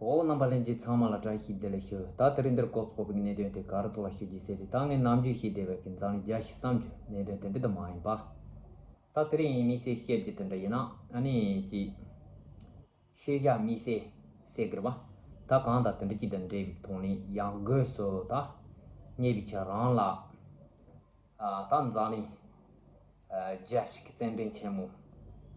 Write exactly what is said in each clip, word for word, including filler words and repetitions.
འོ། རྣམ་པ་ལྷན་རྒྱས་ཚང་མ་ལ་བཀྲ་ཤིས་བདེ་ལེགས་ཞུ། ད་དེ་རིང་འདིར་ཀོ་ཚོགས་པའི་གནད་དོན་དེ་ག་རུ་ཐོག་ལ་ཞུ་རྒྱུ་ཟེར་ཏེ། ད་ངས་ནམ་རྒྱུན་བཤད་བསྡད་པའི་གི་འཛམ་གླིང་རྒྱལ་སྤྱིའི་བསམ་རྒྱུ་གནད་དོན་དེ་འདྲ་དུ་མ་ཡིན་པ། ད་དེ་རིང་ངས་དམིགས་བསལ་བཤད་རྒྱུ་དེ་འདྲ་ཡིན་ན། ཨ་ནི་ཅིག་ཤེས་བྱ་དམིགས་བསལ་ཟེར་གི་རེད་པ། ད་གང་དང་དེ་འདྲ་ཅིག་དང་འབྲེལ་བའི་ཐོག་ནས་ཡང་སྒོས་སུ་ད་ཉེ་བའི་ཆར་རང་ལ། ཨ། ད་འཛམ་གླིང་ཨ་རྒྱལ་སྤྱིའི་རྩེད་འགྲན་ཆེན་མོ་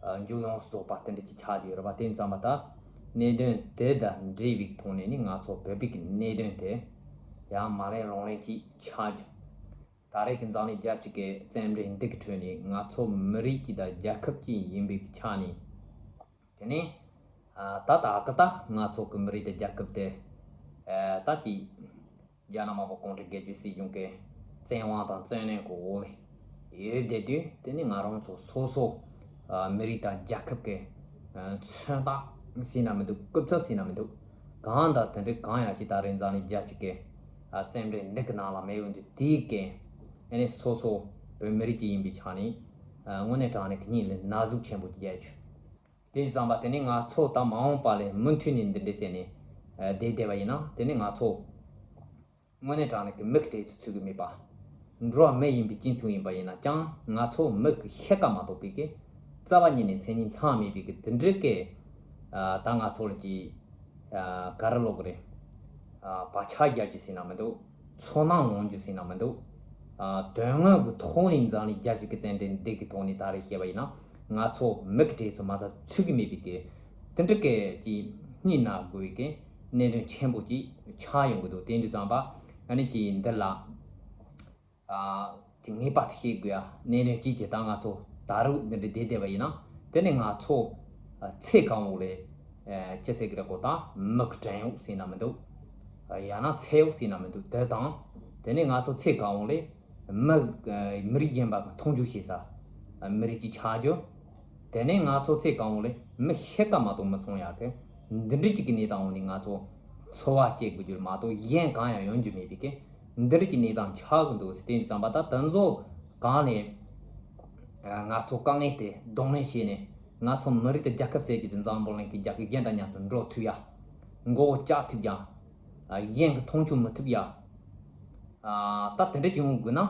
ཨ་མཇུག་ཡོངས་སུ་རྫོགས་པ་དེ་འདྲ་ཅིག་ཆགས་ཀྱི་ཡོད་རེད་པ། དེ་ཙམ་པ་ད་གནད་དོན་དེ་དང་འབྲེལ་བའི་ཐོག་ནས་ནི་ང་ཚོ་བོད་པའི་གི་གནད་དོན་དེ་ཡང་མ་ལན་རང་ལན་ཅིག་ཆགས་ཀྱི། ད་རེས་ཀྱི་འཛམ་གླིང་རྒྱལ་སྤྱིའི་གི་རྩེད་འགྲན་འདི་གི་ཁྲོད་ནས་ང་ཚོ་མི་རིགས་ཀྱི་དང་རྒྱལ་ཁབ་ཀྱི་ཡིན་པའི་གི་ཆ་ནས། དེ་ནས་ཨ་ད་ད་གི་ད་ང་ཚོ་གི་མི་རིགས་དང་རྒྱལ་ཁབ་དེ་ཨ་ད་ཀྱི་རྒྱ་ནག་དམར་པོ་གུང་ཁྲན་སྒེར་གཅོད་སྲིད་གཞུང་གི་བཙན་དབང་དང་བཙན་གནོན་གི་འོག་ནས་ཡོད་བསྡད་དུས། དེ་ནས་ང་རང་ཚོ་སོ་སོ་ཨ་མི་རིགས་དང་རྒྱལ་ཁབ་ཀྱི་ཨ་མཚོན་རྟགས་ཟེར་ན་མི་འདུག་རྐུབ་རྩེད་ཟེར་ན་མི་འདུག་གང་དང་དེ་འདྲའི་གང་ཡང་ཅིག་ད་རེས་འཛམ་གླིང་རྒྱལ་སྤྱིའི་གི་ཨ་རྩེད་འགྲན་འདི་གི་ནང་ལ་མེད་ཡོང་དུས། དེའི་གི་ཨ་ནི་སོ་སོ་བོད་མི་རིགས་ཅིག་ཡིན་པའི་ཆ་ནས་ཨ་དངོས་གནས་དྲང་གནས་ཀྱི་སྙིང་ལ་ན་ཟུག་ཆེན་པོ་ཅིག་རྒྱག་ཡོད། དེ་ཙམ་པ་དེ་ནི་ང་ཚོ་ད་མ་འོངས་པ་ལ་མུ་མཐུད་ནས་འདི་འདྲ་ཟེར་ནས་ཨ་བསྡད་བསྡད་པ་ཡིན་ན། དེ་ནི་ང་ཚོ་དངོས་གནས་དྲང་གནས་ཀྱི་མིག་གི་འབྲས་བུ་ཚུགས་ཀྱི་མེད་པ། འགྲོ་བ་མི་ཡིན་པའི་སྤྱི་ཚོགས་ཡིན་པ་ཡིན་ན་ཀྱང་ང་ཚོ་མིག་གིས་ཤེས་ཀ་མ་གཏོགས་པའི་གི་རྩ་བ་ཉིད་ནས་མཚན་ཉིད་ཚང་མེད་པའི་གི་དེ་འདྲའི་གི་ཨ་ད་ང་ཚོ་ལ་ཅིག་ཨ་ག་རེ་ལབ་དགོས་རེད། ཨ་བག་ཆགས་རྒྱག་རྒྱུ་ཟེར་ན་མི་འདུག་ཚོར་སྣང་འོང་རྒྱུ་ཟེར་ན་མི་འདུག་ཨ་དོན་དངོས་ཀྱི་ཐོག་ནས་འཛམ་གླིང་རྒྱལ་སྤྱིའི་གི་རྩེད་འགྲན་འདི་གི་ཐོག་ནས་ད་རེས་བཤད་པ་ཡིན་ན། ང་ཚོ་མིག་གི་འབྲས་བུ་མ་ཚད་ཚུགས་ཀྱི་མེད་པའི་གི་དེ་འདྲ་གི་ཅིག་སྙིང་ན་དགོས་པའི་གི་གནད་དོན་ཆེན་པོ་ཅིག་ཆགས་ཡོང་གི་འདུག་དེ་འདྲ་ཙམ་པ་ཨ་ནི་ཅིག་འདི་ལ་ཨ་ཅིག་ངེས་པར་དུ་ཤེས་དགོས་ཡ་གནད་དོན་གཅིག་གི། ད་ང་ཚོ་ད་རུང་འདི་འདྲ་བསྡད་བསྡད་པ་ཡིན་ན། དེ་ནི་ང་ཚོ་ཨ་ཚེ་གང་བོ་ལས་ཨ་ཅི་ཟེར་གི་རེད་གོ། ད་མིག་གི་བྲན་གཡོག་ཟེར་ན་མི་འདུག་ཨ་ཡང་ན་ཚེ་གཡོག་ཟེར་ན་མི་འདུག་དེ་དང་དེ་ནི་ང་ཚོ་ཚེ་གང་བོ་ལས་མི་ཨ་མི་རིགས་གཞན་པ་གི་མཐོང་ཆུང་བྱེད་ས་ཨ་མི་རིགས་ཅིག་ཆགས་རྒྱུ། དེ་ནས་ང་ཚོ་ཚེ་གང་བོ་ལས་མི་ཤི་ཀ་མ་གཏོགས་མི་ཚོང་ཡག་གི་འདི་འདྲ་ཅིག་གི་གནས་སྟངས་འོག་ནས་ང་ཚོ་འཚོ་བ་སྐྱེལ་དགོས་རྒྱུ་མ་གཏོགས་གཞན་གང་ཡང་ཡོང་རྒྱུ་མེད་པའི་གི་འདི་འདྲ་ཅིག་གནས་སྟངས་ཆགས་ཀྱི་འདུག་ཟེར། དེ་ཙམ་པ་ད་དེ་ཚོ་གང་ནས་ང་ཚོ་དཀའ་ངལ་དེ་གདོང་ལེན་བྱས་ནས། ང་ཚོ་མི་རིགས་དང་རྒྱལ་ཁབ་ཟེར་རྒྱུ་དེ་འཛམ་བུ་གླིང་གི་རྒྱལ་ཁབ་གཞན་དང་མཉམ་དུ་འགྲོ་ཐུབ་ཡ། མགོ་བོ་བཅག་ཐུབ་ཡ། གཞན་གྱི་མཐོང་ཆུང་མི་ཐུབ་ཡ། ཨ་ད་དེ་འདྲ་ཅིག་ཡོང་དགོས་ན།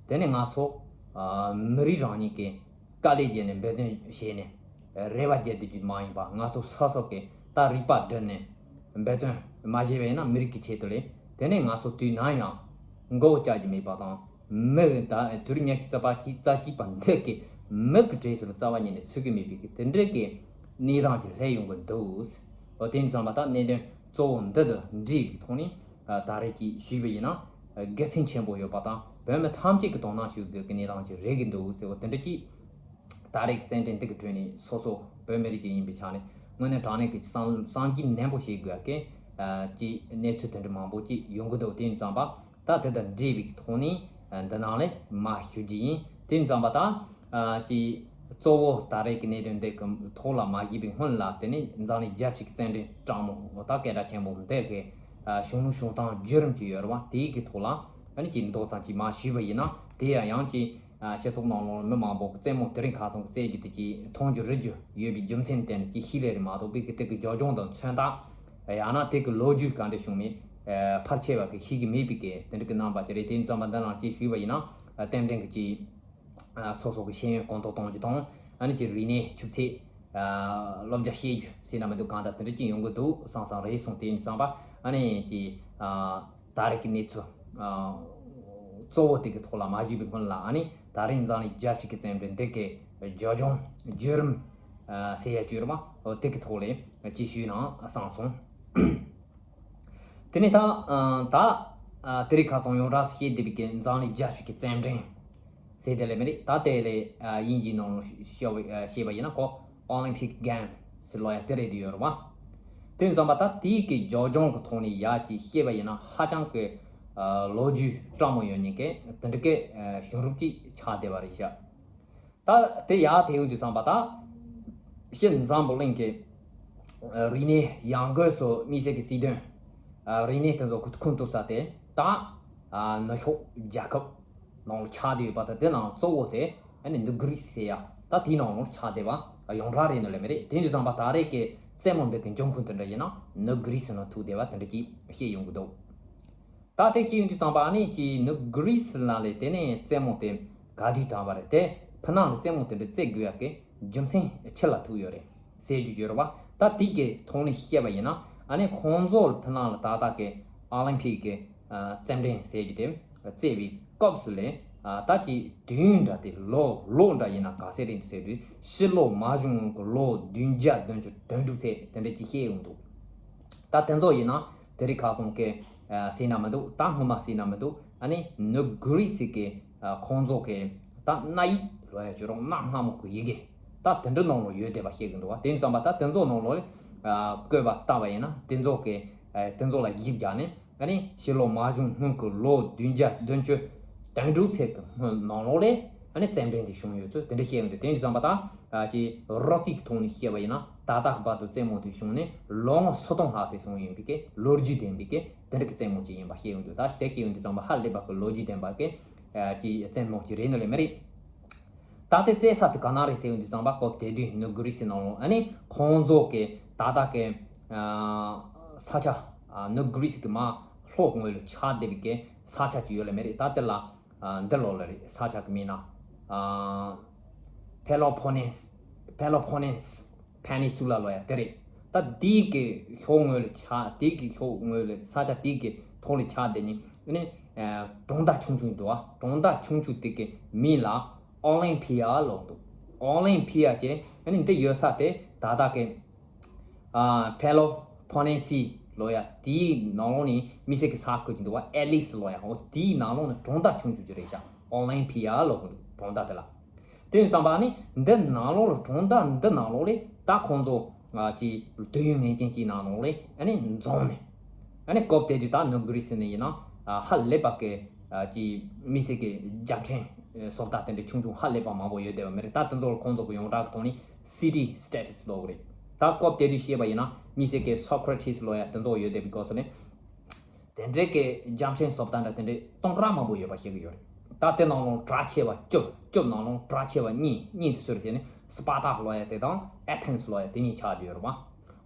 དེ་ནས་ང་ཚོ་ཨ་མི་རིགས་རང་ཉིད་ཀྱིས་དཀའ་ལས་བརྒྱབ་ནས་འབད་བརྩོན་བྱས་ནས་རེ་བ་རྒྱག་བསྡད་རྒྱུ་མ་ཡིན་པ། ང་ཚོ་སོ་སོ་གིས་ད་རིག་པ་བསྒྲིམས་ནས་འབད་བརྩོན་མ་བྱས་པ་ཡིན་ན། མི་རིགས་ཀྱི་ཆེད་དུ་ལས། དེ་ནས་ང་ཚོ་དུས་ནམ་ཡང་མགོ་བོ་བཅག་རྒྱུ་མེད་པ་དང་། མི་ད་དུས་རབས་ཉི་ཤུ་རྩ་བ་གཅིག་རྩ་གཅིག་པ་འདི་གི་མིག་གི་འབྲས་བུ་རྩ་བ་ཉིད་ནས་ཚུགས་ཀྱི་མེད་པའི་གི་དེ་འདྲའི་གི་གནས་སྟངས་ཅིག་སླེབས་ཡོང་གི་འདུག་འོ། དེ་ཙམ་པ་ད་གནད་དོན་གཙོ་བོ་འདི་དང་འབྲེལ་བའི་ཐོག་ནས་ཨ་ད་རེས་ཀྱི་ཞུས་པ་ཡིན་ན། ཨ་དགེ་མཚན་ཆེན་པོ་ཡོད་པ་དང་། བོད་མི་ཐམས་ཅད་ཀྱིས་དོ་སྣང་ཞུ་དགོས་ཀྱི་གནས་སྟངས་ཅིག་རེད་གི་འདུག་ཟེར། འོ་དེ་འདྲ་ཅིག་ད་རེས་ཀྱི་རྩེད་འགྲན་འདི་གི་ཁྲོད་ནས་སོ་སོ་བོད་མི་རིགས་ཅིག་ཡིན་པའི་ཆ་ནས་དངོས་གནས་དྲང་གནས་ཀྱི་བསམ་བསམ་གཞིག་ནན་པོ་བྱེད་དགོས་ཀྱི་ཨ་ཅིག་གནས་ཚུལ་དེ་འདྲ་མང་པོ་ཅིག་ཡོང་གི་འདུག་དེ་ཙམ་པ་ད་དེ་དང་འབྲེལ་བའི་ཐོག་ནས་ཨ་འདི་ནང་ལས་མར་ཞུ་རྒྱུ་ཡིན། དེ་ཙམ་པ་ད་ཨ་ཅིག་གཙོ་བོ་ད་རེས་ཀྱི་གནད་དོན་འདི་གི་ཐོག་ལ་མ་ཞུས་པའི་སྔོན་ལ། དེ་ནས་འཛམ་གླིང་རྒྱལ་སྤྱིའི་རྩེད་འགྲན་སྤྲང་མོ་ད་སྐད་གྲགས་ཆེན་པོ་འདི་གི་ཨ་བྱུང་བྱུང་སྟངས་བརྒྱུད་རིམ་ཅིག་ཡོད་རེད་བ། དེའི་གི་ཐོག་ལ་ཨ་ནི་ཅིག་མདོ་ཙམ་ཅིག་མར་ཞུས་པ་ཡིན་ན། དེ་ཡང་ཡང་ཅིག་ཨ་སྤྱི་ཚོགས་ནང་ལོགས་མི་མང་པོ་གི་རྩེད་མོ་དེ་རིང་ཁ་སང་གི་རྩེད་རྒྱུ་དེ་ཅིག་མཐོང་རྒྱུ་རིག་རྒྱུ་ཡོད་པའི་རྒྱུ་མཚན་བརྟེན་ནས་ཅིག་ཤེས་ལེ་རེད་མ་གཏོགས་པའི་གི་དེ་གི་རྒྱབ་ལྗོངས་དང་མཚོན་རྟགས། ཡང་ན་དེ་གི་ལོ་རྒྱུས་ག་འདྲ་བྱུང་མིན་ཨ་ཕལ་ཆེ་བ་གིས་ཤེས་ཀྱི་མེད་པའི་གི་དེ་འདྲ་གི་རྣམ་པ་ཅིག་རེད། དེ་ཙམ་པ་འདི་ནང་ཅིག་ཞུས་པ་ཡིན་ན། ཨ་རྟེན་འབྲེལ་གྱི་ཅིག་ཨ་སོ་སོ་གི་ཤེས་ཡོན་གོང་མཐོར་གཏོང་རྒྱུ་དང་། ཨ་ནི་ཅིག་རིག་གནས་ཆུ་ཚད་ཨ་བསླབ་བྱ་བཤད་རྒྱུ་ཟེར་ན་མི་འདུག་གང་ལྟར་དེ་འདྲ་ཅིག་ཡོང་གི་འདུག་བསམ་བསམ་རེད་སོང་། དེ་ཡིན་ཙམ་པ་ཨ་ནི་ཅིག་ཨ་ད་རེས་ཀྱི་གནས་ཚུལ་ཨ་གཙོ་བོ་དེ་གི་ཐོག་ལ་མ་ཞུས་པའི་སྔོན་ལ། ཨ་ནི་ད་རེས་འཛམ་གླིང་རྒྱལ་སྤྱི་གི་རྩེད་འགྲན་འདི་གི་རྒྱབ་ལྗོངས་བརྒྱུད་རིམ་ཨ་ཟེར་ཡ་བརྒྱུད་རིམ་དེ་གི་ཐོག་ལས་ཅིག་ཞུས་ན་བསམ་སོང་། དེ་ནས་ད་ཨ་ད་ཨ་དེ་རིང་ཁ་སང་ཡོངས་གྲགས་སུ་བཤད་བསྡད་པའི་གི་འཛམ་གླིང་རྒྱལ་སྤྱི་གི་རྩེད་འགྲན་ཟེར་དེ་ལས་མི་རིགས་ད་དེ་ལས་ཨ་དབྱིན་ཇིའི་ནང་ལ་ཤོ་ཤོ་ཨ་བཤད་པ་ཡིན་ན་ཁོ་Olympic Games་ཟེར་ལབ་ཡ་དེ་རེད་དེ་ཡོད་རེད་བ། དེ་ཙམ་པ་ད་དེའི་གི་རྒྱབ་ལྗོངས་གི་ཐོག་ནས་ཡ་ཅིག་བཤད་པ་ཡིན་ན་ཧ་ཅང་གི་ཨ་ལོ་རྒྱུས་སྤྲང་མོ་ཡོད་མཁན་གི་དེ་འདྲ་གི་ཨ་བྱུང་རབས་ཅིག་ཆགས་བསྡད་པ་རེད་ཤག་ད་དེ་ཡག་དེ་ཡོང་དུས་ཙམ་པ་ད་སྤྱིར་འཛམ་བུ་གླིང་གི་ཨ་རིག་གནས་ཡང་སྒོས་སུ་དམིགས་བསལ་གྱི་སྲིད་དོན་ཨ་རིག་གནས་དེ་ཚོ་ཁུ་ཁུངས་གཏུགས་ས་དེ་ད་ཨ་ནུབ་ཕྱོགས་རྒྱལ་ཁབ་ནང་ལ་ཆགས་བསྡད་ཡོད་པ། ད་དེ་ནང་གཙོ་བོ་དེ་ཨ་ནི་ནུབ་ཀོ་རི་ཟེར་ཡ་ད་དེའི་ནང་ལ་ཆགས་བསྡད་པ་ཡོངས་གྲགས་རེད་ནི་ལས་མི་རེད། དེ་ཡིན་དུས་ཙམ་པ་ད་རེས་ཀྱི་ རྩེད་མོ་འདི་གི་འབྱུང་ཁུངས་དེ་འདྲ་ཡིན་ན་ནུབ་གྷི་རི་སི་ནང་ཐུག་བསྡད་པ་དེ་འདྲ་ཅིག་བཤད་ཡོང་གི་འདུག་ད་དེ་བཤད་ཡོང་དུས་ཙམ་པ་ཨ་ནི་ཅིག་ནུབ་གྷི་རི་སི་ནང་ལས་དེ་ནས་རྩེད་མོ་དེ་ག་དུས་དྲངས་པ་རེད། དེ་ཕི་ནང་ལ་རྩེད་མོ་དེ་འདྲ་རྩེད་དགོས་ཡག་གི་རྒྱུ་མཚན་ཆི་ལ་ཐུག་ཡོད་རེད་ཟེར་རྒྱུ་ཡོད་རེད་བ། ད་དེ་གི་ཐོག་ནས་བཤད་པ་ཡིན་ན་ཨ་ནི་ཁོང་ཚོ་ཕི་ནང་ལ་ད་ལྟ་གི་ཨོ་ལིམ་ཕིག་གི་རྩེད་འགྲན་ཟེར་རྒྱུ་དེ་རྩེ་བའི་སྐབས་སུ་ལས་ད་ཅིག་དུས་ཡུན་འདྲ་དེ་ལོ་ལོ་འདྲ་ཡིན་ན་ག་ཚད་རེད་ཟེར་དུས་ཕྱི་ལོ་མ་བྱུང་གི་ལོ་བདུན་བརྒྱ་བདུན་ཅུ་དོན་དྲུག་ཚད་དེ་འདྲ་ཅིག་བཤད་ཡོང་འདུག་ད་དེ་ཚོ་ཡིན་ན་དེ་རིང་ཁ་སང་གི་ཟིན་ན་མི་འདུག་ད་སྔོན་མ་ཟིན་ན་མི་འདུག་ཨ་ནི་ནུབ་གྷི་རི་སི་གི་ཁོང་ཚོ་གི་ད་གནའ་ཡིག་ལོ་ཡ་བྱོས་རོགས་གནའ་སྔ་མོ་གི་ཡི་གེ་ད་དེ་འདྲ་ནང་ལོ་ཡོད་བསྡད་པ་བཤད་གི་འདུག་བ། དེ་ཡིན་ཙམ་པ་ད་དེ་ཚོ་ནང་ལོ་ལ་བཀོད་པ་ལྟ་བ་ཡིན་ན་དེ་ཚོ་གི་དེ་ཚོ་ལ་གཞི་བཞག་ནས་ཨ་ནི་ཕྱི་ལོ་མ་བྱུང་སྔོན་གྱི་ལོ་བདུན་བརྒྱ་བདུན་ཅུ་དོན་དྲུག་ཚད་ཀྱི་སྔོན་ནང་ལོགས་ལས་ཨ་ནི་རྩེད་འགྲན་དེ་བྱུང་ཡོད་ཚུལ་དེ་འདྲ་བཤད་ཡོང་དུས། དེ་ཡིན་ཙམ་པ་ད་ཅིག་རོབ་རྩིས་ཀྱི་ཐོག་ནས་བཤད་པ་ཡིན་ན་ད་ལྟ་བར་དུ་རྩེད་མོ་དེ་བྱུང་ནས་ལོ་ངོ་སུམ་སྟོང་ལྷག་ཙམ་སོང་ཡོད་པའི་གི་ལོ་རྒྱུས་ལྡན་པའི་གི་དེ་འདྲ་གི་རྩེད་མོ་ཅིག་ཡིན་པ་བཤད་ཡོང་དུས། ད་དེ་བཤད་ཡོང་དུས་ཙམ་པ་ཧ་ལས་པ་གི་ལོ་རྒྱུས་ལྡན་པ་གི་ཅིག་རྩེད་མོ་ཅིག་རེད་ནི་ལས་མི་རེད། ད་ལྟའི་རྩེད་ས་དེ་ག་ན་རེད་ཟེར་ཡོང་དུས་ཙམ་པ་སྐབས་དེ་དུས་ནུབ་གྷི་རི་སི་ནང་ལོགས་ཨ་ནི་ཁོང་ཚོ་གི་ད་ལྟ་གི་ས་ཆ་ནུབ་གྷི་རི་སི་གི་མར་ལྷོ་ངོས་ལ་ཆགས་བསྡད་པའི་གི་ས་ཆ་ཅིག་ཡོད་ལ་མེད་རེད། ད་དེ་ལ་འདི་ལོགས་ལ་རེད། ས་ཆ་གི་མིང་ན་ཕེ་ལོ་ཕོ་ནེས་ཕེ་ལོ་ཕོ་ནེས་ཕེ་ནི་སུ་ལ་ལོ་ཡ་དེ་རེད། ད་དེའི་གི་ཤོག་ངོས་ལ་ཆགས་དེའི་གི་ཤོག་ངོས་ལ་ས་ཆ་དེའི་གི་ཐོག་ལ་ཆགས་བསྡད་ནི་ཨ་ནི་གྲོང་རྡལ་ཆུང་ཆུང་འདུག་ཨ། གྲོང་རྡལ་ཆུང་ཆུང་དེ་གི་མིང་ལ་ཨོ་ལིམ་ཕི་ཡ་ལབ་འདུག་ཨོ་ལིམ་ཕི་ཡ་ཅེ་ཨ་ནི་འདི་ཡོད་ས་དེ་ད་ལྟ་གི་ཕེ་ལོ་ཕོ་ནེ་སི་ལོ་ཡ་དེའི་ནང་ལོགས་ནས་མི་སེར་གི་ས་བཀོད་ཀྱི་འདུག་བ། ཨེ་ལིས་ལོ་ཡ། འོ་དེའི་ནང་ལོགས་ནས་གྲོང་རྡལ་ཆུང་ཆུང་ཅིག་རེད་ཤག་ཨོ་ལིམ་ཕི་ཡ་ལབ་གི་འདུག་གྲོང་རྡལ་དེ་ལ། དེ་ཡིན་ཙམ་པ་ནི་འདི་ནང་ལོགས་ལ་གྲོང་རྡལ་འདི་ནང་ལོགས་ལས་ད་ཁོང་ཚོ་ཅིག་དུས་ཡུན་ངེས་ཅན་གྱི་ནང་ལོགས་ལས་ཨ་ནི་འཛོམས་ནས་ཨ་ནི་སྐབས་དེ་དུས་ད་ནུབ་གྷི་རི་སི་ནས་ཡིན་ན་ཧ་ལས་པ་གི་ཅིག་མི་སེར་གི་རྒྱ་ཕྲན་བཟོ་ལྟ་དེ་འདྲ་ཆུང་ཆུང་ཧ་ལས་པ་མང་པོ་ཡོད་བསྡད་པ་མ་རེད། ད་དེ་ཚོ་ལ་ཁོང་ཚོ་གི་ཡོངས་གྲགས་ཀྱི་ཐོག་ནས་སི་ཊི་སི་ཊེ་ཊི་སི་ལབ་གི་རེད། ད་སྐབས་དེ་དུས་བཤད་པ་ཡིན་ན་མི་སེར་གི་སོ་ཁྲ་ཊི་སི་ལབ་ཡ་དེ་ཚོ་ཡོད་བསྡད་པའི་སྐབས་སུ་ནས། དེ་འདྲའི་གི་རྒྱ་ཕྲན་བཟོ་ལྟ་འདྲ་དེ་འདྲའི་སྟོང་ཕྲག་མང་པོ་ཡོད་པ་ཤེས་ཀྱི་ཡོད་རེད། ད་དེ་ནང་ལོགས་གྲགས་ཆེ་བ་བཅུ། བཅུ་ནང་ལོགས་གྲགས་ཆེ་བ་གཉིས། གཉིས་དེ་སུ་རེད་ཟེར་ན་སི་པཱ་ཏཱ་ལབ་ཡ་དེ་དང་ཨེ་ཐེན་སི་ལབ་ཡ་དེ་གཉིས་ཆགས་བསྡད་ཡོད་རེད་པ།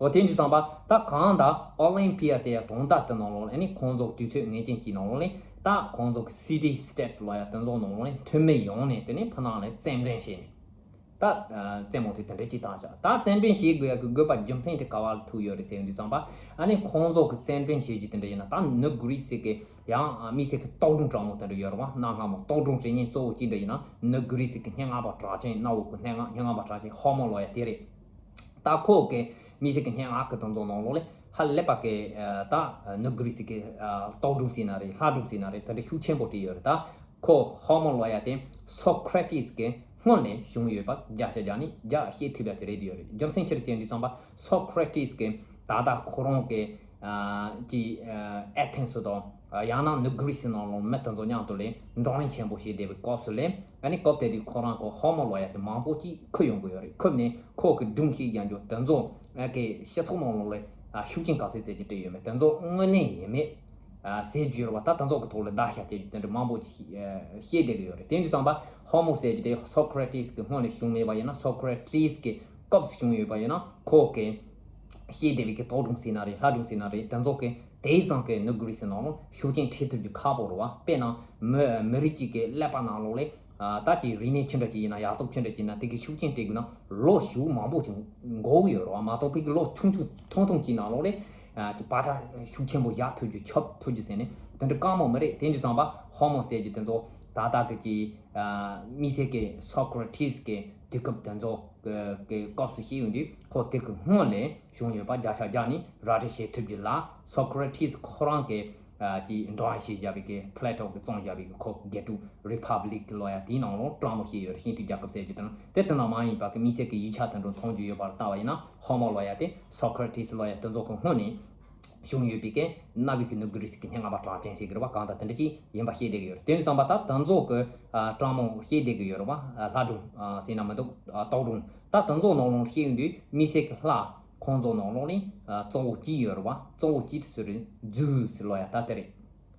འོ་དེ་འདྲ་ཙམ་པ་ད་གང་ལྟར་ཨོ་ལིམ་ཕི་ཡ་ཟེར་ཡ་གྲོང་རྡལ་དེ་ནང་ལོགས་ལ་ཨ་ནི་ཁོང་ཚོ་དུས་ཚོད་ངེས་ཅན་གྱི་ནང་ལོགས་ལ་ད་ཁོང་ཚོ་གི་སི་ཊི་སི་ཊེ་ཊི་ལབ་ཡ་དེ་ཚོ་ནང་ལོགས་ལ་འཐུས་མི་ཡོང་ནས་དེ་ནས་ཕ་ནང་ལ་རྩེད་འགྲན་བྱས་ནས། ད་རྩེད་མོ་དེ་དེ་འདྲ་ཅིག་བཏང་བཞག་ད་རྩེད་འགྲན་བྱེད་དགོས་ཡག་གི་དགོས་པ་རྒྱུ་མཚན་དེ་ག་བ་ལ་ཐུག་ཡོད་རེད་ཟེར་དུས་ཙམ་པ། ཨ་ནི་ཁོང་ཚོ་གི་རྩེད་འགྲན་བྱེད་རྒྱུ་དེ་འདྲ་ཡིན་ན་ད་ནུབ་གྷི་རི་སི་གི་ཡང་མི་སེར་གི་རྟག་སྒྲུང་གྲང་མོ་དེ་འདྲ་ཡོད་རེད་བ། གནའ་སྔ་མོ་རྟག་སྒྲུང་ཟེར་མཁན་གཙོ་བོ་གཅིག་འདྲ་ཡིན་ན་ནུབ་གྷི་རི་སི་གི་སྙན་ངག་པ་གྲགས་ཅན་གནའ་བོ་གི་སྙན་ངག་སྙན་ངག་པ་གྲགས་ཅན་ཧོ་མོ་ལབ་ཡ་དེ་རེད། ད་ཁོ་གི་མི་སེར་གི་སྙན་ངག་གི་དེ་ཚོ་ནང་ལོགས་ལས་ཧ་ལས་པ་གི་ད་ནུབ་གྷི་རི་སི་གི་རྟག་སྒྲུང་ཟེར་ན་རེད། ལྷ་སྒྲུང་ཟེར་ན་རེད། དེ་འདྲ་ཤུགས་ཆེན་པོ་བྲིས་ཡོད་རེད། ད་ཁོ་ཧོ་མོ་ལབ་ཡ་དེ་སོ་ཁྲ་ཊི་སི་གི་སྔོན་ནས་བྱུང་ཡོད་པ་བརྒྱ་ཆ་བརྒྱ་ནས་བརྒྱ་བཤད་ཐུབ་ཡ་ཅིག་རེད་ཡོད་རེད། རྒྱུ་མཚན་ཅི་རེད་ཟེར་དུས་ཙམ་པ་སོ་ཁྲ་ཊི་སི་གི་ད་ལྟ་ཁོ་རང་གི་ཀྱི་ཨེ་ཐེན་སི་དང་ཡང་ན་ནུབ་གྷི་རི་སི་ནང་ལོགས་མི་དེ་ཚོ་མཉམ་དུ་ལས་བགྲོ་གླེང་ཆེན་པོ་བྱས་བསྡད་པའི་སྐབས་སུ་ལས་ཨ་ནི་སྐབས་དེ་དུས་ཁོ་རང་གི་ཧོ་མོ་ལབ་ཡ་དེ་མང་པོ་ཅིག་ཁུར་ཡོང་གི་ཡོད་རེད། ཁུར་ནས་ཁོ་གི་སྒྲུང་བཤད་རྒྱག་རྒྱུ་དེ་ཚོ་ཨ་གི་སྤྱི་ཚོགས་ནང་ལོགས་ལས་ཤུགས་རྐྱེན་ག་ཚད་ཙམ་ཅིག་སྤྲད་ཡོད་མེད་དེ་ཚོ་དངོས་གནས་ཡིན་མེད་ཟེར་རྒྱུ་རེད་བ། ད་དེ་ཚོ་གི་ཐོག་ལ་བརྡ་ཤ་བཅད་རྒྱུ་དེ་འདྲ་མང་པོ་ཅིག་བཤད་བསྡད་ཀྱི་ཡོད་རེད། དེ་འདྲ་ཙམ་པ་ཧོ་མོ་ཟེར་རྒྱུ་དེ་སོ་ཁྲ་ཊི་སི་གི་སྔོན་ལ་བྱུང་མེད་པ་ཡིན་ན་སོ་ཁྲ་ཊི་སི་གི་སྐབས་སུ་བྱུང་ཡོད་པ་ཡིན་ན་ཁོ་གི་བཤད་བསྡད་པའི་གི་རྟག་སྒྲུང་ཟེར་ན་རེད། ལྷ་སྒྲུང་ཟེར་ན་རེད། དེ་ཚོ་གི་དེང་སང་གི་ནུབ་གྷི་རི་སི་ནང་ལ་ཤུགས་རྐྱེན་སྤྲད་ཐུབ་རྒྱུ་ཁག་པོ་རེད་བ། དཔེར་ན་མི་མི་རིགས་གཅིག་གི་ཀླད་པ་ནང་ལོགས་ལས་ད་ཅིག་རིག་གནས་ཆི་འདྲ་ཅིག་ཡིན་ན་ཡག་བཙོག་ཆི་འདྲ་ཅིག་ཡིན་ན་དེ་གི་ཤུགས་རྐྱེན་སྤྲད་དགོས་ན་ལོ་ཞེ་པོ་མང་པོ་ཅིག་འགོར་གི་ཡོད་རེད་བ། མ་གཏོགས་ཕ་གི་ལོ་ཆུང་ཆུང་ཐུང་ཐུང་ཅིག་ནང་ལོགས་ལས་ཅིག་བག་ཆགས་ཤུགས་ཆེན་པོ་བཞག་ཐུབ་རྒྱུ་ཁྱབ་ཐུབ་རྒྱུ་ཟེར་ནས་དེ་འདྲ་དཀའ་མོ་མི་རེད། དེ་འདྲ་ཙམ་པ་ཧོ་མོ་ཟེར་རྒྱུ་དེ་ཚོ་ད་ལྟ་གི་ཅིག་མི་སེར་གི་སོ་ཁྲ་ཊི་སི་གི་དུས་སྐབས་དེ་ཚོ་གི་སྐབས་སུ་བཤད་ཡོང་དུས་ཁོ་དེ་གི་སྔོན་ལས་བྱུང་ཡོད་པ་བརྒྱ་ཆ་བརྒྱ་ནས་ར་སྤྲོད་བྱེད་ཐུབ་རྒྱུ་ལ་སོ་ཁྲ་ཊི་སི་ཁོ་རང་གི་ཀྱི་འགྲེམས་བཞག་བཞག་པའི་གི་ཕ་ལེ་ཊོ་གི་བཙོང་བཞག་པའི་གི་ཁོ་རྒྱལ་གྲུ་རི་ཕབ་ལིག་གི་ལབ་ཡ་དེའི་ནང་ལོགས་སྤྲང་མོ་བཤད་ཡོད་རེད། ཤིན་ཏུ་རྒྱལ་ཁབ་ཟེར་རྒྱུ་དེ་ན་དེ་དེ་ནང་མ་ཡིན་པ་གི་མི་སེར་གི་ཡིག་ཆ་དེ་འདྲ་མཐོང་རྒྱུ་ཡོད་པར་ལྟ་བ་ཡིན་ན་ཧོ་མོ་ལབ་ཡ་དེ་སོ་ཁྲ་ཊི་སི་ལབ་ཡ་དེ་ཚོ་གི་སྔོན་ནས་བྱུང་ཡོད་པའི་གི་གནའ་བོའི་གི་ནུབ་གྷི་རི་སི་གི་སྙན་ངག་པ་གྲགས་ཅན་ཟེར་གི་རེད་བ། གང་ལྟར་དེ་འདྲ་ཅིག་ཡིན་པ་བཤད་བསྡད་གི་ཡོད་རེད། དེ་ནས་ཙམ་པ་ད་དེ་ཚོ་གི་སྤྲང་མོ་བཤད་བསྡད་གི་ཡོད་རེད་བ། ལྷ་སྒྲུང་ཟེར་ན་མི་འདུག་རྟག་སྒྲུང་ད་དེ་ཚོ་ནང་ལོགས་བཤད་ཡོང་དུས་མི་སེར་གི་ལྷ་ཁོང་ཚོ་ནང་ལོགས་ནས་གཙོ་བོ་གཅིག་ཡོད་རེད་བ། གཙོ་བོ་གཅིག་དེ་སུ་རེད། ཛུའུ་ཟེར་ལབ་ཡ་ད་དེ་རེད།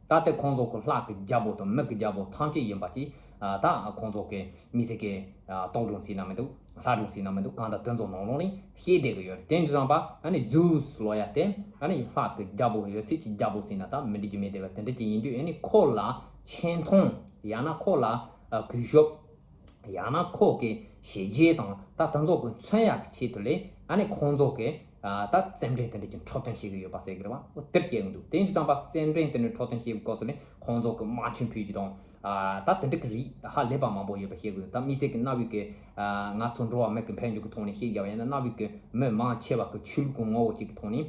ད་ལྟ་ཁོང་ཚོ་གི་ལྷ་གི་རྒྱལ་པོ་དང་མི་གི་རྒྱལ་པོ་ཐམས་ཅད་ཡིན་པ་ཅིག་ད་ཁོང་ཚོ་གི་མི་སེར་གི་རྟག་སྒྲུང་ཟེར་ན་མི་འདུག་ལྷ་སྒྲུང་ཟེར་ན་མི་འདུག་གང་ལྟར་དེ་ཚོ་ནང་ལོགས་ནས་བཤད་བསྡད་ཀྱི་ཡོད་རེད། དེ་འདྲ་བསམ་པ་ཨ་ནི་ཛུ་སི་ལོ་ཡ་དེ་ཨ་ནི་ལྷ་གི་རྒྱལ་པོ་ཡོད་ཚད་ཀྱི་རྒྱལ་པོ་ཟེར་ན་ད་མི་འགྲིག་རྒྱུ་མེད་བསྡད་པ་དེ་འདྲ་ཅིག་ཡིན་དུས། ཨ་ནི་ཁོ་ལ་ཆེ་མཐོང་ཡང་ན་ཁོ་ལ་ཨ་གུས་ཞབས་ཡང་ན་ཁོ་གི་བྱས་རྗེས་དང་ད་དེ་ཚོ་གི་མཚོན་ཡག་གི་ཆེད་དུ་ལས་ཨ་ནི་ཁོང་ཚོ་གི་ཨ་ད་རྩེད་འགྲན་དེ་འདྲ་ཅིག་འཁྲབ་སྟོན་བྱེད་ཀྱི་ཡོད་པ་ཟེར་གི་རེད་བ། འོ་དེར་བཤད་གི་འདུག་དེ་འདྲ་བསམ་པ་རྩེད་འགྲན་དེ་འདྲ་འཁྲབ་སྟོན་བྱེད་པའི་སྐབས་སུ་ལས་ཁོང་ཚོ་གི་དམར་མཆོད་ཕུལ་རྒྱུ་དང་། ཨ་ད་དེ་འདྲ་གི་རིགས་ཧ་ལས་པ་མང་པོ་ཡོད་པ་བཤད་དགོས། ད་དམིགས་བསལ་གྱི་གནའ་བོའི་གི་ཨ་ང་ཚོ་འགྲོ་བ་མི་གི་འཕེལ་འགྱུར་གྱི་ཐོག་ནས་བཤད་རྒྱབ་པ་ཡིན་ན། གནའ་བོའི་གི་མི་མང་ཆེ་བ་གི་ཆོས་ལུགས་ཀྱི་ངོ་བོ་གཅིག་གི་ཐོག་ནས་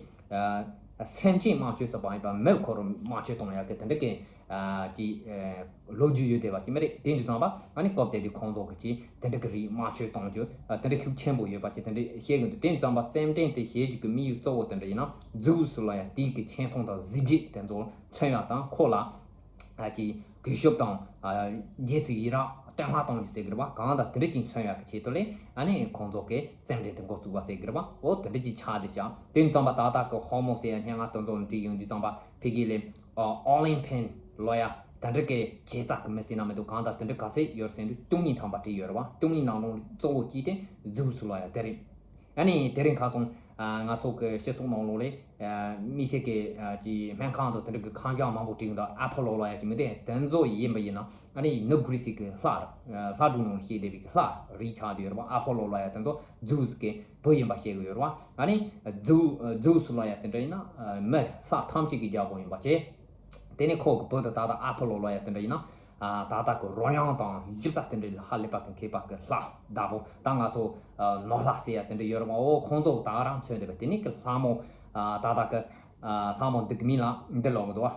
ཨ་སེམས་ཅན་དམར་མཆོད་བརྩེགས་པ་ཡིན་པ་མི་ཁོ་རང་དམར་མཆོད་གཏོང་ཡག་གི་དེ་འདྲ་གི་ཨ་ཀྱི་ཨ་ལོ་རྒྱུས་ཡོད་བསྡད་པ་ཅིག་མ་རེད། དེ་འདྲ་བསམ་པ་ཨ་ནི་སྐབས་དེ་དུས་ཁོང་ཚོ་གི་ཅིག་དེ་འདྲ་གི་རིགས་དམར་མཆོད་གཏོང་རྒྱུ་ཨ་དེ་འདྲ་ཤུགས་ཆེན་པོ་ཡོད་པ་ཅིག་དེ་འདྲ་བཤད་གི་འདུག་དེ་འདྲ་བསམ་པ་རྩེད་འགྲན་དེ་བྱེད་རྒྱུ་གི་དམིགས་ཡུལ་གཙོ་བོ་དེ་འདྲ་ཡིན་ན་ཛུ་སི་ལོ་ཡ་དེའི་གི་ཆེ་མཐོང་དང་གཟི་བརྗིད་དེ་ཚོ་མཚོན་ཡག་དང་། ཁོ་ལ་ཨ་ཀྱི་གུས་ཞབས་དང་ཨ་རྗེས་སུ་ཡི་རང་བསྟོད་བསྔགས་གཏོང་རྒྱུ་ཟེར་གི་རེད་བ། གང་ལྟར་དེ་འདྲ་ཅིག་མཚོན་ཡག་གི་ཆེད་དུ་ལས་ཨ་ནི་ཁོང་ཚོ་གི་རྩེད་འགྲན་དེ་འགོ་བཙུགས་པ་ཟེར་གི་རེད་བ། འོ་དེ་འདྲ་ཅིག་ཆགས་བསྡད་ཤག་དེ་འདྲ་བསམ་པ་ད་ལྟ་གི་ཧོར་མོ་ཟེར་ཡ་སྙན་ངག་དེ་ཚོ་བྲིས་ཡོང་དུས་ཙམ་པ་ཕ་གི་ལས་ཨོ་ལིམ་ཕན་ལོ་ཡ་དེ་འདྲ་གི་བྱེད་རྩ་གི་མི་ཟེར་ན་མི་འདུག་གང་ལྟར་དེ་འདྲ་ག་ཚད་ཡོད་ཟེར་དུས་བཅུ་གཉིས་ཐམ་པ་བྲིས་ཡོད་རེད་བ། བཅུ་གཉིས་ནང་ལོགས་གཙོ་བོ་གཅིག་དེ་ཛུ་སི་ལོ་ཡ་དེ་རེད། ཨ་ནི་དེ་རིང་ཁ་སང་ཨ་ང་ཚོ་གི་སྤྱི་ཚོགས་ནང་ལོགས་ལས་ཨ་དམིགས་བསལ་གྱི་ཨ་ཀྱི་སྨན་ཁང་དང་དེ་འདྲ་གི་ཁང་བྱང་མང་པོ་བྲིས་འདུག་ཨ་ཕོ་ལོ་ལོ་ཡ་ཅིག་མི་དེ་དེ་ཚོ་ཡིན་པ་ཡིན་ན་ཨ་ནི་ནུབ་གྷི་རི་སི་གི་ལྷ་ཨ་ལྷ་སྒྲུང་ནང་བཤད་བསྡད་པའི་གི་ལྷ་རིགས་ཆགས་བསྡད་ཡོད་རེད་བ། ཨ་ཕོ་ལོ་ལོ་ཡ་དེ་ཚོ་ཛུ་སི་གི་བུ་ཡིན་པ་བཤད་གི་ཡོད་རེད་བ། ཨ་ནི་ཛུ་ཛུ་སི་ལོ་ཡ་དེ་འདྲ་ཡིན་ན་ཨ་མི་ལྷ་ཐམས་ཅད་ཀྱི་རྒྱལ་པོ་ཡིན་པ་བྱས། དེ་ནས་ཁོ་གི་བུ་དེ་ད་ལྟ་ཨ་ཕོ་ལོ་ལོ་ཡ་དེ་འདྲ་ཡིན་ན། ཨ་ད་ལྟ་གི་རོལ་དབྱངས་དང་གཞི་རྩ་དེ་འདྲ་ལ་ཧ་ལས་པ་གི་མཁས་པ་གི་ལྷ་བདག་པོ། ད་ང་ཚོ་ཨ་ནོར་ལྷ་ཟེར་ཡ་དེ་འདྲ་ཡོད་རེད་བ། འོ་ཁོང་ཚོ་ད་ག་རང་མཚོན་བསྡད་པ་དེ་ནས་གི་ལྷ་མོ་ཨ་ད་ལྟ་གི་ཨ་ལྷ་མོ་འདི་གི་མིང་ལ་འདི་ལབ་གི་འདུག་ཨ་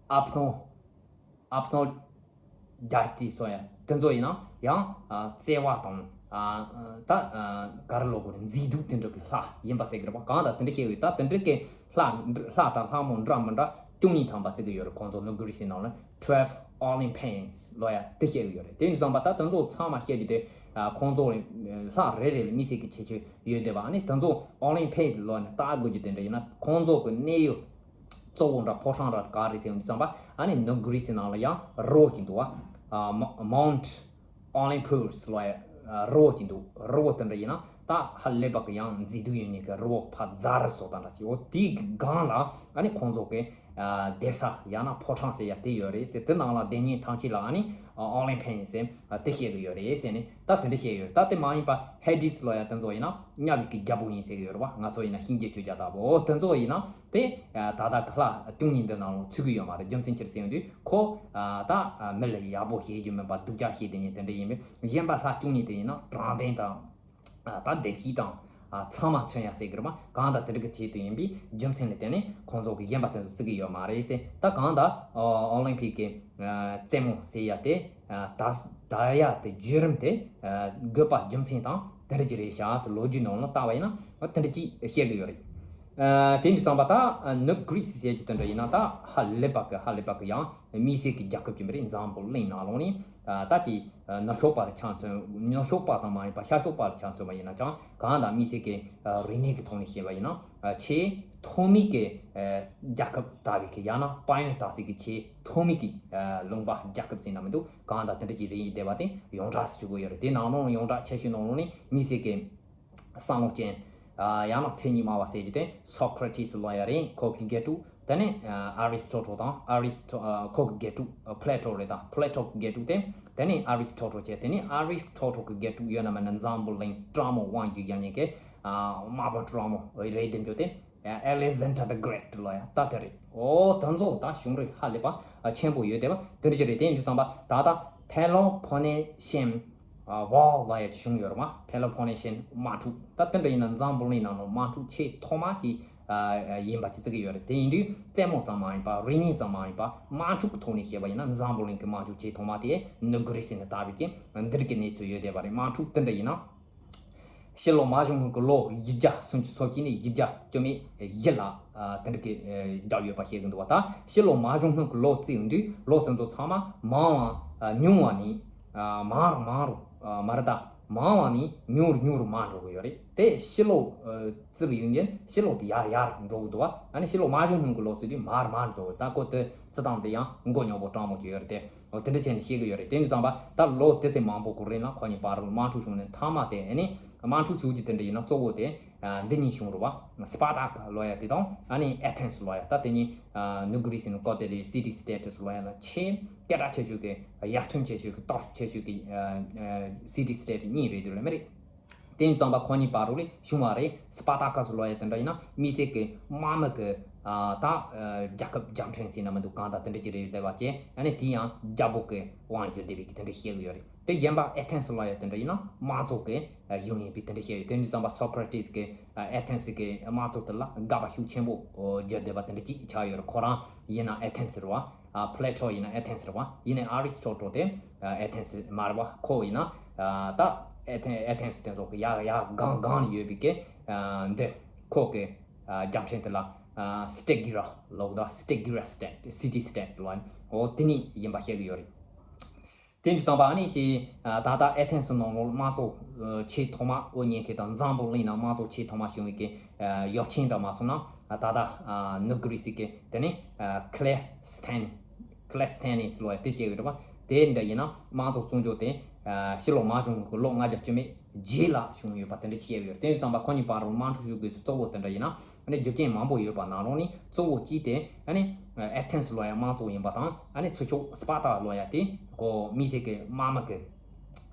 ཨ་ཕ་ནོ་ཨ་ཕ་ནོ་ཌའི་ཊི་སོ་ཡ་དེ་ཚོ་ཡིན་ན་ཡང་ཨ་བརྩེ་བ་དང་ཨ་ད་ཨ་ག་རེ་ལབ་དགོས་རེད། མཛེས་སྡུག་དེ་འདྲ་གི་ལྷ་ཡིན་པ་ཟེར་གི་རེད་བ། གང་ལྟར་དེ་འདྲ་བཤད་ཡོད། ད་དེ་འདྲ་གི་ལྷ་ལྷ་དང་ལྷ་མོ་འདྲ་མི་འདྲ་བཅུ་གཉིས་ཐམ་པ་བརྩི་གི་ཡོད་རེད། ཁོང་ཚོ་ནུབ་གྷི་རི་སི་ནང་ལ་Twelve Olympians་ལབ་ཡ་དེ་བཤད་གི་ཡོད་རེད། དེ་ཡིན་ཙང་པ་ད་དེ་ཚོ་ཚང་མ་བཤད་རྒྱུ་དེ་ཨ་ཁོང་ཚོ་ལྷ་རེ་རེ་ལ་དམིགས་བསལ་གྱི་ཁྱད་ཆོས་ཡོད་བསྡད་པ། ཨ་ནི་དེ་ཚོ་ཨོ་ལིམ་ཕིག་ལབ་ནས་བཏགས་དགོས་རྒྱུ་དེ་འདྲ་ཡིན་ན་ཁོང་ཚོ་གི་གནས་ཡུལ་གཙོ་བོ་འདྲ་ཕོ་བྲང་འདྲ་ག་རེ་ཟེར་ཡོང་དུས་ཙམ་པ་ཨ་ནི་ནུབ་གྷི་རི་སི་ནང་ལ་ཡང་རི་བོ་ཅིག་འདུག་བ། ཨ་མ་Mount Olympus་ལབ་ཡ་རི་བོ་ཅིག་འདུག་རི་བོ་དེ་འདྲ་ཡིན་ན་ད་ཧ་ལས་པ་གི་ཡང་མཛེས་སྡུག་ཡོད་མཁན་གི་རི་བོ་ཕ་རྫ་རི་སོགས་དང་འདྲ་ཅིག་འོ་དེའི་གི་སྒང་ལ་ཨ་ནི་ཁོང་ཚོ་གི་ཨ་གདན་ས་ཡང་ན་ཕོ་བྲང་ཟེར་ཡ་དེ་ཡོད་རེད་ཟེར། དེ་ནང་ལ་བསྡད་མཁན་ཐམས་ཅད་ལ་ཨ་ནི་ཨོ་ལིམ་ཕིག་ཟེར་དེ་བཤད་གི་ཡོད་རེད་ཟེར་ནས་ད་དེ་འདྲ་བཤད་ཡོད། ད་དེ་མ་ཡིན་པ་ཧེ་ཌི་སི་ལབ་ཡ་དེ་ཚོ་ཡིན་ན་དམྱལ་བའི་གི་རྒྱལ་པོ་ཡིན་ཟེར་གི་ཡོད་རེད་བ། ང་ཚོ་ཡིན་ན་གཤིན་རྗེ་ཆོས་རྒྱལ་ལྟ་བུ། འོ་དེ་ཚོ་ཡིན་ན་དེ་ད་ལྟ་གི་ལྷ་བཅུ་གཉིས་འདི་ནང་ལ་ཚུད་གི་ཡོད་མ་རེད། རྒྱུ་མཚན་ཅི་རེད་ཟེར་ཡོང་དུས་ཁོ་ད་མི་ལ་ཡག་པོ་བྱེད་རྒྱུ་མིན་པ་སྡུག་ཅག་བྱེད་བསྡད་མཁན་དེ་འདྲ་ཡིན་པས། གཞན་པ་ལྷ་བཅུ་གཉིས་དེ་ཡིན་ན་དྲང་བདེན་དང་། ད་བདེ་སྐྱིད་དང་ཚང་མ་མཚོན་ཡ་ཟེར་གི་རེད་མ། གང་ལྟར་དེ་འདྲ་གི་ཆེད་དུ་ཡིན་པའི་རྒྱུ་མཚན་ལ་བརྟེན་ནས་ཁོང་ཚོ་གི་གཞན་པ་དེ་ཚོ་བརྩི་གི་ཡོད་མ་རེད་ཟེར། ད་གང་ལྟར་ཨོ་ལིམ་ཕིག་གི་རྩེད་མོ་ཟེར་ཡ་དེ་ད་ད་ཡ་དེ་བརྒྱུད་རིམ་དེ་དགོས་པ་རྒྱུ་མཚན་དང་དེ་འདྲ་ཅིག་རེད་ཤག་ཟེར། ལོ་རྒྱུས་ནང་ལ་བལྟ་བ་ཡིན་ན་དེ་འདྲ་ཅིག་བཤད་གི་ཡོད་རེད། དེ་འདྲ་ཙམ་པ་ད་ནུབ་གྷི་རི་སི་ཟེར་གྱི་དེ་འདྲ་ཡིན་ན་ད་ཧ་ལས་པ་གི་ཧ་ལས་པ་གི་ཡང་། དམིགས་བསལ་གྱི་རྒྱལ་ཁབ་ཅིག་མ་རེད། འཛམ་བུ་གླིང་ནང་ལོགས་ནས་ད་ཅི་ནུབ་ཕྱོགས་པ་ལ་ཆ་མཚོན། ནུབ་ཕྱོགས་པ་ཙམ་མ་ཡིན་པ་ཤར་ཕྱོགས་པ་ལ་ཆ་མཚོན་པ་ཡིན་ན་ཀྱང་གང་ལྟར་དམིགས་བསལ་གྱི་རིག་གནས་ཀྱི་ཐོག་ནས་བཤད་པ་ཡིན་ན་ཆེས་ཐོག་མའི་གི་རྒྱལ་ཁབ་ལྟ་བུའི་གི་ཡང་ན་དཔལ་ཡོན་ལྟ་སའི་གི་ཆེས་ཐོག་མའི་གི་ལུང་པ་རྒྱལ་ཁབ་ཟེར་ན་མི་འདུག་གང་ལྟར་དེ་འདྲ་ཅིག་རེད། ཡིན་བསྡད་པ་དེ་ཡོངས་གྲགས་སུ་གྱུར་གི་ཡོད་རེད། དེ་ནང་ལོགས་ཡོངས་གྲགས་ཆེ་ཤོས་ནང་ལོགས་ནས་དམིགས་བསལ་གྱི་བསམ་བློ་ཅན། ཡང་ན་མཚན་ཉིད་སྨྲ་བ་ཟེར་རྒྱུ་དེ་སོ་ཁྲ་ཏིས་ལབ་ཡ་རེད། ཁོ་གི་དགེ་ཕྲུག་དེ་ནས་ཨ་རི་སི་ཊོ་ཊལ་དང་ཨ་རི་སི་ཊོ་ཁོ་གི་དགེ་ཕྲུག་པི་ལེ་ཊོ་རེད། ད་པི་ལེ་ཊོ་གི་དགེ་ཕྲུག་དེ་དེ་ནས་ཨ་རི་སི་ཊོ་ཊལ་བྱས། དེ་ནས་ཨ་རི་སི་ཊོ་ཊལ་གི་དགེ་ཕྲུག་ཡོད་ན་མེད་ན་འཛམ་བུ་གླིང་དྲང་མོ་དབང་སྒྱུར་རྒྱག་མཁན་གྱི་དམག་དཔོན་དྲང་མོ་རེད། དེ་འཇོག་དེ་Alexander the Great་ལབ་ཡ་ད་དེ་རེད། འོ་དེ་ཚོ་ད་གཞུང་རིག་ཧ་ལས་པ་ཆེན་པོ་ཡོད་བསྡད་པ་དེ་འདྲ་ཅིག་རེད། དེ་ཡིན་དུས་ཙམ་པ་ད་ལྟ་ཕེ་ལོ་ཕོ་ནེ་ཤན་ཝོལ་ལབ་ཡ་ཅིག་བྱུང་ཡོད་རེད་མ། ཕེ་ལོ་ཕོ་ནེ་ཤན་དམག་འཁྲུག་ད་དེ་འདྲ་ཡིན་ན་འཛམ་བུ་གླིང་ནང་ལ་དམག་འཁྲུག་ཆེས་ཐོག་མ་གི་ཡིན་པ་ཅིག་བརྩི་གི་ཡོད་རེད། དེ་ཡིན་དུས་རྩེད་མོ་ཙམ་མ་ཡིན་པ་རིག་གནས་ཙམ་མ་ཡིན་པ་དམག་འཁྲུག་གི་ཐོག་ནས་བཤད་པ་ཡིན་ན་འཛམ་བུ་གླིང་གི་དམག་འཁྲུག་ཆེས་ཐོག་མ་དེ་ནུབ་གྷི་རི་སི་ནས་དར་བའི་རྐྱེན་འདི་རིགས་ཀྱི་གནས་ཚུལ་ཡོད་བསྡད་པ་རེད། དམག་འཁྲུག་དེ་འདྲ་ཡིན་ན། ཕྱི་ལོ་མ་བྱུང་སྔོན་གྱི་ལོ་བཞི་བརྒྱ་སུམ་ཅུ་སོ་གཅིག་ནས་བཞི་བརྒྱ་བཅུ་མེད་བཞི་ལ་ཨ་དེ་འདྲ་གི་ཨ་བརྒྱབ་ཡོད་པ་བཤད་ཀྱི་འདུག་བ། ད་ཕྱི་ལོ་མ་བྱུང་སྔོན་གྱི་ལོ་བརྩིས་ཡོང་དུས་ལོ་ཚོ་ཚང་མ་མང་བ་ཨ་ཉུང་བ་ནས་ཨ་མང་རུ་མང་རུ་ཨ་མར་ད་ མང་བ་ནི་ཉུང་རུ་ཉུང་རུ་མར་འགྲོ་གི་ཡོད་རེད། དེ་ཕྱི་ལོགས་ཨ་བརྩི་བའི་ཡོན་ཏན་ཕྱི་ལོགས་དེ་ཡར་ཡར་འགྲོ་གི་འདུག་བ། ཨ་ནི་ཕྱི་ལོགས་མ་བྱུང་སྔོན་གྱི་ལོ་ཚོད་དེ་མར་མར་འགྲོ་གི། ད་ཁོ་དེ་བརྩི་སྟངས་དེ་ཡང་མགོ་རྙོག་པོ་སྤྲང་མོ་ཅིག་ཡོད་རེད་དེ། འོ་དེ་འདྲ་བྱས་ནས་བཤད་གི་ཡོད་རེད། དེ་ཡིན་དུས་ཙམ་པ་ད་ལོ་དེ་ཙམ་མང་པོ་གོང་རིང་ལ་ཁོ་གཉིས་བར་དུ་དམག་འཁྲུག་བྱུང་ནས་མཐའ་མ་དེ། ཨ་ནི་དམག་འཁྲུག་བྱུང་རྒྱུ་དེ་འདྲ་ཡིན་ན་གཙོ་བོ་དེ་ཨ་འདི་གཉིས་བྱུང་རེད་བ། སྤར་ཏ་ཀ་ལབ་ཡ་དེ་དང་ཨ་ནི་ཨེ་ཐེན་སི་ལབ་ཡ། ད་དེ་གཉིས་ཨ་ནུབ་གྷི་རི་སི་ནི་ཀོ་ཏེ་ལི་སི་ཊི་སི་ཊེཊ་སི་ལབ་ཡ་ལ་ཆེས་སྐད་གྲགས་ཆེ་ཤོས་ཀྱི་ཡར་ཐོན་ཆེ་ཤོས་ཀྱི་སྟོབས་ཤུགས་ཆེ་ཤོས་ཀྱི་ཨ་ཨ་སི་ཊི་སི་ཊེཊ་གཉིས་རེད་འདུག་ལེ་མི་རེད། དེ་ཡིན་ཙམ་པ་ཁོ་གཉིས་བར་དུ་ལས་བྱུང་བ་རེད། སྤར་ཏ་ཀ་སི་ལབ་ཡ་དེ་འདྲ་ཡིན་ན་དམིགས་བསལ་གྱི་དམག་མི་གི་ཨ་ད་ཨ་རྒྱལ་ཁབ་རྒྱལ་ཕྲན་ཟེར་ན་མི་འདུག་གང་ལྟར་དེ་འདྲ་ཅིག་རེད་བསྡད་པ་བྱས། ཨ་ནི་དེ་ཡང་རྒྱལ་པོ་གི་དབང་ཡོད་བསྡད་པའི་གི་དེ་འདྲ་བཤད་གི་ཡོད་རེད། དེ་གཞན་པ་ཨེ་ཐེན་སི་ལབ་ཡ་དེ་འདྲ་ཡིན་ན་དམངས་གཙོ་གི་ཨ་གཞུང་ཡིན་པའི་དེ་འདྲ་བཤད་ཡོད། དེ་ཡིན་ཙམ་པ་སོ་ཀ་ར་ཏི་སི་གི་ཨ་ཨེ་ཐེན་སི་གི་དམངས་གཙོ་དེ་ལ་དགག་པ་ཤུགས་ཆེན་པོ་བརྒྱབ་བསྡད་པ་དེ་འདྲ་ཅིག་ཆགས་ཡོད་རེད། ཁོ་རང་ཡིན་ན་ཨེ་ཐེན་སི་རེད་བ། ཨ་པི་ལེ་ཊོ་ཡིན་ན་ཨེ་ཐེན་སི་རེད་བ། ཡིན་ནའི་ཨ་རི་སི་ཊོ་ཊལ་དེ་ཨ་ཨེ་ཐེན་སི་མ་རེད་བ། ཁོ་ཡིན་ན་ཨ་ད་ཨེ་ཐེན་ཨེ་ཐེན་སི་དེ་ཚོ་གི་ཡ་ཡ་སྒང་སྒང་ལ་ཡོད་པའི་གི་ཨ་འདི་ཁོ་གི་ཨ་རྒྱལ་ཕྲན་དེ་ལ་ཨ་སི་ཊེ་གི་ར་ལབ་ད། སི་ཊེ་གི་ར་སི་ཊེཊ། སི་ཊི་སི་ཊེཊ་ལབ་འོ་དེ་ནི་ཡིན་པ་བཤད་གི་ཡོད་རེད། དེ་འདྲ་བསམ་པ་ཨ་ནི་ཅི་ཨ་ད་ལྟ་ཨེ་ཐེན་སི་ནང་ལོགས་དམངས་གཙོ་ཨ་ཆེས་ཐོག་མ་དབུ་བརྙེས་མཁན་དང་འཛམ་བུ་གླིང་ནང་དམངས་གཙོ་ཆེས་ཐོག་མ་བྱུང་བའི་གི་ཨ་ཡོ་ཆེན་འདྲ་མ་སོང་ན་ཨ་ད་ལྟ་ཨ་ནུབ་གྷི་རི་སི་གི་དེ་ནི་ཨ་ཁི་ལེ་སི་ཐེ་ནི། ཁི་ལེ་སི་ཐེ་ནི་སི་ལབ་ཡ་དེ་བཤད་ཡོད་རེད་པ། དེ་འདྲ་ཡིན་ན་དམངས་གཙོ་བཙུགས་འཇོག་དེ་ཨ་ཕྱི་ལོགས་མ་བྱུང་གི་ལོ་ལྔ་བརྒྱ་བཅུ་མེད་རྗེས་ལ་བྱུང་ཡོད་པ་དེ་འདྲ་བཤད་ཡོད་རེད། དེ་ཡིན་ཙམ་པ་ཁོ་གཉིས་བར་དུ་དམག་འཁྲུག་ཞུགས་དགོས་སུ་གཙོ་བོ་དེ་འདྲ་ཡིན་ན། ཨ་ནི་རྒྱུ་རྐྱེན་མང་པོ་ཡོད་པ་ནང་ལོགས་ནས་གཙོ་བོ་གཅིག་དེ་ཨ་ནི་ཨེ་ཐེན་སི་ལབ་ཡ་དམངས་གཙོ་ཡིན་པ་དང་། ཨ་ནི་ཚུར་ཕྱོགས་སི་པར་ཏ་ལབ་ཡ་དེ་ཁོ་དམིགས་བསལ་གྱི་དམག་མི་གི་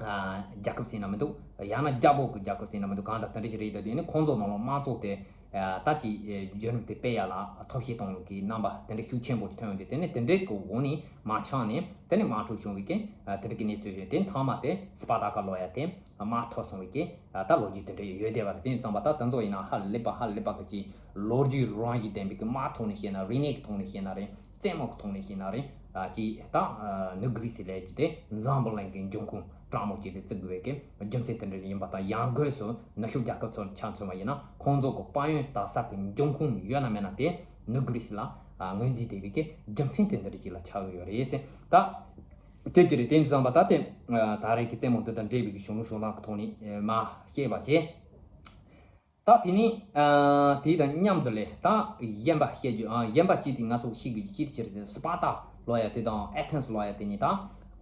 ཨ་རྒྱལ་ཁབ་ཟེར་ན་མི་འདུག་ཡང་ན་རྒྱལ་པོ་གི་རྒྱལ་ཁབ་ཟེར་ན་མི་འདུག་གང་ལྟར་དེ་འདྲ་ཞིག་རེད། ད་དུས་ཨ་ནི་ཁོང་ཚོ་ནང་ལོགས་དམངས་གཙོ་དེ་ཨ་ད་ཅིག་བརྒྱུད་རིམ་དེ་སྤེལ་ཡ་ལ་ཐབས་ཤེས་གཏོང་ཡོད་ཀྱི་རྣམ་པ་དེ་འདྲ་ཤུགས་ཆེན་པོ་ཞིག་ཐོན་ཡོང་དུས། དེ་ནས་དེ་འདྲའི་གི་འོག་ནས་མ་འཆམ་ནས་དེ་ནས་དམག་འཁྲུག་བྱུང་བའི་གི་ཨ་དེ་འདྲ་གི་གནས་ཚུལ་རེད། དེ་མཐའ་མ་དེ་སི་པར་ཏ་ཀ་ལབ་ཡ་དེ་དམག་ཐོར་སོང་བའི་གི་ཨ་ད་ལོ་རྒྱུས་དེ་འདྲ་ཡོད་བསྡད་པ་རེད། དེ་ཡིན་ཙམ་པ་ད་དེ་ཚོ་ཡིན་ན་ཧ་ལས་པ་ཧ་ལས་པ་གི་ཅིག་ལོ་རྒྱུས་རང་བཞིན་ལྡན་པའི་གི་དམག་ཐོག་ནས་བཤད་ན་རིག་གནས་ཀྱི་ཐོག་ནས་བཤད་ན་རེད། རྩེད་མོ་གི་ཐོག་ནས་བཤད་ན་རེད། ཨ་ཅིག་ད་ཨ་ནུབ་གྷི་རི་སི་ལབ་རྒྱུ་དེ་འཛམ་བུ་གླིང་གི་འབྱུང་ཁུངས་སྤྲང་མོ་ཅིག་ཏུ་བརྩི་དགོས་པའི་གི་རྒྱུ་མཚན་དེ་འདྲ་ཡིན་པ་དང་། ཡང་སྒོས་སུ་ནུབ་ཕྱོགས་རྒྱལ་ཁབ་ཚོར་ཆ་མཚོན་པ་ཡིན་ན་ཁོང་ཚོ་གི་དཔལ་ཡོན་དར་ས་གི་འབྱུང་ཁུངས་ཡོད་ན་མེད་ན་དེ་ནུབ་གྷི་རི་སི་ལ་ཨ་ངོས་འཛིན་བསྡད་པའི་གི་རྒྱུ་མཚན་དེ་འདྲ་ཅིག་ལ་ཆགས་ཀྱི་ཡོད་རེད་ཟེར། ད་དེ་ཅི་རེད། དེ་ཡིན་ཙང་པ་ད་དེ་ཨ་ད་རེས་ཀྱི་རྩེད་མོ་འདི་དང་འབྲེལ་བའི་གི་གཞུང་ལུགས་གཞུང་དང་གི་ཐོག་ནས་ཨ་མ་བཤད་པ་བྱས། ད་དེ་ནས་ཨ་དེ་དང་མཉམ་དུ་ལས་ད་གཞན་པ་བཤད་རྒྱུ་ཨ་གཞན་པ་ཅིག་དེ་ང་ཚོ་ཤེས་དགོས་རྒྱུ་ཅིག་དེ་ཅི་རེད་ཟེར་ན། སི་པར་ཏ་ལབ་ཡ་དེ་དང་ཨེ་ཐེན་སི་ལབ་ཡ་དེ་གཉིས་ད་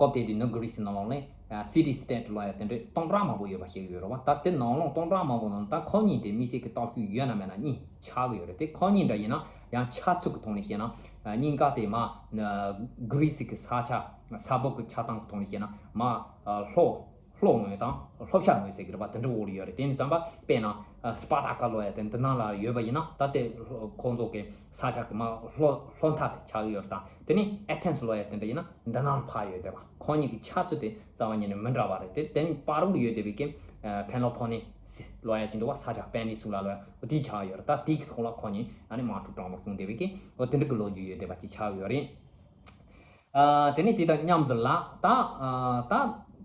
སྐབས་དེ་དུས་ནུབ་གྷི་རི་སི་ནང་ལོགས་ནས་ཨ་སི་ཊི་སི་ཊེཊ་ལབ་ཡ་དེ་འདྲའི་སྟོང་ཕྲག་མང་པོ་ཡོད་པ་ཤེས་ཀྱི་ཡོད་རེད་བ། ད་དེ་ནང་ལོགས་སྟོང་ཕྲག་མང་པོ་ནང་ད་ཁོ་གཉིས་དེ་དམིགས་བསལ་གྱི་སྟོབས་ཤུགས་ཡོད་ན་མེད་ན་གཉིས་ཆགས་ཀྱི་ཡོད་རེད། དེ་ཁོ་གཉིས་འདྲ་ཡིན་ན་ཡང་ཆབ་སྲིད་ཀྱི་ཐོག་ནས་བཤད་ན་ཨ་གཉིས་ཀ་དེ་མ་ཨ་གྷི་རི་སི་གི་ས་ཆ་ས་བབ་ཀྱི་ཆགས་སྟངས་ཀྱི་ཐོག་ནས་བཤད་ན་མ་ཨ་ལྷོ་ལྷོ་ངོས་དང་ལྷོ་ཤར་ངོས་ཟེར་གྱི་རེད་པ། དེ་འདྲ་འོག་ལ་ཡོད་རེད། དེ་ནི་ཙམ་པ་དཔེར་ན་ཨ་སི་པར་ཏ་ཀ་ལབ་ཡ་དེ་འདི་ནང་ལ་ཡོད་པ་ཡིན་ན་ད་ལྟའི་ལྷོ་ཁོང་ཚོ་གི་ས་ཆ་གི་མ་ལྷོ་ལྷོ་མཐའ་དེ་ཆགས་ཀྱི་ཡོད་རེད། ད་དེ་ནི་ཨེ་ཐེན་སི་ལབ་ཡ་དེ་འདྲ་ཡིན་ན་འདི་ནང་ལ་ཕར་ཡོད་བསྡད་པ། ཁོང་གཉིས་ཀྱི་ཆབ་སྲིད་དེ་རྩ་བ་ཉིད་ནས་མི་འདྲ་བ་རེད། དེ་དེ་ནི་བར་དུ་ཡོད་བསྡད་པའི་གི་ཨ་ཕེ་ལོ་ཕོ་ནེ་སི་ལབ་ཡ་ཅིག་འདུག་བ། ས་ཆ་པེ་ནི་སུ་ལ་ལབ་ཡ་འོ་དེ་ཆགས་ཡོད་རེད། ད་དེ་གི་ཐོག་ལ་ཁོང་གཉིས་ཨ་ནི་དམག་འཁྲུག་དྲང་པོ་བྱུང་བསྡད་པའི་གི་འོ་དེ་འདྲ་གི་ལོ་རྒྱུས་ཡོད་བསྡད་པ་ཅིག་ཆགས་ཡོད་རེད། ཨ་དེ་ནས་དེ་དང་མཉམ་དུ་ལ་ད་ཨ་ད་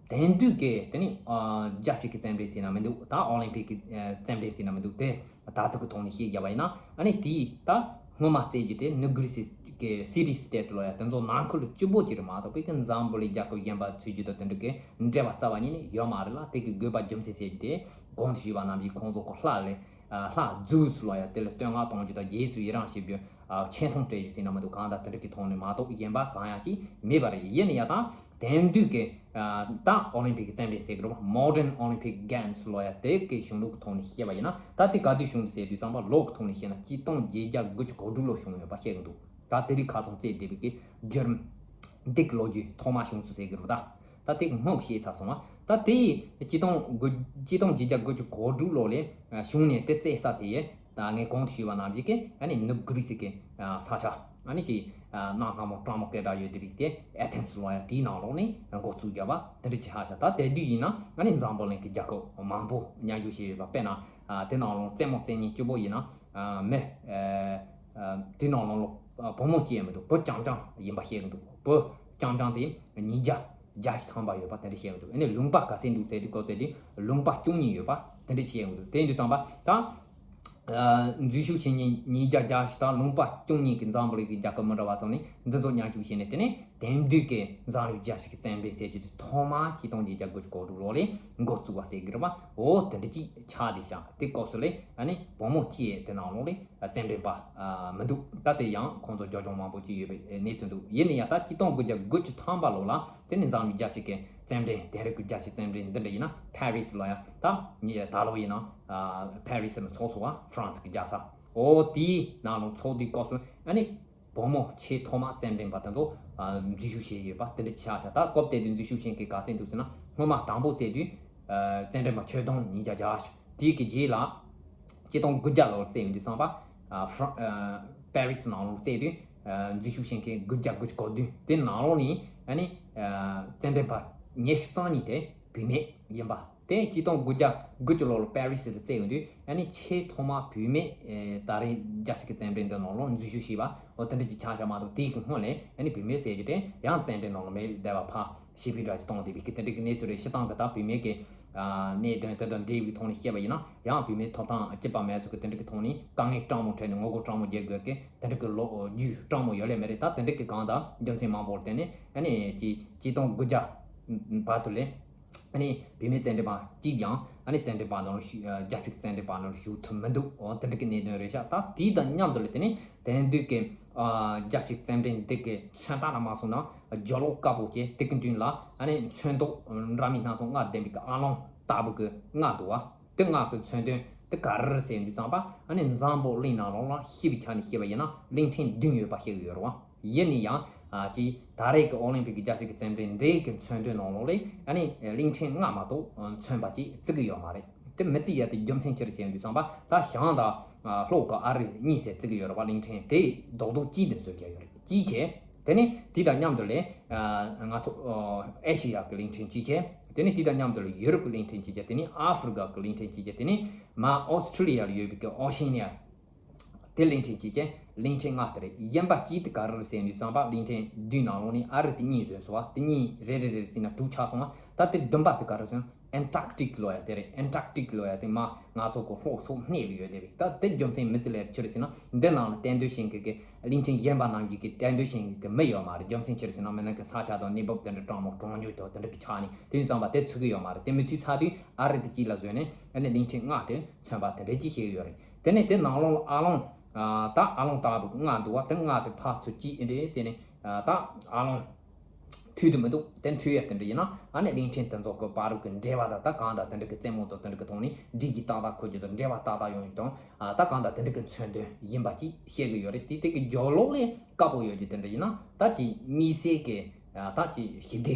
དེང་དུས་ཀྱི་དེ་ནས་ཨ་རྒྱལ་སྤྱི་གི་རྩེད་འགྲན་ཟེར་ན་མི་འདུག་ད་ཨོ་ལིམ་ཕིག་གི་ཨ་རྩེད་འགྲན་ཟེར་ན་མི་འདུག་དེ་ད་ཚིག་གི་ཐོག་ནས་བཤད་བརྒྱབ་པ་ཡིན་ན། ཨ་ནི་དེ་ད་སྔོན་མ་རྩེད་རྒྱུ་དེ་ནུབ་གྷི་རི་སི་གི་སི་ཊི་སི་ཊེཊ་ལབ་ཡ་དེ་ཚོ་ནང་ཁུལ་ལ་གཅིག་པོ་ཅིག་རེད་མ་གཏོགས་པའི་གི་འཛམ་བུ་གླིང་རྒྱལ་ཁབ་གཞན་པ་ཚུད་རྒྱུ་དང་དེ་འདྲ་གི་འབྲེལ་བ་རྩ་བ་ཉིད་ནས་ཡོད་མ་རེད་ལ། དེ་གི་དགོས་པ་རྒྱུ་མཚན་ཟེར་རྒྱུ་དེ་གོང་དུ་ཞུས་པ་ནང་བཞིན་ཁོང་ཚོ་གི་ལྷ་ལས་ཨ་ལྷ་ཛུ་སི་ལབ་ཡ་དེ་ལ་བསྟོད་བསྔགས་གཏོང་རྒྱུ་དང་རྗེས་སུ་ཡི་རང་བྱེད་རྒྱུ། ཨ་ཆེ་མཐོང་སྤྲད་རྒྱུ་ཟེར་ན་མི་འདུག་གང་ལྟར་དེ་འདྲ་གི་ཐོག་ནས་མ་གཏོགས་གཞན་པ་གང་ཡང་ཅིག་མེད་པ་རེད། ཡིན་ན་ཡང་ད་དེང་དུས་ཀྱི་ཨ་ད་ཨོ་ལིམ་ཕིག་གི་རྩེད་འགྲན་ཟེར་གི་རེད་བ། Modern Olympic Games ལབ་ཡ་དེ་གི་གཞུང་ལུགས་ཀྱི་ཐོག་ནས་བཤད་པ་ཡིན་ན། ད་དེ་ག་དུས་བྱུང་འདུག་ཟེར་དུས་ཙམ་པ་ལོ་གི་ཐོག་ནས་བཤད་ན་གཅིག་སྟོང་བརྒྱད་བརྒྱ་དགུ་བཅུ་གོ་དྲུག་ལོ་བྱུང་ཡོད་པ་བཤད་གི་འདུག་ད་དེ་རིང་ཁ་སང་རྩེད་བསྡད་པའི་གི་བརྒྱུད་རིམ་འདི་གི་ལོ་རྒྱུས་ཐོག་མ་བྱུང་ཚུལ་ཟེར་གི་རེད་བ། ད་ད་དེ་གི་སྔོན་བཤད་ཚར་སོང་བ། ད་དེ་གཅིག་སྟོང་དགུ་གཅིག་སྟོང་བརྒྱད་བརྒྱ་དགུ་བཅུ་གོ་དྲུག་ལོ་ལས་བྱུང་ནས་དེ་རྩེད་ས་དེ་ཡི་ད་ངས་གོང་དུ་ཞུས་པ་ནང་བཞིན་གྱི་ཨ་ནི་ནུབ་གྷི་རི་སི་གི་ས་ཆ། ཨ་ནི་ཅིག་གནའ་སྔ་མོ་སྤྲང་མོ་སྐད་གྲགས་ཡོད་བསྡད་པའི་དེ་ཨེ་ཐེན་སི་ལབ་ཡ་དེའི་ནང་ལོགས་ནས་འགོ་བཙུགས་བརྒྱབ་པ་དེ་འདྲ་ཅིག་ཧ་ཤ། ད་དེ་དུས་ཡིན་ན་ཨ་ནི་འཛམ་བུ་གླིང་གི་རྒྱལ་ཁབ་མང་པོ་མཉམ་ཞུགས་བྱས་ཡོད་པ། དཔེར་ན་དེ་ནང་ལོགས་རྩེད་མོ་རྩེ་མཁན་གཅིག་པོ་ཡིན་ན་མི་དེ་ནང་ལོགས་ལ་བུ་མོ་གཅིག་ཡང་མི་འདུག་བུ་རྐྱང་རྐྱང་ཡིན་པ་བཤད་གི་འདུག་བུ་རྐྱང་རྐྱང་དེ་ཉིས་བརྒྱ་བརྒྱད་ཅུ་ཐམ་པ་ཡོད་པ་དེ་འདྲ་བཤད་གི་འདུག་ཨ་ནི་ལུང་པ་ག་ཚད་འདུག་ཟེར་དུས་སྐབས་དེ་དུས་ལུང་པ་བཅུ་གཉིས་ཡོད་པ་དེ་འདྲ་བཤད་གི་འདུག་དེ་ཡིན་དུས་ཙམ་པ་ད། ཨ་འཛུལ་ཞུགས་བྱེད་མཁན་ཉིས་བརྒྱ་བརྒྱད་ཅུ་དང་ལུང་པ་བཅུ་གཉིས་ཀྱི་འཛམ་བུ་གླིང་གི་རྒྱལ་ཁབ་མི་འདྲ་བ་ཚང་ནས་འདི་ཚོ་མཉམ་ཞུགས་བྱས་ནས། དེ་ནས་ དེང་དུས་ཀྱི་འཛམ་གླིང་རྒྱལ་སྤྱི་གི་རྩེད་འགྲན་ཟེར་རྒྱུ་དེ་ཐོག་མ་ཆིག་སྟོང་བརྒྱད་བརྒྱ་དགུ་བཅུ་གོ་དྲུག་ལོ་ལས་འགོ་བཙུགས་པ་ཟེར་གི་རེད་པ། འོ་དེ་འདྲ་ཅིག་ཆགས་བསྡད་ཤག་དེ་སྐབས་སུ་ལས་ཨ་ནི་བུ་མོ་གཅིག་དེ་ནང་ལོགས་ལས་རྩེད་འགྲན་པ་མི་འདུག་ད་དེ་ཡང་ཁོང་ཚོ་རྒྱབ་ལྗོངས་མང་པོ་ཅིག་ཡོད་པའི་གནས་ཚུལ་འདུག་ཡིན་ན་ཡང་ད་ཆིག་སྟོང་དགུ་བརྒྱ་དགུ་བཅུ་ཐམ་པ་ལོ་ལ་དེ་ནི་འཛམ་གླིང་རྒྱལ་སྤྱི་གི་རྩེད་འགྲན་དེང་རབས་ཀྱི་རྒྱལ་སྤྱི་རྩེད་འགྲན་འདི་འདྲ་ཡིན་ན་ཕ་རི་སི་ལ་ཡང་ད་ད་ལོ་ཡིན་ན་ཕ་རི་སི་ལ་ཚོགས་སོང་བ། ཧྥ་རན་སི་གི་རྒྱལ་ས། འོ་དེའི་ནང་ལོགས་ཚོགས་དུས་སྐབས་སུ་ཨ་ནི་བུ་མོ་ཆེས་ཐོག་མ་རྩེད་འགྲན་པ་དེ་ཚོ་འཛུལ་ཞུགས་བྱས་ཡོད་པ་དེ་འདྲ་ཆགས་ཤག་ད་སྐབས་དེ་དུས་འཛུལ་ཞུགས་བྱེད་མཁན་ག་ཚད་འདུག་ཟེར་ན་སྔོན་མ་དང་པོ་རྩེད་དུས་རྩེད་འགྲན་པ་ཆོས་དོན་ཉིས་བརྒྱ་བརྒྱ་ཞིག་དེའི་གི་རྗེས་ལ་ཆིག་སྟོང་དགུ་བརྒྱ་ལོར་རྩེད་ཡོང་དུས་ཙམ་པ་ཧྥ་རན་པེ་རི་སི་ནང་ལོགས་རྩེད་དུས་འཛུལ་ཞུགས་བྱེད་མཁན་དགུ་བརྒྱ་དགུ་བཅུ་གོ་བདུན་དེ་ནང་ལོགས་ནས་ཨ་ནི་རྩེད་འགྲན་པ་ཉི་ཤུ་རྩ་གཉིས་དེ་བུད་མེད་ཡིན་པ། དེ་ཆིག་སྟོང་དགུ་བརྒྱ་དགུ་བཅུ་ལོ་ལ་པེ་རི་སི་དུ་བཙལ་ཡོང་དུས་ཨ་ནི་ཆེས་ཐོག་མ་བུད་མེད་ཨེ་ད་རེས་རྒྱལ་སྤྱི་གི་རྩེད་འགྲན་འདི་ནང་ལོགས་འཛུལ་ཞུགས་བྱས་པ་འོ་དེ་འདྲ་ཅིག་ཆགས་ཤག་མ་གཏོགས་དེའི་གི་སྔོན་ལས་ཨ་ནི་བུད་མེད་ཟེར་རྒྱུ་དེ་ཡང་རྩེད་འགྲན་ནང་ལ་མེད་བསྡད་པ་ཕར་ཞེ་པོའི་འདྲ་ཞིག་གཏོང་བསྡད་པའི་གི་དེ་འདྲ་གི་གནས་ཚུལ་རེད། སྤྱིར་བཏང་གི་ད་བུད་མེད་ཀྱི་ཨ་གནད་དོན་དེ་དང་འབྲེལ་བའི་ཐོག་ནས་བཤད་པ་ཡིན་ན་ཡང་བུད་མེད་ཐོབ་ཐང་སྐྱིད་པ་མེད་ཚུལ་གི་དེ་འདྲ་གི་ཐོག་ནས་དཀའ་ངལ་སྤྲང་མོ་འཕྲད་ནས་ངོ་རྒོལ་སྤྲང་མོ་རྒྱག་དགོས་ཀི་དེ་འདྲ་གི་ལོ་རྒྱུས་སྤྲང་མོ་ཡོད་ལེ་མེད་རེད། ད་དེ་འདྲ་གི་གང་ལྟར་རྒྱུ་མཚན་མང་པོར་བརྟེན་ནས་ཨ་ནི་ཅི་ཆིག་སྟོང་དགུ་བརྒྱ་བར་དུ་ལས། ཨ་ནི་བུད་མེད་རྩེད་འགྲན་པ་གཅིག་ཀྱང་ཨ་ནི་རྩེད་འགྲན་པ་ནང་ལ་ཞུགས་རྒྱལ་སྤྱིའི་རྩེད་འགྲན་པ་ནང་ལ་ཞུགས་ཐུབ་མི་འདུག་འོ་དེ་འདྲ་གི་གནད་དོན་རེད་ཤག་ད་དེའི་དང་མཉམ་དུ་ལ་དེ་ནི་དེང་དུས་ཀྱི་རྒྱལ་སྤྱིའི་རྩེད་འགྲན་འདི་གི་མཚོན་རྟགས་ལ་མ་སོང་ན་རྒྱབ་ལོགས་དཀར་པོ་བྱས་དེ་གི་མདུན་ལ་ཨ་ནི་ཚོན་མདོག་འདྲ་མིན་སྣ་ཚོགས་ལྔ་ལྡན་པའི་གི་ཨ་ལོང་ལྟ་བུ་གི་ལྔ་འདུག་བ། དེ་ལྔ་གི་མཚོན་དོན་དེ་ག་རེ་རེད་ཟེར་དུས་ཙམ་པ་ཨ་ནི་འཛམ་བུ་གླིང་ནང་ལོགས་ལ་ཤེས་པའི་ཆ་ནས་བཤད་པ་ཡིན་ན་གླིང་ཕྲན་བདུན་ཡོད་པ་བཤད་གི་ཡོད་རེད་བ། ཡིན་ན་ཡང་ཅིག་ད་རེས་ཀྱི་ཨོ་ལིམ་པིག་གི་རྒྱལ་སྤྱི་གི་རྩེད་འགྲན་འདི་གི་མཚོན་དོན་ནང་ལོགས་ལས་ཨ་ནི་གླིང་ཕྲན་ལྔ་མ་གཏོགས་མཚོན་པ་ཅིག་བརྩི་གི་ཡོད་མ་རེད། དེ་མི་བརྩི་ཡ་དེ་རྒྱུ་མཚན་ཅི་རེད་ཟེར་དུས་ཙམ་པ་ད་བྱང་དང་ལྷོ་གི་ཨ་རི་གཉིས་ཟེར་བརྩི་གི་ཡོད་རེད་བ། གླིང་ཕྲན་དེ་རྡོག་རྡོག་གཅིག་ཏུ་བཟོས་བཞག་ཡོད་རེད། གཅིག་བྱས། དེ་ནས་དེ་དང་མཉམ་དུ་ལས་ང་ཚོ་ཨེ་ཤི་ཡ་གི་གླིང་ཕྲན་གཅིག་བྱས། དེ་ནས་དེ་དང་མཉམ་དུ་ལས་ཡུ་རོབ་ཀྱི་གླིང་ཕྲན་གཅིག་བྱས། དེ་ནས་ཨ་ཧྥི་རི་ཀ་གི་གླིང་ཕྲན་གཅིག་བྱས། དེ་ནས་མར་ཨོ་སི་ཁྲི་ལི་ཡ་ལ་ཡོད་པའི་གི་ཨོ་ཤེ་ནི་ཡ། དེ་གླིང་ཕྲན་གཅིག་བྱས། གླིང་ཕྲན་ལྔ་དེ་རེད། གཞན་པ་གཅིག་དེ་ག་རེ་རེད་ཟེར་དུས་ཙམ་པ་གླིང་ཕྲན་བདུན་ནང་ལོགས་ནས་ཨ་རི་དེ་གཉིས་བཟོས་སོང་བ། དེ་གཉིས་རེ་རེ་རེ་རེ་བརྩིས་ན་དྲུག་ཆགས་སོང་བ། ད་དེ་བདུན་པ་དེ་ག་རེ་ཟེར་ན་ཨན་ཊར་ཀི་ཊིག་ལབ་ཡ་དེ་རེད། ཨན་ཊར་ཀི་ཊིག་ལབ་ཡ་དེ་མར་ང་ཚོ་གི་ལྷོ་ཕྱོགས་སྣེ་ལ་ཡོད་བསྡད་པའི། ད་དེ་རྒྱུ་མཚན་མི་བརྩི་ལེ་ཆི་རེད་ཟེར་ན་འདི་ནང་ལ་གཏན་སྡོད་བྱེད་མཁན་གི་གླིང་ཕྲན་གཞན་པ་ནང་བཞིན་གི་གཏན་སྡོད་བྱེད་མཁན་གི་མི་ཡོད་མ་རེད། རྒྱུ་མཚན་ཅི་རེད་ཟེར་ན་མི་ནང་གི་ས་ཆ་དང་གནས་བབ་དེ་འདྲ་གྲང་མོ་གྲང་རྒྱུ་དང་དེ་འདྲ་གི་ཆ་ནས་དེ་ཡིན་ཙང་པ་དེ་ཚུད་གི་ཡོད་མ་རེད། དེ་མི་ཚུད་ཚར་དུས་ཨ་རི་དེ་གཅིག་ལ་བཟོས་ནས་ཨ་ནི་གླིང་ཕྲན་ལྔ་དེ་མཚོན་པ་དེ་འདྲ་ཅིག་བཤད་གི་ཡོད་རེད། དེ་ནས་དེ་ནང་ལོགས་ལ་ཨ་ལོང་ད་ཨ་ལོང་ལྟ་བུ་ལྔ་འདུག་བ། དེ་ལྔ་དེ་ཕར་ཚུར་གཅིག་ཨེ་འདྲ་ཟེར་ནས་ད་ཨ་ལོང་མཐུད་དུ་མི་འདུག་དེ་མཐུད་ཡ་དེ་འདྲ་ཡིན་ན་ཨ་ནི་གླིང་ཕྲན་དེ་ཚོ་གི་བར་གི་འབྲེལ་བ་དང་ད་གང་དང་དེ་འདྲ་གི་རྩེད་མོ་དང་དེ་འདྲ་གི་ཐོག་ནས་འགྲིག་གི་ཏག་ཏག་འཁོར་རྒྱུ་དང་འབྲེལ་བ་ཏག་ཏག་ཡོང་རྒྱུ་དང་ད་གང་དང་དེ་འདྲ་གི་མཚོན་དོན་ཡིན་པ་ཅིག་བཤད་གི་ཡོད་རེད། དེ་དེ་གི་རྒྱབ་ལོགས་ལས་དཀར་པོ་ཡོད་རྒྱུ་དེ་འདྲ་ཡིན་ན་ད་ཅིག་དམིགས་བསལ་གི་ད་ཅིག་ཞི་བདེ་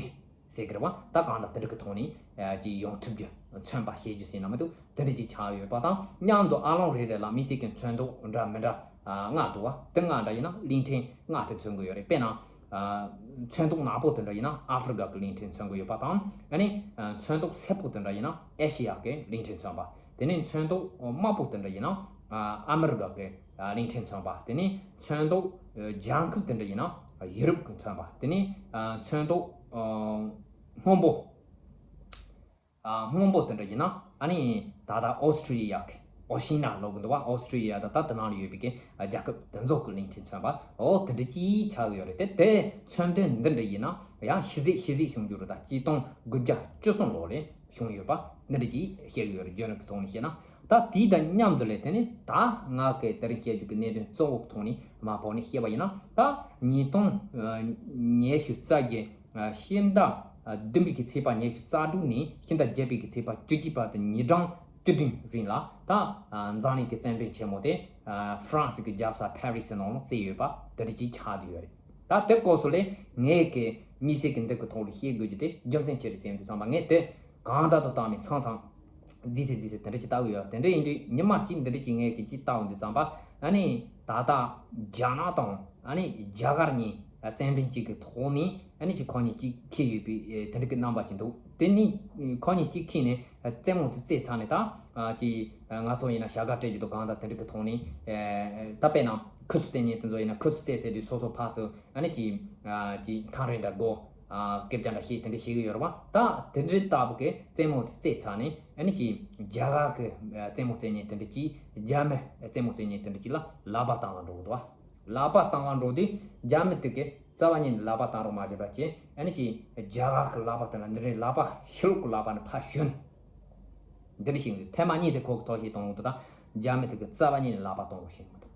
ཟེར་གི་རེད་བ། ད་གང་དང་དེ་འདྲ་གི་ཐོག་ནས་ཨ་ཅིག་ཡོང་ཐུབ་རྒྱུ་མཚོན་པ་བྱེད་རྒྱུ་ཟེར་ན་མི་འདུག་དེ་འདྲ་ཅིག་ཆགས་ཡོད་པ་དང་མཉམ་དུ་ཨ་ལོང་རེ་རེ་ལ་དམིགས་བསལ་གྱི་མཚོན་རྟགས་འདྲ་མི་འདྲ་ཨ་ལྔ་འདུག་བ། དེ་ལྔ་འདྲ་ཡིན་ན་གླིང་ཕྲན་ལྔ་དེ་མཚོན་གི་ཡོད་རེད། དཔེར་ན་ཨ་མཚོན་རྟགས་ནག་པོ་དེ་འདྲ་ཡིན་ན་ཨ་ཧྥི་རི་ཀ་གི་གླིང་ཕྲན་མཚོན་གི་ཡོད་པ་དང་ཨ་ནི་ཨ་མཚོན་རྟགས་སེར་པོ་དེ་འདྲ་ཡིན་ན་ཨེ་ཤི་ཡ་གི་གླིང་ཕྲན་མཚོན་པ། དེ་ནས་མཚོན་རྟགས་དམར་པོ་དེ་འདྲ་ཡིན་ན་ཨ་ཨ་མི་རི་ཀ་གི་གླིང་ཕྲན་མཚོན་པ། དེ་ནས་མཚོན་རྟགས་ལྗང་ཁུ་དེ་འདྲ་ཡིན་ན་ཡུ་རོབ་ཀྱི་མཚོན་པ། དེ་ནས་མཚོན་རྟགས་སྔོན་པོ་སྔོན་པོ་དེ་འདྲ་ཡིན་ན་ཨ་ནི་ད་ལྟ་ཨོ་སི་ཀྲི་ལི་ཡ་གི་ཨོ་ཤི་ན་ལབ་གི་འདུག་བ། ཨོ་སི་ཀྲི་ལི་ཡ་ད་ལྟ་དེ་ནང་ལ་ཡོད་པའི་གི་རྒྱལ་ཁབ་དེ་ཚོ་གི་གླིང་ཕྲན་མཚོན་པ་འོ་དེ་འདྲ་ཅིག་ཆགས་ཡོད་རེད། དེ་དེ་མཚོན་དོན་འདི་འདྲ་ཡིན་ན་ཡང་ཤི་ཟིག་ཤི་ཟིག་བྱུང་རྒྱུ་རེད། ད་ཆིག་སྟོང་དགུ་བརྒྱ་བཅུ་གསུམ་ལོ་ལས་བྱུང་ཡོད་པ་འདི་འདྲ་ཅིག་བཤད་ཡོད་རེད། རྒྱུན་རིང་གི་ཐོག་ནས་བཤད་ན། ད་དེའི་དང་མཉམ་དུ་ལས་དེ་ནི་ད་ང་གི་དེ་རིང་བཤད་རྒྱུ་གི་གནད་དོན་གཙོ་བོ་གི་ཐོག་ནས་མ་བབས་ནས་བཤད་པ་ཡིན་ན་ད་ཉིས་སྟོང་ཉི་ཤུ་རྩ་བརྒྱད་ཕྱི་ཟླ་བདུན་པའི་གི་ཚེས་པ་ཉི་ཤུ་རྩ་དྲུག་ནས་ཕྱི་ཟླ་བརྒྱད་པའི་གི་ཚེས་པ་བཅུ་གཅིག་བར་དུ་ཉིན་གྲངས་བཅུ་བདུན་རིང་ལ་ད་འཛམ་གླིང་གི་རྩེད་འགྲན་ཆེན་མོ་དེ་ཧྥ་རན་སི་གི་རྒྱལ་ས་ཕ་རི་སི་ནང་ལ་རྩེ་ཡོད་པ་དེ་འདྲ་ཅིག་ཆགས་བསྡད་ཡོད་རེད། ད་དེ་སྐབས་སུ་ལས་ངས་གི་དམིགས་བསལ་གི་འདི་གི་ཐོག་ལ་བཤད་དགོས་རྒྱུ་དེ་རྒྱུ་མཚན་ཅི་རེད་ཟེར་དུས་ཙམ་པ་ངས་དེ་གང་ཟག་ཏུ་བཏང་མི་ཚང་ཚང་རྫིས་སེ་རྫིས་སེ་དེ་འདྲ་ཅིག་ལྟ་གི་ཡོད། དེ་འདྲ་ཡིན་དུས་ཉི་མ་གཅིག་འདི་འདྲ་ཅིག་ངས་གི་ཅིག་ལྟ་འོང་དུས་ཙམ་པ་ཨ་ནི་ད་ལྟ་རྒྱ་ནག་དང་ཨ་ནི་རྒྱ་གར་གཉིས་རྩེད་འགྲན་གཅིག་གི་ཐོག་ནས་ཨ་ནི་ཅིག་ཁོ་གཉིས་ཅིག་འཁེལ་ཡོད་པའི་དེ་འདྲ་གི་རྣམ་པ་ཅིག་འདུག་དེ་ནི་ཁོ་གཉིས་ཅིག་འཁེལ་ནས་རྩེད་མོ་ཚོ་རྩེས་ཚར་ནས་ད་ཅིག་ང་ཚོ་ཡིན་ན་བྱ་དགའ་སྤྲད་རྒྱུ་དང་གང་ལྟར་དེ་འདྲ་གི་ཐོག་ནས་ད་དཔེར་ན་ཁུ་ཚུར་རྩེད་མཁན་དེ་ཚོ་ཡིན་ན་ཁུ་ཚུར་རྩེས་ཟེར་དུས་སོ་སོ་ཕར་ཚུར་ཨ་ནི་ཅིག་ཅིག་ཐང་རེ་འདྲ་དགོ། སྐད་ཆ་འདྲ་བཤད་དེ་འདྲ་བྱེད་ཀྱི་ཡོད་རེད་བ། ད་དེ་འདྲའི་ལྟ་བུ་གི་རྩེད་མོ་དེ་རྩེས་ཚར་ནས་ཨ་ནི་ཅིག་རྒྱ་གར་གི་རྩེད་མོ་རྩེད་མཁན་དེ་འདྲ་ཅིག་རྒྱ་མི་རྩེད་མོ་རྩེད་མཁན་དེ་འདྲ་ཅིག་ལ་ལག་པ་བཏང་ལ་འགྲོ་གི་འདུག་བ། ལག་པ་བཏང་བ་འགྲོ་དུས་རྒྱ་མི་དེ་གས་རྩ་བ་ཉིད་ནས་ལག་པ་བཏང་རོགས་མ་བྱེད་པ་བྱས། ཨ་ནི་ཅིག་རྒྱ་གར་གྱི་ལག་པ་དེ་ལ་འདི་འདྲའི་ལག་པ་ཕྱི་ལོགས་ཀྱི་ལག་པ་ནི་ཕར་ཞོན། འདི་འདྲ་ཞིག་འདུག་ཐེངས་མ་གཉིས་ཙམ་ཁོ་གིས་ཐོག་ཞིག་གཏོང་གི་འདུག་ད་རྒྱ་མི་དེ་གས་རྩ་བ་ཉིད་ནས་ལག་པ་གཏོང་རོགས་བྱེད་མི་འདུག་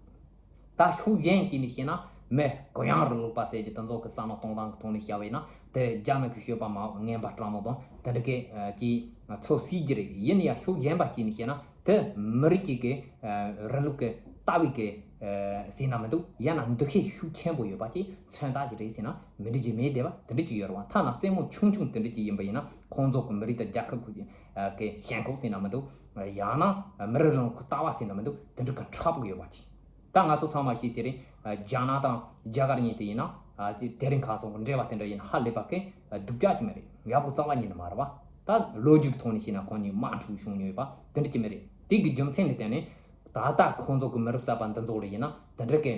ད་ཕྱོགས་གཞན་ཞིག་ནས་བཤད་ན། མི་གུ་ཡངས་རིང་ལུགས་པ་ཟེར་གྱི་དེ་ཚོ་གི་བསམ་བློ་གཏོང་སྟངས་ཀྱི་ཐོག་ནས་བཤད་པ་ཡིན་ན། དེ་རྒྱ་མི་གི་སྤྱོད་པ་མ་ངན་པ་སྤྲང་མོ་དང་དེ་འདྲ་གི་ཨ་གྱིས་ཚོ་བསྲེས་ཀྱི་རེད། ཡིན་ན་ཡང་ཕྱོགས་གཞན་པ་ཞིག་ནས་བཤད་ན། དེ་མི་རིགས་ཀྱི་གི་ཨ་རིང་ལུགས་ཀྱི་ལྟ་བའི་གི་ཨ་ཟེར་ན་མི་འདུག་ཡང་ན་འདུ་ཤེས་ཤུགས་ཆེན་པོ་ཡོད་པ་ཅིག་མཚོན་རྟགས་ཅིག་རེད་ཟེར་ན་མི་འགྲིག་རྒྱུ་མེད་བསྡད་པ་དེ་འདྲ་ཅིག་ཡོད་རེད་བ། ཐ་ན་རྩེད་མོ་ཆུང་ཆུང་དེ་འདྲ་ཅིག་ཡིན་པ་ཡིན་ན། ཁོང་ཚོ་གི་མི་རིགས་དང་རྒྱལ་ཁབ་ཀྱི་ཨ་གི་ཞེན་ཁོག་ཟེར་ན་མི་འདུག་ཡང་ན་མི་རིགས་རིང་ལུགས་ཀྱི་ལྟ་བ་ཟེར་ན་མི་འདུག་དེ་འདྲ་གི་འཁྲབ་གི་ཡོད་པ་ཅིག་ད་ང་ཚོ་ཚང་མ་ཤེས་ཟེར་རེད། རྒྱ་ནག་དང་རྒྱ་གར་གཉིས་དེ་ཡིན་ན། ཨ་དེ་དེ་རིང་ཁ་སང་གི་འབྲེལ་བ་དེ་འདྲ་ཡིན་ན་ཧ་ལས་པ་གི་སྡུག་ཅག་ཅིག་མ་རེད། ཡག་པོ་རྩ་བ་ཉིད་ནས་མ་རེད་བ། ད་ལོ་རྒྱུས་ཀྱི་ཐོག་ནས་བཤད་ན་ཁོང་གཉིས་དམག་འཁྲུག་བྱུང་མྱོང་ཡོད་པ་དེ་འདྲ་ཅིག་མ་རེད། དེ་གི་རྒྱུ་མཚན་ལ་བརྟེན་ནས་ད་ལྟ་ཁོང་ཚོ་གི་མི་རབས་གསར་པ་འདི་ཚོ་ལ་ཡིན་ན་དེ་འདྲ་གི་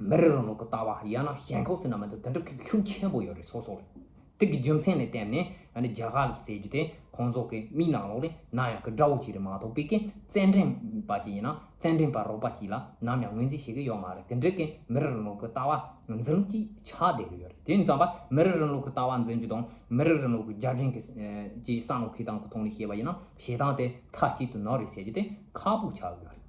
མི་རིགས་རིང་ལུགས་ཀྱི་ལྟ་བ་ཡང་ན་ཞེན་ཁོག་ཟེར་ན་མི་འདུག་དེ་འདྲ་གི་ཤུགས་ཆེན་པོ་ཡོད་རེད། སོ་སོ་ལ། དེ་གི་རྒྱུ་མཚན་ལ་བརྟེན་ནས་ཨ་ནི་རྒྱ་གར་ཟེར་རྒྱུ་དེ་ཁོང་ཚོ་གི་མིའི་ནང་ལོགས་ལ་ན་ཡང་གི་དགྲ་བོ་ཅིག་རེད་མ་གཏོགས་པའི་གི་བཙན་འདྲེན་པ་ཅིག་ཡིན་ན་བཙན་འདྲེན་པ་རོགས་པ་ཅིག་ལ་ནམ་ཡང་ངོས་འཛིན་བྱེད་ཀྱི་ཡོད་མ་རེད། དེ་འདྲའི་གི་མི་རིགས་རིང་ལུགས་ཀྱི་ལྟ་བ་འཛིན་ལུགས་ཅིག་ཆགས་བསྡད་ཀྱི་ཡོད་རེད། དེ་ཡིན་ཙང་པ་མི་རིགས་རིང་ལུགས་ཀྱི་ལྟ་བ་འཛིན་རྒྱུ་དང་མི་རིགས་རིང་ལུགས་ཀྱི་རྒྱབ་ཆེན་གྱི་ཅིག་བསམ་བློ་འཁྱེར་སྟངས་ཀྱི་ཐོག་ནས་བཤད་པ་ཡིན་ན་བྱེད་སྟངས་དེ་མཐའ་གཅིག་ཏུ་ནོར་རེད་ཟེར་རྒྱུ་དེ་ཁག་པོ་ཆགས་ཀྱི་ཡོད་རེད།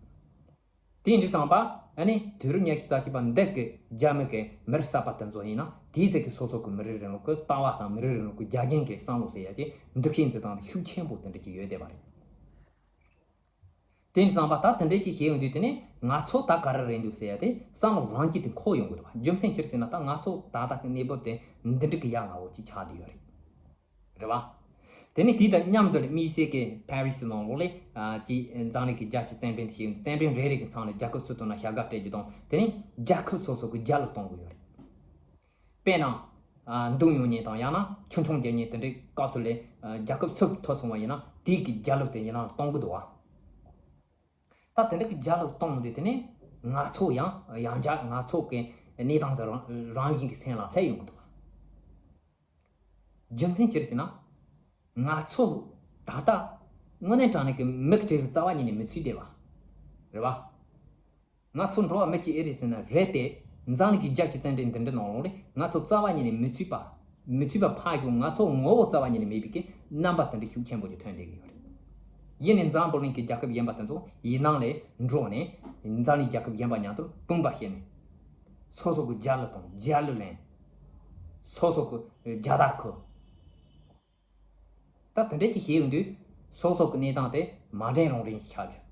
དེ་ཡིན་དུས་ཙམ་པ་ཨ་ནི་དུས་རབས་ཉི་ཤུ་རྩ་གཅིག་པ་འདི་གི་རྒྱ་མི་གི་མི་རིགས་གསར་པ་དེ་ཚོ་ཡིན་ན་དེའི་ཚེ་གི་སོ་སོ་གི་མི་རིགས་རིང་ལུགས་ཀྱི་ལྟ་བ་དང་མི་རིགས་རིང་ལུགས་ཀྱི་རྒྱབ་རྟེན་གྱི་བསམ་བློ་ཟེར་ཡ་དེ་འདུ་ཤེས་འཛིན་སྟངས་དེ་ཤུགས་ཆེན་པོ་དེ་འདྲ་ཅིག་ཡོད་བསྡད་པ་རེད། དེ་ཡིན་དུས་ཙམ་པ་ད་དེ་འདྲ་ཅིག་བྱས་ཡོང་དུས་དེ་ནས་ང་ཚོ་ད་ག་རེ་རེད་འདུག་ཟེར་ཡ་དེ་བསམ་བློ་རང་གིས་དེ་འཁོར་ཡོང་གི་འདུག་རྒྱུ་མཚན་ཅི་རེད་ཟེར་ན་ད་ང་ཚོ་ད་ལྟ་གི་གནས་བབ་དེ་འདི་འདྲ་གི་ཡ་ང་བོ་ཅིག་ཆགས་བསྡད་ཡོད་རེད། རེད་བ། དེ་ནས་དེ་དང་མཉམ་དུ་དམིགས་བསལ་གྱི་ཕ་རི་སི་ནང་ལོགས་ལ་ཨ་ཀྱི་འཛམ་གླིང་གི་རྒྱལ་སྤྱིའི་རྩེད་འགྲན་དེ་བྱས་ཡོང་དུས་རྩེད་འགྲན་རེ་རེ་གི་མཚམས་ལ་རྒྱལ་ཁབ་སུ་ཐོན་ན་བྱ་དགའ་སྤྲད་རྒྱུ་དང་དེ་ནས་རྒྱལ་ཁབ་སོ་སོ་གི་རྒྱལ་གླུ་གཏོང་གི་ཡོད་རེད། དཔེར་ན། ཨ་མདུང་ཡོང་མཁན་དང་ཡང་ན་ཆུང་ཆུང་རྒྱག་མཁན་དེ་འདྲའི་སྐབས་སུ་ལ་ཨ་རྒྱལ་ཁབ་སུ་ཐོན་སོང་བ་ཡིན་ན་དེའི་གི་རྒྱལ་གླུ་དེ་ཡིན་ནའང་གཏོང་གི་འདུག་བ། ད་དེ་འདྲ་གི་རྒྱལ་གླུ་གཏོང་དུས་དེ་ནས་ང་ཚོ་ཡང་ཡང་བསྐྱར་ང་ཚོ་གི་གནས་སྟངས་དེ་རང་རང་བཞིན་གྱི་སེམས་ལ་སླེབས་ཡོང་གི་འདུག་བ། རྒྱུ་མཚན་ཅི་རེད་ཟེར་ན། ང་ཚོ་ད་ལྟ་དངོས་གནས་དྲང་གནས་ཀྱི་མི་གཅིག་གི་རྩ་བ་ཉིད་ནས་མི་ཚུད་བསྡད་པ། རེད་བ། ང་ཚོ་འགྲོ་བ་མི་གཅིག་ཨེ་རེད་ཟེར་ན་རེད་དེ། འཛམ་གླིང་གི་རྒྱལ་སྤྱིའི་རྩེད་འགྲན་འདི་འདྲའི་ནང་ལོགས་ལ་ང་ཚོ་རྩ་བ་ཉིད་ནས་མི་ཚུད་པ། མི་ཚུད་པ་ཕར་གྱི་ང་ཚོ་ངོ་བོ་རྩ་བ་ཉིད་ནས་མེད་པའི་གི་རྣམ་པ་དེ་འདྲ་ཤུགས་ཆེན་པོ་ཅིག་ཐོན་བསྡད་ཀྱི་ཡོད་རེད། ཡིན་ནའི་འཛམ་བུ་གླིང་གི་རྒྱལ་ཁབ་གཞན་པ་དེ་ཚོ་ཡི་ནང་ལ་འགྲོ་ནས་འཛམ་གླིང་རྒྱལ་ཁབ་གཞན་པ་མཉམ་དུ་དཔུང་པ་བཤེད་ནས། སོ་སོ་གི་རྒྱལ་གླུ་དང་རྒྱལ་གླུ་ལེན། སོ་སོ་གི་རྒྱལ་དར་ཁུར། ད་དེ་འདྲ་ཅིག་བྱས་ཡོང་དུས་སོ་སོ་གི་གནས་སྟངས་དེ་མ་འདྲེན་རུང་འདྲེན་ཞིག་ཆགས་ཡོད།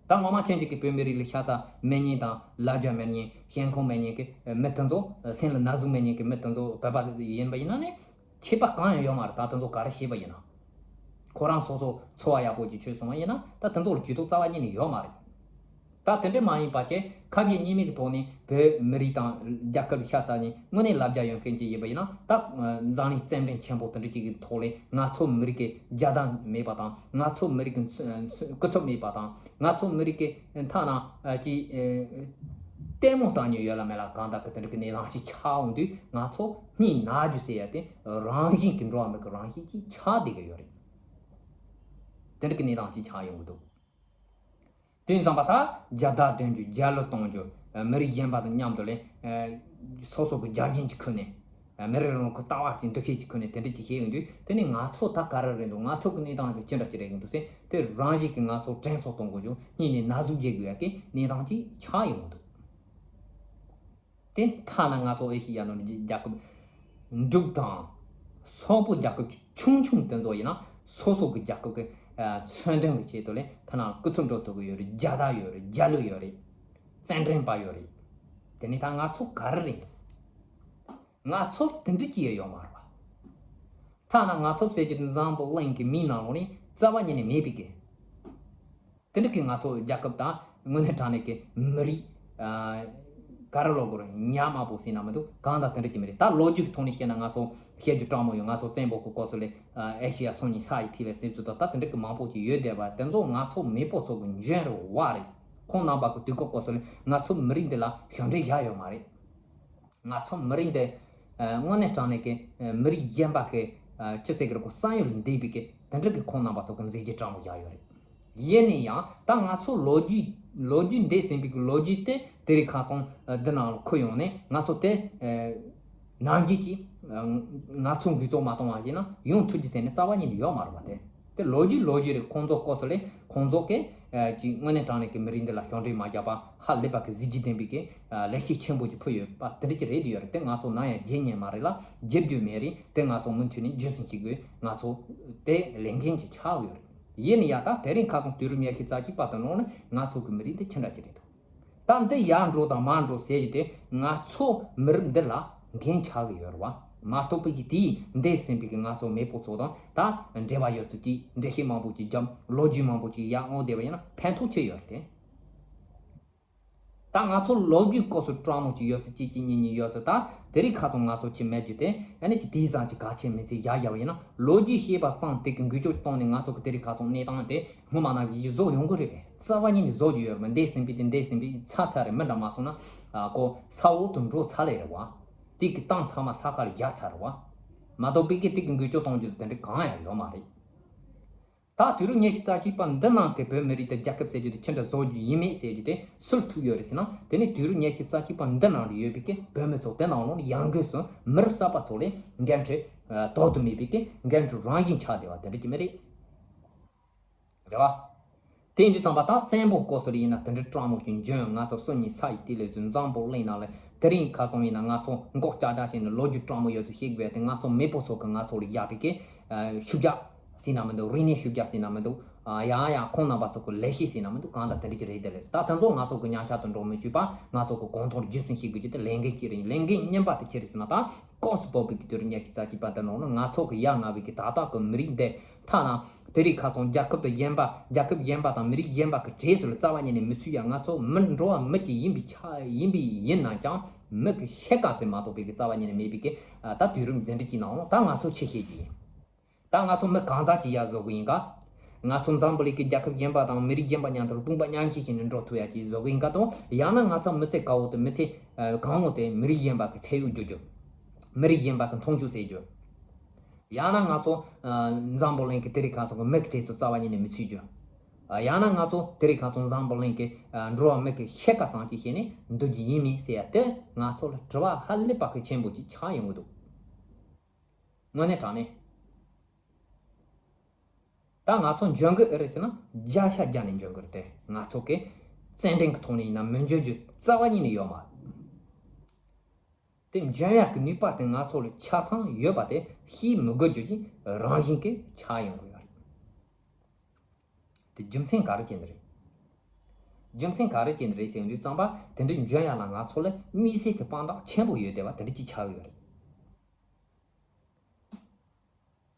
ད་ངོ་མ་ཅན་ཅིག་གི་བོད་མི་རིགས་ལ་ཤ་ཚ་མེད་མཁན་དང་ལབ་རྒྱ་མེད་མཁན་ཞེན་ཁོག་མེད་མཁན་གི་མི་དེ་ཚོ་སེམས་ལ་ན་ཟུག་མེད་མཁན་གི་མི་དེ་ཚོ་བོད་པ་ཡིན་པ་ཡིན་ན་ནི་ཁྱད་པར་གང་ཡང་ཡོད་མ་རེད། ད་དེ་ཚོ་ག་རེ་བྱས་པ་ཡིན་ན། ཁོ་རང་སོ་སོ་འཚོ་བ་ཡག་པོ་ཅིག་བྱས་སོང་བ་ཡིན་ན་ད་དེ་ཚོ་ལ་ཇུས་གཏོགས་རྩ་བ་ཉིད་ནས་ཡོད་མ་རེད། ད་དེ་འདྲ་མ་ཡིན་པ་ཅིག་ཁ་ཞེ་གཉིས་མེད་ཀྱི་ཐོག་ནས་བོད་མི་རིགས་དང་རྒྱལ་ཁབ་ཤ་ཚ་ནས་དངོས་གནས་ལབ་རྒྱ་ཡོད་མཁན་ཅིག་ཡིན་པ་ཡིན་ན་ད་འཛམ་གླིང་རྩེད་འགྲན་ཆེན་པོ་དེ་འདྲ་ཅིག་གི་ཐོག་ལ་ང་ཚོ་མི་རིགས་ཀྱི་རྒྱལ་དར་མེད་པ་དང་ང་ཚོ་མི་རིགས་ཀྱི་སྐུ་ཚབ་མེད་པ་དང་ང་ཚོ་མི་རིགས་ཀྱི་ཐ་ན་ཅིག་ལྟད་མོ་བལྟ་མྱོང་ཡོད་ལ་མེད་ལ་གང་ལྟར་གྱི་དེ་འདྲ་གི་གནས་སྟངས་ཅིག་ཆགས་འོང་དུས་ང་ཚོ་སྙིང་ན་རྒྱུ་ཟེར་ཡ་དེ་རང་བཞིན་གྱི་འགྲོ་བ་མི་གི་རང་བཞིན་ཅིག་ཆགས་བསྡད་ཀྱི་ཡོད་རེད། དེ་འདྲ་གི་གནས་སྟངས་ཅིག་ཆགས་ཡོང་གི་འདུག་དེ་ཡིན་ཙང་པ་ད་རྒྱལ་དར་འདོན་རྒྱུ་རྒྱལ་གླུ་གཏོང་རྒྱུ་མི་རིགས་གཞན་པ་དང་མཉམ་དུ་ལས་སོ་སོ་གི་རྒྱལ་ཞེན་ཅིག་ཁུར་ནས་མི་རིགས་རང་གི་ལྟ་བ་ཅིག་འདུ་ཤེས་ཅིག་ཁུར་ནས་དེ་འདྲ་ཅིག་བྱས་ཡོང་དུས་དེ་ནི་ང་ཚོ་ད་ག་རེ་རེད་འདུག་ང་ཚོ་གི་གནས་སྟངས་དེ་ཅི་འདྲ་ཅིག་རེད་ཡོང་འདུག་ཟེར་དེ་རང་བཞིན་གྱིས་ང་ཚོ་དྲན་གསོ་གཏོང་དགོས་རྒྱུ་སྙིང་ནས་ན་ཟུག་རྒྱག་དགོས་ཡ་གི་གནས་སྟངས་ཅིག་ཆགས་ཡོང་གི་འདུག་དེ་ཐ་ན་ང་ཚོ་ཨེ་ཤི་ཡ་ནང་རྒྱལ་ཁབ་འབྲུག་དང་སོག་པོ་རྒྱལ་ཁབ་ཆུང་ཆུང་དེ་ཚོ་ཡིན་ན་སོ་སོ་གི་རྒྱལ་ཁབ་ཀྱི་མཚོན་དོན་གྱི་ཆེད་དུ་ལས་ཐ་ན་སྐུ་ཚབ་འགྲོ་ཐུབ་ཀྱི་ཡོད་རེད། རྒྱལ་དར་ཡོད་རེད། རྒྱལ་གླུ་ཡོད་རེད། རྩེད་འགྲན་པ་ཡོད་རེད། དེ་ནི་ད་ང་ཚོ་ག་རེ་རེད། ང་ཚོར་དེ་འདྲ་ཅིག་ཡོད་ཡོད་མ་རེད་པ། ཐ་ན་ང་ཚོ་ཟེར་གྱི་འཛམ་བུ་གླིང་གི་མིའི་ནང་ལོགས་ནས་རྩ་བ་ཉིད་ནས་མེད་པའི་གི་དེ་འདྲ་གི་ང་ཚོ་རྒྱལ་ཁབ་དང་དངོས་གནས་དྲང་གནས་ཀྱི་མི་རིགས་ག་རེ་ལབ་དགོས་རེད། ཉག་དམར་པོ་ཟེར་ན་མི་འདུག་གང་དང་དེ་འདྲ་ཅིག་མི་རེད། ད་ལོ་རྒྱུས་ཀྱི་ཐོག་ནས་བཤད་ན་ང་ཚོ་བཤད་རྒྱུ་སྤྲང་མོ་ཡོད། ང་ཚོ་བཙན་པོ་གི་སྐབས་སུ་ལས་ཨེ་ཤེ་ཡ་སོ་གཉིས་ས་ཡི་ཐིག་ལེ་ཟེར་ཚུལ་དང་ད་དེ་འདྲ་གི་མང་པོ་ཅིག་ཡོད་བསྡད་པ་དེ་ཚོ་ང་ཚོ་མེས་པོ་ཚོ་གི་འཇོན་རེད་བ་རེད། ཁོང་རྣམ་པ་གི་དུས་སྐབས་སྐབས་སུ་ལས་ང་ཚོ་མི་རིགས་འདི་ལ་ཞབས་འདྲེན་བཞག་ཡོད་མ་རེད། ང་ཚོ་མི་རིགས་འདི་དངོས་གནས་དྲང་གནས་ཀྱི་མི་རིགས་གཞན་པ་གི་ཅི་ཟེར་གི་རེད་གོ་བསམ་ཡུལ་ལས་འདས་པའི་གི་དེ་འདྲ་གི་ཁོང་རྣམ་པ་ཚོ་གི་མཛད་རྗེས་སྤྲང་མོ་བཞག་ཡོད་རེད། ཡིན་ན་ཡང་ད་ང་ཚོ་ལོ་རྒྱུས་ ལོ་རྒྱུས་འདས་ཟིན་པའི་གི་ལོ་རྒྱུས་དེ་དེ་རིང་ཁ་སང་འདི་ནང་ལ་འཁོད་ཡོང་ནས་ང་ཚོ་དེ་ནང་བཞིན་གྱིས་ང་ཚོ་འགུལ་བཙོག་མ་གཏོང་བ་ཞིག་ན་ཡོང་ཐུབ་ཀྱི་ཟེར་ནས་རྩ་བ་ཉིད་ནས་ཡོད་མ་རེད་པ། དེ་དེ་ལོ་རྒྱུས་ལོ་རྒྱུས་རེད། ཁོང་ཚོ་སྐོར་སུ་ལས་ཁོང་ཚོ་གིས་ཀྱི་དངོས་གནས་དྲང་གནས་ཀྱི་མི་རིགས་འདི་ལ་ཕྱོགས་འགྲེལ་མ་བརྒྱབ་པ་ཧ་ལས་པ་གི་གཟི་བརྗིད་ལྡན་པའི་གི་ལེགས་བཤད་ཆེན་པོ་ཅིག་ཕུལ་ཡོད་པ་དེ་འདྲ་ཅིག་རེད། དེ་ཡོད་རེད། དེ་ང་ཚོ་ནམ་ཡང་བརྗེད་ཉན་མ་རེད་ལ་བརྗེད་རྒྱུ་མེད་རེད། དེ་ང་ཚོ་མུ་མཐུད་ནས་རྒྱུན་འཛིན་བྱེད་དགོས། ང་ཚོ་དེ་ལས་འགན་ཅིག་ཆགས་ཡོད་རེད། ཡིན་ན་ཡང་ད་དེ་རིང་ཁ་སང་དུས་རབས་ཉི་ཤུ་རྩ་གཅིག་པ་དེ་ནང་ནས་ང་ཚོ་གི་མི་རིགས་འདི་ཅི་འདྲ་ཅིག་རེད་འདུག་ད་འདི་ཡར་འགྲོ་དང་མར་འགྲོ་ཟེར་རྒྱུ་དེ་ང་ཚོ་མི་རིགས་འདི་ལ་འགན་ཆགས་ཀྱི་ཡོད་རེད་པ། མ་གཏོགས་པའི་གི་དེའི་འདས་ཟིན་པའི་གི་ང་ཚོ་མེས་པོ་ཚོ་དང་ད་འབྲེལ་བ་ཡོད་ཚུལ་གྱིས་འགྲེལ་བཤད་མང་པོ་ཅིག་བརྒྱབ། ལོ་རྒྱུས་མང་པོ་ཅིག་ཡར་བསྔོགས་བསྡད་པ་ཡིན་ན་ཕན་ཐོགས་ཆེ་ཡོད་རེད་དེ། ད་ང་ཚོ་ལོ་རྒྱུས་སྐོར་སུ་སྤྲང་མོ་ཅིག་ཡོད་ཚུལ་གཅིག་གཅིག་གཉིས་གཉིས་ཡོད་ཚུལ། ད་དེ་རིང་ཁ་སང་ང་ཚོ་ཅིག་མེད་རྒྱུ་དེ་ཨ་ནི་ཅིག་དེའི་ཙང་ཅིག་ག་ཆེ་མི་ཚེ་ཡར་ཡར་བ་ཡིན་ན་ལོ་རྒྱུས་ཤེས་པ་ཙང་དེ་གི་འགུལ་སྐྱོད་གཏོང་ནས་ང་ཚོ་གི་དེ་རིང་ཁ་སང་གནས་སྟངས་དེ་སྔོན་མ་ནང་བཞིན་བཟོ་ཡོང་གི་རེད་པས། རྩ་བ་ཉིད་ནས་བཟོ་རྒྱུ་ཡོད་རེད་པས། འདས་ཟིན་པའི་དེ་འདས་ཟིན་པའི་ཚར་ཚར་རེད། མི་འདྲ་མ་སོང་ན་ཨ་ཀོ་ས་འོག་ཏུ་འགྲོ་ཚར་ལེ་རེད་པ། དེ་གི་གཏམ་ཚང་མ་ས་ཁར་བཞག་ཚར་རེད་པ། མ་གཏོགས་པའི་གི་དེ་གི་འགུལ་སྐྱོད་གཏོང་རྒྱུ་དེ་འདྲ་གང་ཡང་ཡོད་མ་རེད། ད་དུས་རབས་ཉི་ཤུ་རྩ་གཅིག་པ་འདི་ནང་གི་བོད་མི་རིགས་དང་རྒྱལ་ཁབ་ཟེར་རྒྱུ་དེ་ཅི་འདྲ་བཟོ་རྒྱུ་ཡིན་མིན་ཟེར་རྒྱུ་དེ་སུར་ཐུག་ཡོད་རེད་ཟེར་ན། དེ་ནི་དུས་རབས་ཉི་ཤུ་རྩ་གཅིག་པ་འདི་ནང་ལ་ཡོད་པའི་གི་བོད་མི་ཚོ་དེ་ནང་ལོགས་ནས་ཡང་སྒོས་སུ་མི་རབས་གསར་པ་ཚོ་ལས་འགན་འཁྲི་ཨ་དོར་དུ་མེད་པའི་གི་འགན་འཁྲི་རང་བཞིན་ཆགས་བསྡད་པ་དེ་འདྲ་ཅིག་མི་རེད། རེད་པ། དེ་ཡིན་དུས་ཙམ་པ་ད་བཙན་པོ་སྐོར་སོགས་ལ་ཡིན་ན་དེ་འདྲའི་སྤྲང་མོ་ཞིག་འཇོན། ང་ཚོ་སུ་ཉིད་ས་ཡི་དེ་ལས་བཟོས་འཛམ་བུ་གླིང་ནང་ལ་དེ་རིང་ཁ་སང་ཡིན་ན་ང་ཚོ་མགོ་ལྕག་ལྕག་བྱས་ནས་ལོ་རྒྱུས་སྤྲང་མོ་ཡོད་ཚུལ་བཤད་དགོས་པ་དེ་ང་ཚོ་མེས་པོ་ཚོ་གི་ང་ཚོ་ལ་བཞག་པའི་གི་ཤུགས་རྒྱག་ཟེར་ན་མི་འདུག་རིག་གནས་ཤུགས་རྒྱག་ཟེར་ན་མི་འདུག་ཨ་ཡང་ཡང་ཁོང་རྣམ་པ་ཚོ་གི་ལས་བྱེད་ཟེར་ན་མི་འདུག་གང་ལྟར་དེ་འདྲ་ཅིག་རེད། དེ་རེད། ད་དེ་ཚོ་ང་ཚོ་གི་ཉམས་ཆག་ཏུ་འགྲོ་མི་བཅུག་པ་ང་ཚོ་གི་གོང་མཐོར་རྒྱུན་འཛིན་བྱེད་དགོས་རྒྱུ་དེ་ལས་འགན་གཅིག་རེད། ལས་འགན་གཉིས་པ་དེ་ཅི་རེད་ཟེར་ན་ད། ལྐོག་སུ་སྤོབས་པའི་གི་དུས་རབས་ཉི་ཤུ་རྩ་གཅིག་པ་དེ་ནང་ལ་ང་ཚོ་གི་ཡ་ང་བའི་གི་ད་ལྟ་གི་མི་རིགས་འདི་ཐ་ན་དེ་རིང་ཁ་སང་རྒྱལ་ཁབ་དང་གཞན་པ་རྒྱལ་ཁབ་གཞན་པ་དང་མི་རིགས་གཞན་པ་གི་གྲས་སུ་ལ་རྩ་བ་ཉིད་ནས་མི་ཚུད་ཡ། ང་ཚོ་མི་འགྲོ་བ་མི་གཅིག་ཡིན་པའི་ཆ་ཡིན་པའི་ཡིན་ན་ཀྱང་མི་གི་ཤེས་ཀ་ཚོད་མ་གཏོགས་པའི་གི་རྩ་བ་ཉིད་ནས་མེད་པའི་གི་ད་དུས་རབས་འདི་འདྲ་གཅིག་ནང་ལ་ད་ང་ཚོ་ཆི་བཤད་རྒྱུ་ཡིན། ད་ང་ཚོ་མི་གང་ཟག་ཅིག་ཡ་བཟོ་གི་ཡིན་ག་ང་ཚོ་འཛམ་བུ་གླིང་གི་རྒྱལ་ཁབ་གཞན་པ་དང་མི་རིགས་གཞན་པ་མཉམ་དུ་དཔུང་པ་མཉམ་གཤིབ་བྱས་ནས་འགྲོ་ཐུབ་ཡ་ཅིག་བཟོ་གི་ཡིན་ག་དང་ཡང་ན་ང་ཚོ་མི་ཚེ་གང་བོ་དེ་མི་ཚེ་གང་བོ་དེ་མི་རིགས་གཞན་པ་གི་ཚད་ཡོད་རྒྱུ་རྒྱུ། མི་རིགས་གཞན་པ་གི་མཐོང་ཆུང་ཟེར་རྒྱུ། ཡང་ན་ང་ཚོ་འཛམ་བུ་གླིང་གི་དེ་རིང་ཁ་སང་གི་མི་གི་གྲས་སུ་རྩ་བ་ཉིད་ནས་མི་ཚུད་རྒྱུ། ཡང་ན་ང་ཚོ་དེ་རིང་ཁ་སང་འཛམ་བུ་གླིང་གི་འགྲོ་བ་མི་གི་ཤེས་ཀ་ཙམ་ཅིག་བྱས་ནས་འདུག་རྒྱུ་ཡིན་མིན་ཟེར་ཡ་དེ་ང་ཚོ་ལ་དྲི་བ་ཧ་ལས་པ་གི་ཆེན་པོ་ཅིག་ཆགས་ཡོང་གི་འདུག་དངོས་གནས་དྲང་གནས། ད་ང་ཚོ་འཇོན་གི་ཨེ་རེད་ཟེར་ན་བརྒྱ་ཆ་བརྒྱ་ནས་འཇོན་གི་རེད་དེ། ང་ཚོ་གི་རྩལ་འགྲན་གི་ཐོག་ནས་ཡིན་ན་མི་འཇོན་རྒྱུ་རྩ་བ་ཉིད་ནས་ཡོད་མ་རེད། དེ་འཇོན་ཡག་གི་ནུས་པ་དེ་ང་ཚོ་ལ་ཆ་ཚང་ཡོད་པ་དེ་ཤེས་མི་དགོས་རྒྱུ་ཞིག་རང་བཞིན་གི་ཆགས་ཡོང་གི་ཡོད་རེད། དེ་རྒྱུ་མཚན་ག་རེ་བྱས་ནས་རེད། རྒྱུ་མཚན་ག་རེ་བྱས་ནས་རེད་ཟེར་དུས་ཙམ་པ་དེ་འདྲའི་འཇོན་ཡག་ལ་ང་ཚོ་ལ་དམིགས་བསལ་གྱི་དཔང་རྟགས་ཆེན་པོ་ཡོད་བསྡད་པ་དེ་འདྲ་ཅིག་ཆགས་ཡོད་རེད།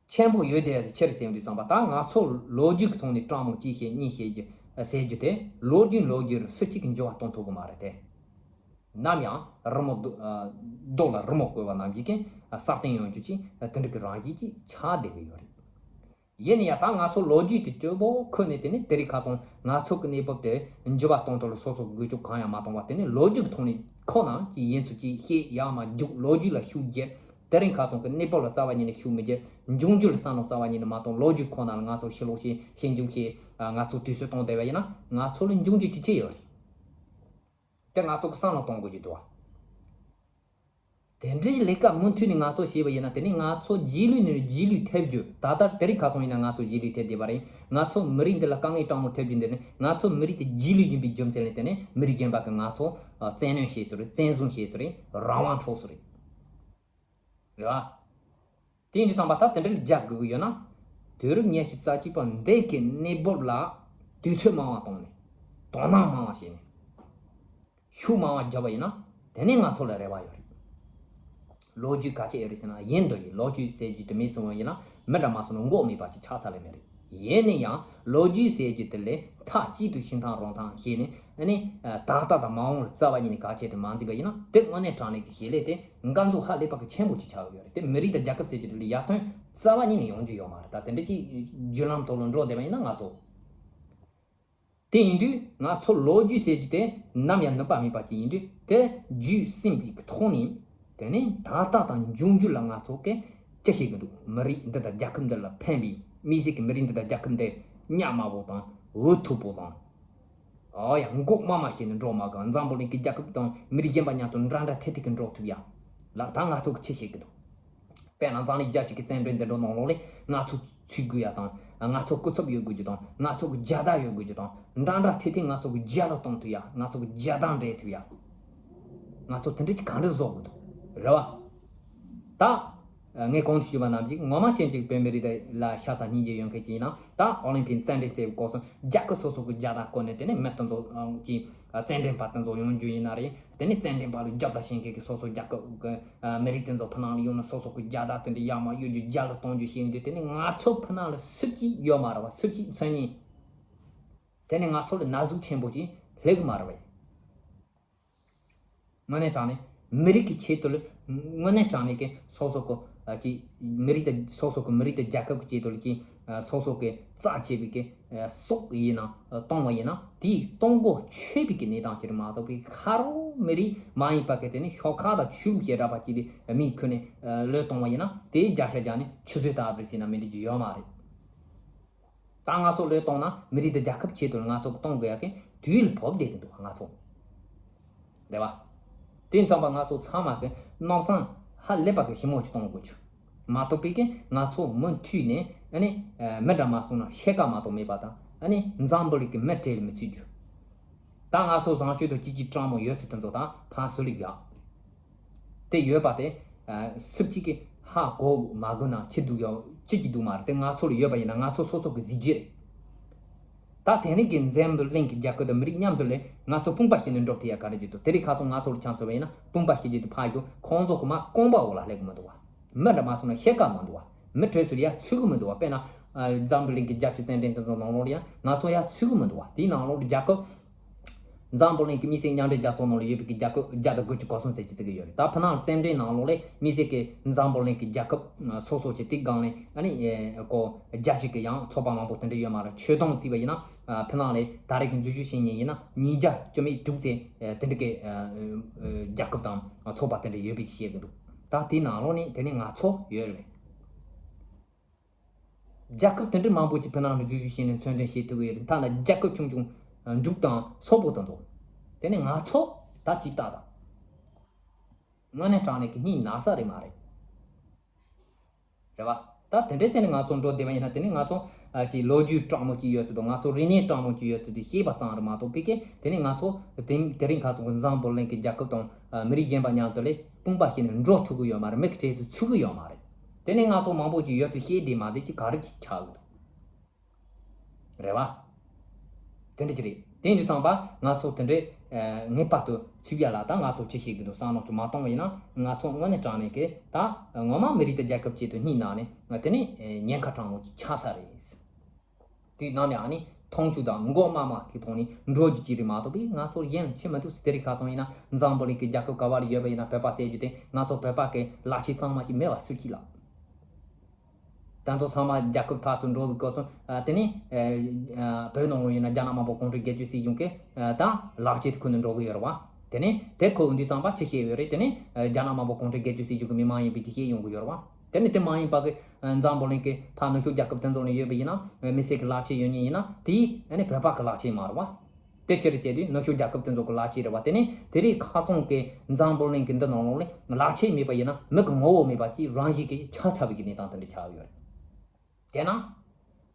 ཆེན་པོ་ཡོད་བསྡད་ཟེར་ཆི་རེད་ཟེར་དུས་ཙམ་པ་ད་ང་ཚོ་ལོ་རྒྱུས་ཀྱི་ཐོག་ནས་སྤྲང་མོ་གཅིག་བཤད་གཉིས་བཤད་རྒྱུ་ཟེར་རྒྱུ་དེ་ལོ་རྒྱུས་ལོ་རྒྱུས་རུ་སུ་གཅིག་གིས་འགྱུར་བ་གཏོང་ཐུབ་གི་མ་རེད་དེ། ནམ་ཡང་རི་མོ་རྡོ་རྡོ་ལ་རི་མོ་བརྐོས་པ་ནང་བཞིན་གྱི་སྲ་བརྟན་ཡོང་རྒྱུ་ཅིག་དེ་འདྲ་གི་རང་བཞིན་ཅིག་ཆགས་བསྡད་ཀྱི་ཡོད་རེད། ཡིན་ན་ཡང་ད་ང་ཚོ་ལོ་རྒྱུས་དེ་སྐྱོ་པོ་ཁུར་ནས་དེ་ནི་དེ་རིང་ཁ་སང་ང་ཚོ་གི་གནས་བབ་དེ་འགྱུར་བ་གཏོང་ཐབས་ལ་སོ་སོ་འགུལ་སྐྱོད་གང་ཡང་མ་གཏོང་བར་དེ་ནི་ལོ་རྒྱུས་ཀྱི་ཐོག་ནས་ཁོ་ན་གྱི་ཡིན་ཚུལ་གྱིས་བཤད་ཡག་མ་རྒྱུག་ལོ་རྒྱུས་ལ་ཤུགས་རྒྱབ། དེ་རིང་ཁ་སང་གི་གནས་བབ་ལ་རྩ་བ་ཉིད་ནས་ཤུགས་མི་རྒྱབ། འབྱུང་འགྱུར་ལ་བསམ་བློ་རྩ་བ་ཉིད་ནས་མ་གཏོང་། ལོ་རྒྱུས་ཁོ་ན་ལ་ང་ཚོ་ཕྱི་ལོགས་ཤིག་ཤེས་འཇུག་ཤིག་ང་ཚོ་དུས་ཚོད་གཏོང་བསྡད་པ་ཡིན་ན་ང་ཚོ་ལ་འབྱུང་འགྱུར་ཅི་ཆེ་ཡོད་རེད། དེ་ང་ཚོ་གི་བསམ་བློ་གཏོང་དགོས་ཀྱི་འདུག་བ། དེ་འདྲའི་ལས་ཀ་མུ་མཐུད་ནས་ང་ཚོ་བྱས་པ་ཡིན་ན་དེ་ནི་ང་ཚོ་རྗེས་ལུས་ནས་རྗེས་ལུས་ཐེབས་རྒྱུ། ད་ལྟ་དེ་རིང་ཁ་སང་ཡིན་ན་ང་ཚོ་རྗེས་ལུས་ཐེབས་བསྡད་པ་རེད། ང་ཚོ་མི་རིགས་འདི་ལ་དཀའ་ངལ་སྤྲང་མོ་ཐེབས་རྒྱུ་འདི་ནི་ང་ཚོ་མི་རིགས་དེ་རྗེས་ལུས་ཡིན་པའི་རྒྱུ་མཚན་ལས་དེ་ནི་མི་རིགས་གཞན་པ་གིས་ང་ཚོ་བཙན་གནོན་བྱས་སོང་རེད། བཙན་བཟུང་བྱས་སོང་རེད། རང་དབང་འཕྲོག་སོང་རེད། རེད་བ། དེ་ཡིན་དུས་ཙམ་པ་ད་དེ་འདྲ་རྒྱག་དགོས་ཀྱི་ཡོད་ན། དུས་རབས་ཉི་ཤུ་རྩ་གཅིག་པ་འདི་གི་གནས་བབ་ལ་དུས་ཚོད་མང་བ་བཏང་ནས་དོ་སྣང་མང་བ་བྱས་ནས་ཤུགས་མང་བ་བརྒྱབ་པ་ཡིན་ན་དེ་ནས་ང་ཚོ་ལ་རེ་བ་ཡོད་རེད། ལོ་རྒྱུས་ག་ཆེ་ཨེ་རེད་ཟེར་ན་ཡིན་འདོད་ཡིན། ལོ་རྒྱུས་ཟེར་རྒྱུ་དེ་མེད་སོང་བ་ཡིན་ན་མི་འདྲ་མ་སོང་ན་མགོ་མེད་པ་ཅིག་ཆགས་ཚར་ལེ་མེད་རེད། ཡིན་ན་ཡང་ལོ་རྒྱུས་ཟེར་རྒྱུ་དེ་ལས་མཐའ་གཅིག་ཏུ་ཕྱིན་ཐང་རང་ཐང་ཤེས་ནས་ཨ་ནི་ད་ལྟ་དང་མ་འོངས་ལ་རྩ་བ་ཉིད་ནས་ག་ཆེ་དེ་མ་འཛིན་པ་ཡིན་ན་དེ་དངོས་གནས་དྲང་གནས་ཀྱི་བྱེད་ལས་དེ་འགན་འཛུགས་ཧ་ལས་པ་གི་ཆེན་པོ་ཅིག་ཆགས་ཡོད་རེད། དེ་མི་རིགས་དང་རྒྱལ་ཁབ་ཟེར་རྒྱུ་དེ་ལ་ཡར་ཐོན་རྩ་བ་ཉིད་ནས་ཡོང་རྒྱུ་ཡོད་མ་རེད། ད་དེ་འདྲ་ཅིག་བརྒྱུད་ལམ་ཐོག་ལ་འགྲོ་བསྡད་པ་ཡིན་ན་ང་ཚོ། དེ་ཡིན་དུས་ང་ཚོ་ལོ་རྒྱུས་ཟེར་རྒྱུ་དེ་ནམ་ཡང་ནུབ་པ་མེད་པ་ཅིག་ཡིན་དུས་དེ་རྒྱུད་སྲིང་བའི་ཐོག་ནས་དེ་ནས་ད་ལྟ་དང་འབྱུང་འགྱུར་ལ་ང་ཚོ་གིས་ཅི་བྱེད་ཀྱི་འདུག་མི་རིགས་འདི་དང་རྒྱལ་ཁབ་འདི་ལ་ཕན་པའི་དམིགས་བསལ་གྱི་མི་རིགས་འདི་དང་རྒྱལ་ཁབ་འདི་གཉའ་མ་བོ་དང་འུ་ཐུག་པོ་དང་ ཨོ་ཡ། མགོ་དམའ་མོ་བྱས་ནས་འགྲོ་མ་དགོས། འཛམ་བུ་གླིང་གི་རྒྱལ་ཁབ་དང་མི་རིགས་གཞན་པ་མཉམ་དུ་འདྲ་འདྲ་ཐད་ཐད་ཀྱིས་འགྲོ་ཐུབ་ཡ། ལགས། ད་ང་ཚོ་གིས་ཅི་བྱེད་ཀྱི་འདུག་དཔེར་ན་འཛམ་གླིང་རྒྱལ་སྤྱི་གི་རྩེད་འགྲན་འདི་འདྲ་ནང་ལོགས་ལ་ང་ཚོ་ཚུད་དགོས་ཡ་དང་། ང་ཚོ་སྐུ་ཚབ་ཡོད་དགོས་རྒྱུ་དང་། ང་ཚོ་གི་རྒྱལ་དར་ཡོད་དགོས་རྒྱུ་དང་། འདྲ་འདྲ་ཐད་ཐད་ང་ཚོ་གི་རྒྱལ་ལ་གཏོང་ཐུབ་ཡ། ང་ཚོ་གི་རྒྱལ་དར་འདྲེན་ཐུབ་ཡ། ང་ཚོ་དེ་འདྲ་ཅིག་ག་འདྲ་བཟོ་དགོས་འདུག་རེད་བ། ད་ངས་གོང་དུ་ཞུས་པ་ནང་བཞིན་ངོ་མ་ཅན་ཅིག་བོད་མི་རིགས་དེ་ལ་ཤ་ཚ་སྙིང་རྗེ་ཡོད་མཁན་ཅིག་ཡིན་ན། ད་ཨོ་ལིམ་ཕིག་རྩེད་འགྲན་རྩེ་བའི་སྐབས་སུ་རྒྱལ་ཁབ་སོ་སོ་གི་རྒྱལ་དར་བསྐོར་ནས། དེ་ནས་མི་དེ་ཚོ་གི་རྩེད་འགྲན་པ་དེ་ཚོ་ཡོང་རྒྱུ་ཡིན་ན་རེད། དེ་ནས་རྩེད་འགྲན་པ་ལ་རྒྱབ་རྩ་བྱེད་མཁན་གྱི་སོ་སོ་རྒྱལ་ཁབ་ཀྱི་མི་རིགས་དེ་ཚོ་ཕུ་ནང་ལ་ཡོང་ནས་སོ་སོ་གི་རྒྱལ་དར་དེ་འདྲ་ཡར་མར་གཡོ་རྒྱུ། རྒྱལ་ལ་གཏོང་རྒྱུ་བྱེད་ཡོང་དུས། དེ་ནས་ང་ཚོ་ཕུ་ནང་ལ་སུ་གཅིག་ཡོད་མ་རེད་བ། སུ་གཅིག་མཚན་སྙན། དེ་ནས་ང་ཚོ་ལ་ན་ཟུག་ཆེན་པོ་ཞིག་སླེབས་གི་མ་རེད་བ། དངོས་གནས་དྲང་གནས་མི་རིགས་ཀྱི་ཆེད་དུ་ལ། དངོས་གནས་དྲང་གནས་ཀྱི་སོ་སོ་གི་ཨ་ཀྱི་མི་རིགས་དང་། སོ་སོ་གི་མི་རིགས་དང་རྒྱལ་ཁབ་ཀྱི་ཆེད་དུ་ལ་ཀྱི་ཨ་སོ་སོ་གི་རྩ་བཅད་པའི་གི་ཨ་སྲོག་ཡིན་ན་གཏོང་བ་ཡིན་ན། དེའི་གཏོང་སྒོ་ཆོད་པའི་གི་གནས་སྟངས་ཅིག་རེད་མ་གཏོགས་པའི། ཁ་རོག་མི་རིགས་མ་ཡིན་པ་གི་དེ་ནི་ཤོག་ཁག་དང་ཆོས་ལུགས་ཞེ་དྲག་པ་ཅིག་ལ་མིང་ཁུར་ནས་ཨ་བློས་གཏོང་བ་ཡིན་ན། དེའི་རྒྱབ་ཤ་རྒྱག་ནས་ཆུད་ཟོས་བཏང་བ་རེད་ཟེར་ན་མི་འགྲིག་རྒྱུ་ཡོད་མ་རེད། ད་ང་ཚོ་བློས་གཏོང་ན་མི་རིགས་དང་རྒྱལ་ཁབ་ཆེད་དུ་ང་ཚོ་གི་གཏོང་དགོས་ཡ་གི་དུས་ལ་བབ་བསྡད་ཀྱི་འདུག་ང་ཚོ། རེད་བ། དེ་ཙམ་པ་ང་ཚོ་ཚང་མ་གི་མནོ་བསམ་ཧ་ལས་པ་གི་ཞིབ་མོ་ཞིག་གཏོང་དགོས་ཆུ། མ་གཏོགས་པའི་གི་ང་ཚོ་མུ་མཐུད་ནས་ཨ་ནི་མི་འདྲ་མ་སོང་ན་ཤེལ་དཀར་མ་གཏོགས་མེད་པ་དང་། ཨ་ནི་འཛམ་བུ་གླིང་གི་མི་གྲལ་ལ་མི་ཚུད་རྒྱུ། ད་ང་ཚོ་བཟང་སྤྱོད་དང་སྐྱིད་སྐྱིད་སྤྲང་མོ་ཡོད་ཚུལ་དེ་ཚོ་ད་ཕར་ཟུར་ལ་བཞག་དེ་ཡོད་པ་དེ་ཨ་སུ་གཅིག་གིས་ཧ་གོ་མ་གོ་ན་ཅི་འདུག་ཡོད་ཅི་གཅིག་འདུག་མ་རེད། དེ་ང་ཚོ་ལ་ཡོད་པ་ཡིན་ན་ང་ཚོ་སོ་སོ་གི་གཟི་བརྗིད་རེད། ད་དེ་རིང་གི་འཛམ་བུ་གླིང་གི་རྒྱལ་ཁབ་དང་མི་རིགས་མཉམ་དུ་ལས་ང་ཚོ་དཔུང་པ་བྱས་ནས་འགྲོ་ཐུབ་ཡ་ག་རེ་བྱེད་ཐུབ། དེ་རིང་ཁ་སང་ང་ཚོ་ལ་ཆ་མཚོན་པ་ཡིན་ན་དཔུང་པ་བྱེད་རྒྱུ་དེ་ཕར་རྒྱུ། ཁོང་ཚོ་གི་མ་རྐང་པ་འོག་ལ་སླེབས་གི་མི་འདུག་བ། མི་འདྲ་མ་སོང་ན་ཤེལ་དཀར་མི་འདུག་བ། མི་གྲལ་སུ་ལ་ཡ་ཚུད་གི་མི་འདུག་བ། དཔེར་ན་ཨ་འཛམ་བུ་གླིང་གི་རྒྱལ་སྤྱི་རྩེད་འགྲན་དེ་ཚོ་ནང་ལོགས་ལ་ཡ་ང་ཚོ་ཡ་ཚུད་གི་མི་འདུག་བ། དེའི་ནང་ལོགས་ལ་རྒྱལ་ཁབ། འཛམ་བུ་གླིང་གི་མི་སེར་མཉམ་འབྲེལ་རྒྱལ་ཚོགས་ནང་ལ་ཡོད་པའི་གི་རྒྱལ་ཁབ་བརྒྱ་དང་དགུ་བཅུ་གོ་གསུམ་ཟེར་གྱི་ཟེར་གི་ཡོད་རེད། ད་ཕུ་ནང་རྩེད་འགྲན་ནང་ལོགས་ལ་མི་སེར་གི་འཛམ་བུ་གླིང་གི་རྒྱལ་ཁབ་སོ་སོ་ཅིག་དེ་སྒང་ལ་ཨ་ནི་ཨེ་ཀོ་རྒྱལ་སྤྱི་གི་ཡང་ཚོགས་པ་མང་པོ་དེ་འདྲ་ཡོད་མ་རེད། ཆོད་སྡོམ་བརྩིས་པ་ཡིན་ན་ཨ་ཕུ་ནང་ལ་ད་རེས་ཀྱི་འཛུལ་ཞུགས་བྱེད་མཁན་ཡིན་ན་ཉིས་བརྒྱ་བཅུ་མེད་དྲུག་ཙམ་ཨེ་དེ་འདྲ་གི་ཨ་ཨེ་རྒྱལ་ཁབ་དང་ཚོགས་པ་དེ་འདྲ་ཡོད་པའི་ཅིག་བཤད་གི་འདུག་ད་དེའི་ནང་ལོགས་ནས་དེ་ནས་ང་ཚོ་ཡོད་རེད། རྒྱལ་ཁབ་དེ་འདྲ་མང་པོ་ཅིག་ཕུ་ནང་ལ་འཛུལ་ཞུགས་བྱས་ནས་ཚོགས་འདུ་བྱེད་ཐུབ་ཀྱི་ཡོད་རེད། ཐ་ན་རྒྱལ་ཁབ་ཆུང་ཆུང་འབྲུག་དང་སོག་པོ་དང་ཚོ། དེ་ནས་ང་ཚོ་ད་ཅིག་ལྟ་དང་། དངོས་གནས་དྲང་གནས་ཀྱི་སྙིང་ན་ས་རེད་མ་རེད། རེད་བ། ད་དེ་འདྲའི་ཟེར་ནས་ང་ཚོ་འགྲོ་བསྡད་པ་ཡིན་ན། དེ་ནས་ང་ཚོ་ཨ་ཅིག་ལོ་རྒྱུས་སྤྲང་མོ་ཅིག་ཡོད་ཚུལ་དང་། ང་ཚོ་རིག་གནས་སྤྲང་མོ་ཅིག་ཡོད་ཚུལ་དེ་ཤེས་པ་ཙམ་རེད་མ་གཏོགས་པའི་གི། དེ་ནས་ང་ཚོ་དེ་དེ་རིང་ཁ་སང་གི་འཛམ་བུ་གླིང་གི་རྒྱལ་ཁབ་དང་ཨ་མི་རིགས་གཞན་པ་མཉམ་དུ་ལས་དཔུང་པ་བྱས་ནས་འགྲོ་ཐུབ་ཀྱི་ཡོད་མ་རེད། མི་གི་གྲས་སུ་ཚུད་ཀྱི་ཡོད་མ་རེད། དེ་ནས་ང་ཚོ་མང་པོ་ཅིག་ཡོད་ཚུལ་ཤེས་བསྡད་མ་བསྡད་ཅིག་ག་རེ་ཅིག་ཆགས་ཀྱི་འདུག་རེད་བ། དེ་འདྲ་ཅིག་རེད། དེ་འདྲ་ཙང་པ་ང་ཚོ་དེ་འདྲའི་ཨ་ངེས་པར་དུ་ཚུད་ཡ་ལ་ད་ང་ཚོ་ཅི་བྱེད་ཀྱི་འདུག་བསམ་བློ་ཅིག་མ་གཏོང་བ་ཡིན་ན། ང་ཚོ་དངོས་གནས་དྲང་གནས་ཀྱི་ད་ངོ་མ་མི་རིགས་དང་རྒྱལ་ཁབ་ཅིག་ཏུ་སྙིང་ནང་ནས་དེ་ནས་ཨ་ཉེན་ཁ་དྲང་མོ་ཅིག་ཆགས་ས་རེད། དུས་ནམ་ཡང་ནི་མཐོང་ཆུང་དང་མགོ་དམའ་མོ་གི་ཐོག་ནས་འགྲོ་རྒྱུ་ཅིག་རེད་མ་གཏོགས་པའི་ང་ཚོར་ཡན་ཆད་མི་འདུག་དེ་རིང་ཁ་སང་ཡིན་ན་འཛམ་བུ་གླིང་གི་རྒྱལ་ཁབ་ག་བ་ལ་ཡོད་པ་ཡིན་ན་བོད་པ་ཟེར་རྒྱུ་དེ། ང་ཚོ་བོད་པ་གི་ལག་ཆས་གཙང་མ་ཅིག་མེད་པ་སུ་གཅིག་ལ། ད་ཚོ་ཚང་མ་རྒྱལ་ཁབ་ཕར་ཚུར་འགྲོ་གི་སྐབས་སུ་ཨ་དེ་ནས་ཨ་བོད་ནང་ལ་ཡིན་ན་རྒྱ་ནག་དམར་པོ་གུང་ཁྲན་སྒེར་གཅོད་སྲིད་གཞུང་གི་ཨ་ད་ལག་ཆས་དེ་ཁུར་ནས་འགྲོ་གི་ཡོད་རེད་བ། དེ་ནས་དེ་ཁུར་འོང་དུས་ཙམ་པ་ཅི་བཤད་ཡོད་རེད། དེ་ནས་ཨ་རྒྱ་ནག་དམར་པོ་གུང་ཁྲན་སྒེར་གཅོད་སྲིད་གཞུང་གི་མི་མང་ཡིན་པའི་ཅིག་བཤད་ཡོང་གི་ཡོད་རེད་བ། དེ་ནས་དེ་མ་ཡིན་པ་གི་ཨ་འཛམ་བུ་གླིང་གི་ཕར་ནུབ་ཕྱོགས་རྒྱལ་ཁབ་དེ་ཚོ་ནས་ཡོད་པ་ཡིན་ན། མི་སེར་གི་ལག་ཆས་ཡོད་མཁན་ཡིན་ན་དེ་ཨ་ནི་བོད་པ་གི་ལག་ཆས་མ་རེད་བ། དེ་ཅི་རེད་ཟེར་དུས་ནུབ་ཕྱོགས་རྒྱལ་ཁབ་དེ་ཚོ་གི་ལག་ཆས་རེད་བ། དེ་ནས་དེ་རིང་ཁ་སང་གི་འཛམ་བུ་གླིང་གི་འདི་ནང་ལོགས་ལ་ལག་ཆས་མེད་པ་ཡིན་ན་མི་གི་ངོ་བོ་མེད་པ་ཅིག་རང་བཞིན་གྱིས་ཆགས་ཚར་བའི་གི་གནས་སྟངས་དེ་འདྲ་ཆགས་ཡོད་རེད། དེས་ན་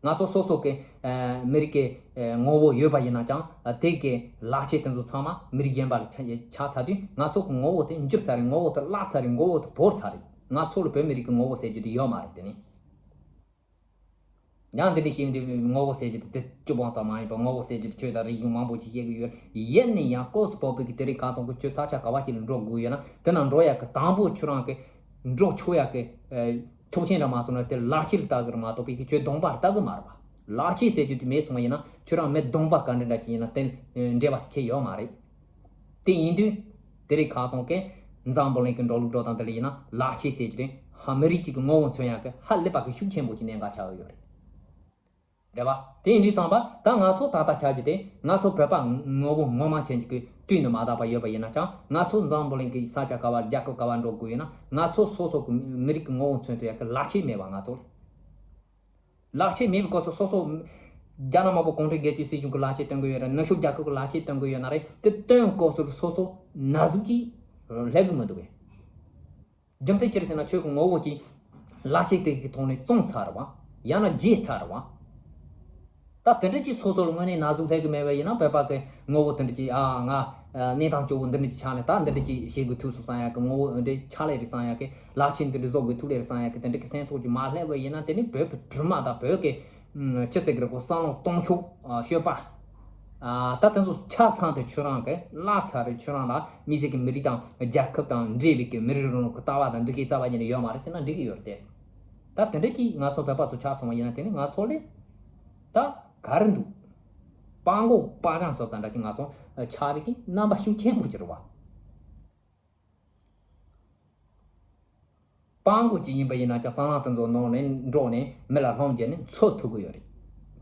ང་ཚོ་སོ་སོ་གི་ཨ་མི་རིགས་ཀྱི་ཨ་ངོ་བོ་ཡོད་པ་ཡིན་ན་ཀྱང་། དེ་གི་ལག་ཆས་དེ་ཚོ་ཚང་མ་མི་རིགས་གཞན་པ་ལ་ཆ་ཆགས་ཚར་དུས་ང་ཚོ་གི་ངོ་བོ་དེ་འཇིབ་ཚར་རེད། ངོ་བོ་དེ་བརླག་ཚར་རེད། ངོ་བོ་དེ་བོར་ཚར་རེད། ང་ཚོ་ལ་བོད་མི་རིགས་ཀྱི་ངོ་བོ་ཟེར་རྒྱུ་དེ་ཡོད་མ་རེད། དེ་ནི། ཡང་འདི་འདྲ་བཤད་དུས་ངོ་བོ་ཟེར་རྒྱུ་དེ་དེ་བཅུ་སྤོང་ཙམ་མ་ཡིན་པར་ངོ་བོ་ཟེར་རྒྱུ་དེ་ཆོས་དང་རིག་གཞུང་མང་པོ་ཅིག་བཤད་ཀྱི་ཡོད། ཡིན་ན་ཡང་སྐབས་སུ་བབས་པའི་གི་དེ་རིང་ཁ་སང་གི་ཆོས་ས་ཆ་ག་བ་ཞིག་ལ་འགྲོ་དགོས་ཡོད་ན། དེ་ན་འགྲོ་ཡག་གི་དང་པོ་ཁྱོད་རང་གི་འགྲོ་ཆོག་ཡག་གི་ཨ་ཆོག་མཆན་ར་མ་སོང་ན་དེ་ལག་ཆས་ལ་ལྟ་གི་ར་མ་གཏོགས་པའི་གི་ཁྱོད་གདོང་པ་ལ་ལྟ་གི་མ་རེད་པ། ལག་ཆས་ཟེར་རྒྱུ་དེ་མེད་སོང་བ་ཡིན་ན་ཁྱོད་རང་མི་གདོང་པ་ག་འདྲ་འདྲ་ཅིག་ཡིན་ན་དེ་འདྲ་བ་ཟེར་ཆེ་ཡོད་མ་རེད། དེ་ཡིན་དུས། དེ་རིང་ཁ་སང་གི་འཛམ་བུ་གླིང་གི་འགྲོ་ལུགས་འགྲོ་སྟངས་དེ་ལ་ཡིན་ན་ལག་ཆས་ཟེར་རྒྱུ་དེ་ཧ་མི་རིགས་གཅིག་གི་ངོ་བོ་མཚོན་ཡག་གི་ཧ་ལས་པ་གི་ཤུགས་ཆེན་པོ་ཅིག་གནད་འགག་ཆགས་ཀྱི་ཡོད་རེད། རེད་བ། དེ་ཡིན་དུས་ཙམ་པ་ད་ང་ཚོ་ད་ལྟ་ཆགས་རྒྱུ་དེ་ང་ཚོ་བོད་པ་ངོ་བོ་ངོ་མ་ཅན་གཅིག་གི་དཀྲུགས་ནས་མ་བསྡད་པ་ཡོད་པ་ཡིན་ན་ཀྱང་། ང་ཚོ་འཛམ་བུ་གླིང་གི་ས་ཆ་ག་བ་རྒྱལ་ཁབ་ག་བ་འགྲོ་དགོས་ཡོད་ན་ང་ཚོ་སོ་སོ་གི་མི་རིགས་ཀྱི་ངོ་བོ་མཚོན་ཐུབ་ཡག་གི་ལག་ཆས་མེད་པ་ང་ཚོ་ལ། ལག་ཆས་མེད་པའི་སྐབས་སུ་སོ་སོ་ རྒྱ་ནག་དམར་པོ་གུང་ཁྲན་སྒེར་གཅོད་སྲིད་གཞུང་གི་ལག་ཆས་སྟོན་གི་ཡོད་རེད། ནུབ་ཕྱོགས་རྒྱལ་ཁབ་ཀྱི་ལག་ཆས་སྟོན་གི་ཡོད་ན་རེད། དེ་སྟོན་དགོས་ཟེར་སོ་སོ་ན་ཟུག་གིས་སླེབས་གི་མི་འདུག་གས། རྒྱུ་མཚན་ཅི་རེད་ཟེར་ན། ཁྱོད་ཀྱི་ངོ་བོ་གྱི་ལག་ཆས་དེ་གི་ཐོག་ནས་བཙོངས་ཚར་བ། ཡང་ན་བརྗེད་ཚར་བ། ད་དེ་འདྲ་ཅིག་སོ་སོ་ལ་དངོས་གནས་ན་ཟུག་སླེབས་གི་མེད་པ་ཡིན་ན། བོད་པ་གི་ངོ་བོ་དེ་འདྲ་ཅིག་ཨ་ང་གནས་སྟངས་སྐྱོ་བོ་འདི་འདྲ་ཅིག་ཆགས་ནས། ད་འདི་འདྲ་ཅིག་བྱེད་དགོས་ཐུག་སོང་བསམ་ཡག་གི། ངོ་བོ་འདི་འདྲ་ཆགས་ལེ་རེད་བསམ་ཡག་གི། ལག་ཆས་འདི་འདྲ་བཟོ་དགོས་ཐུག་ལེ་རེད་བསམ་ཡག་གི། དེ་འདྲ་གི་སེམས་ཚོར་ཅིག་མ་སླེབས་པ་ཡིན་ན། དེ་ནི་བོད་ཀྱི་དྲི་མ་དང་བོད་ཀྱི་ཨ་ཅི་ཟེར་གི་རེད་གོ། བསམ་བློ་གཏོང་ཕྱོགས་ཨ་སྤྱོད་པ། ཨ་ད་དེ་ཚོ་ཆ་ཚང་དེ་ཁྱོད་རང་གི་བརླག་ཚར་རེད། ཁྱོད་རང་ལ་མི་སེར་གྱི་མི་རིགས་དང་རྒྱལ་ཁབ་དང་འབྲེལ་བའི་གི་མི་རིགས་རིང་ལུགས་ཀྱི་ལྟ་བ་དང་འདུ་ཤེས་རྩ་བ་ཉིད་ནས་ཡོད་མ་རེད་ཟེར་ན་འགྲིག་གི་ཡོད་རེད་དེ། ད་དེ་འདྲ་ཅིག་ང་ཚོ་བོད་པ་ཚོ་ཆགས་སོང་བ་ཡིན་ན། དེ་ནི་ང་ཚོ་ལས་ད་ག་རེ་འདུག་སྤྲང་པོ་སྤྲང་སྦྱངས་སོགས་དང་འདྲ་ཅིག་ང་ཚོ་ཆགས་པའི་གི་རྣམ་པ་ཤུགས་ཆེན་པོ་ཅིག་རེད་བ། སྤྲང་པོ་ཅིག་ཡིན་པ་ཡིན་ན་ཀྱང་བསམ་བློ་དེ་ཚོ་ནང་ནས་འགྲོ་ནས་མི་ལ་སློང་བྱས་ནས་འཚོ་ཐུབ་ཀྱི་ཡོད་རེད།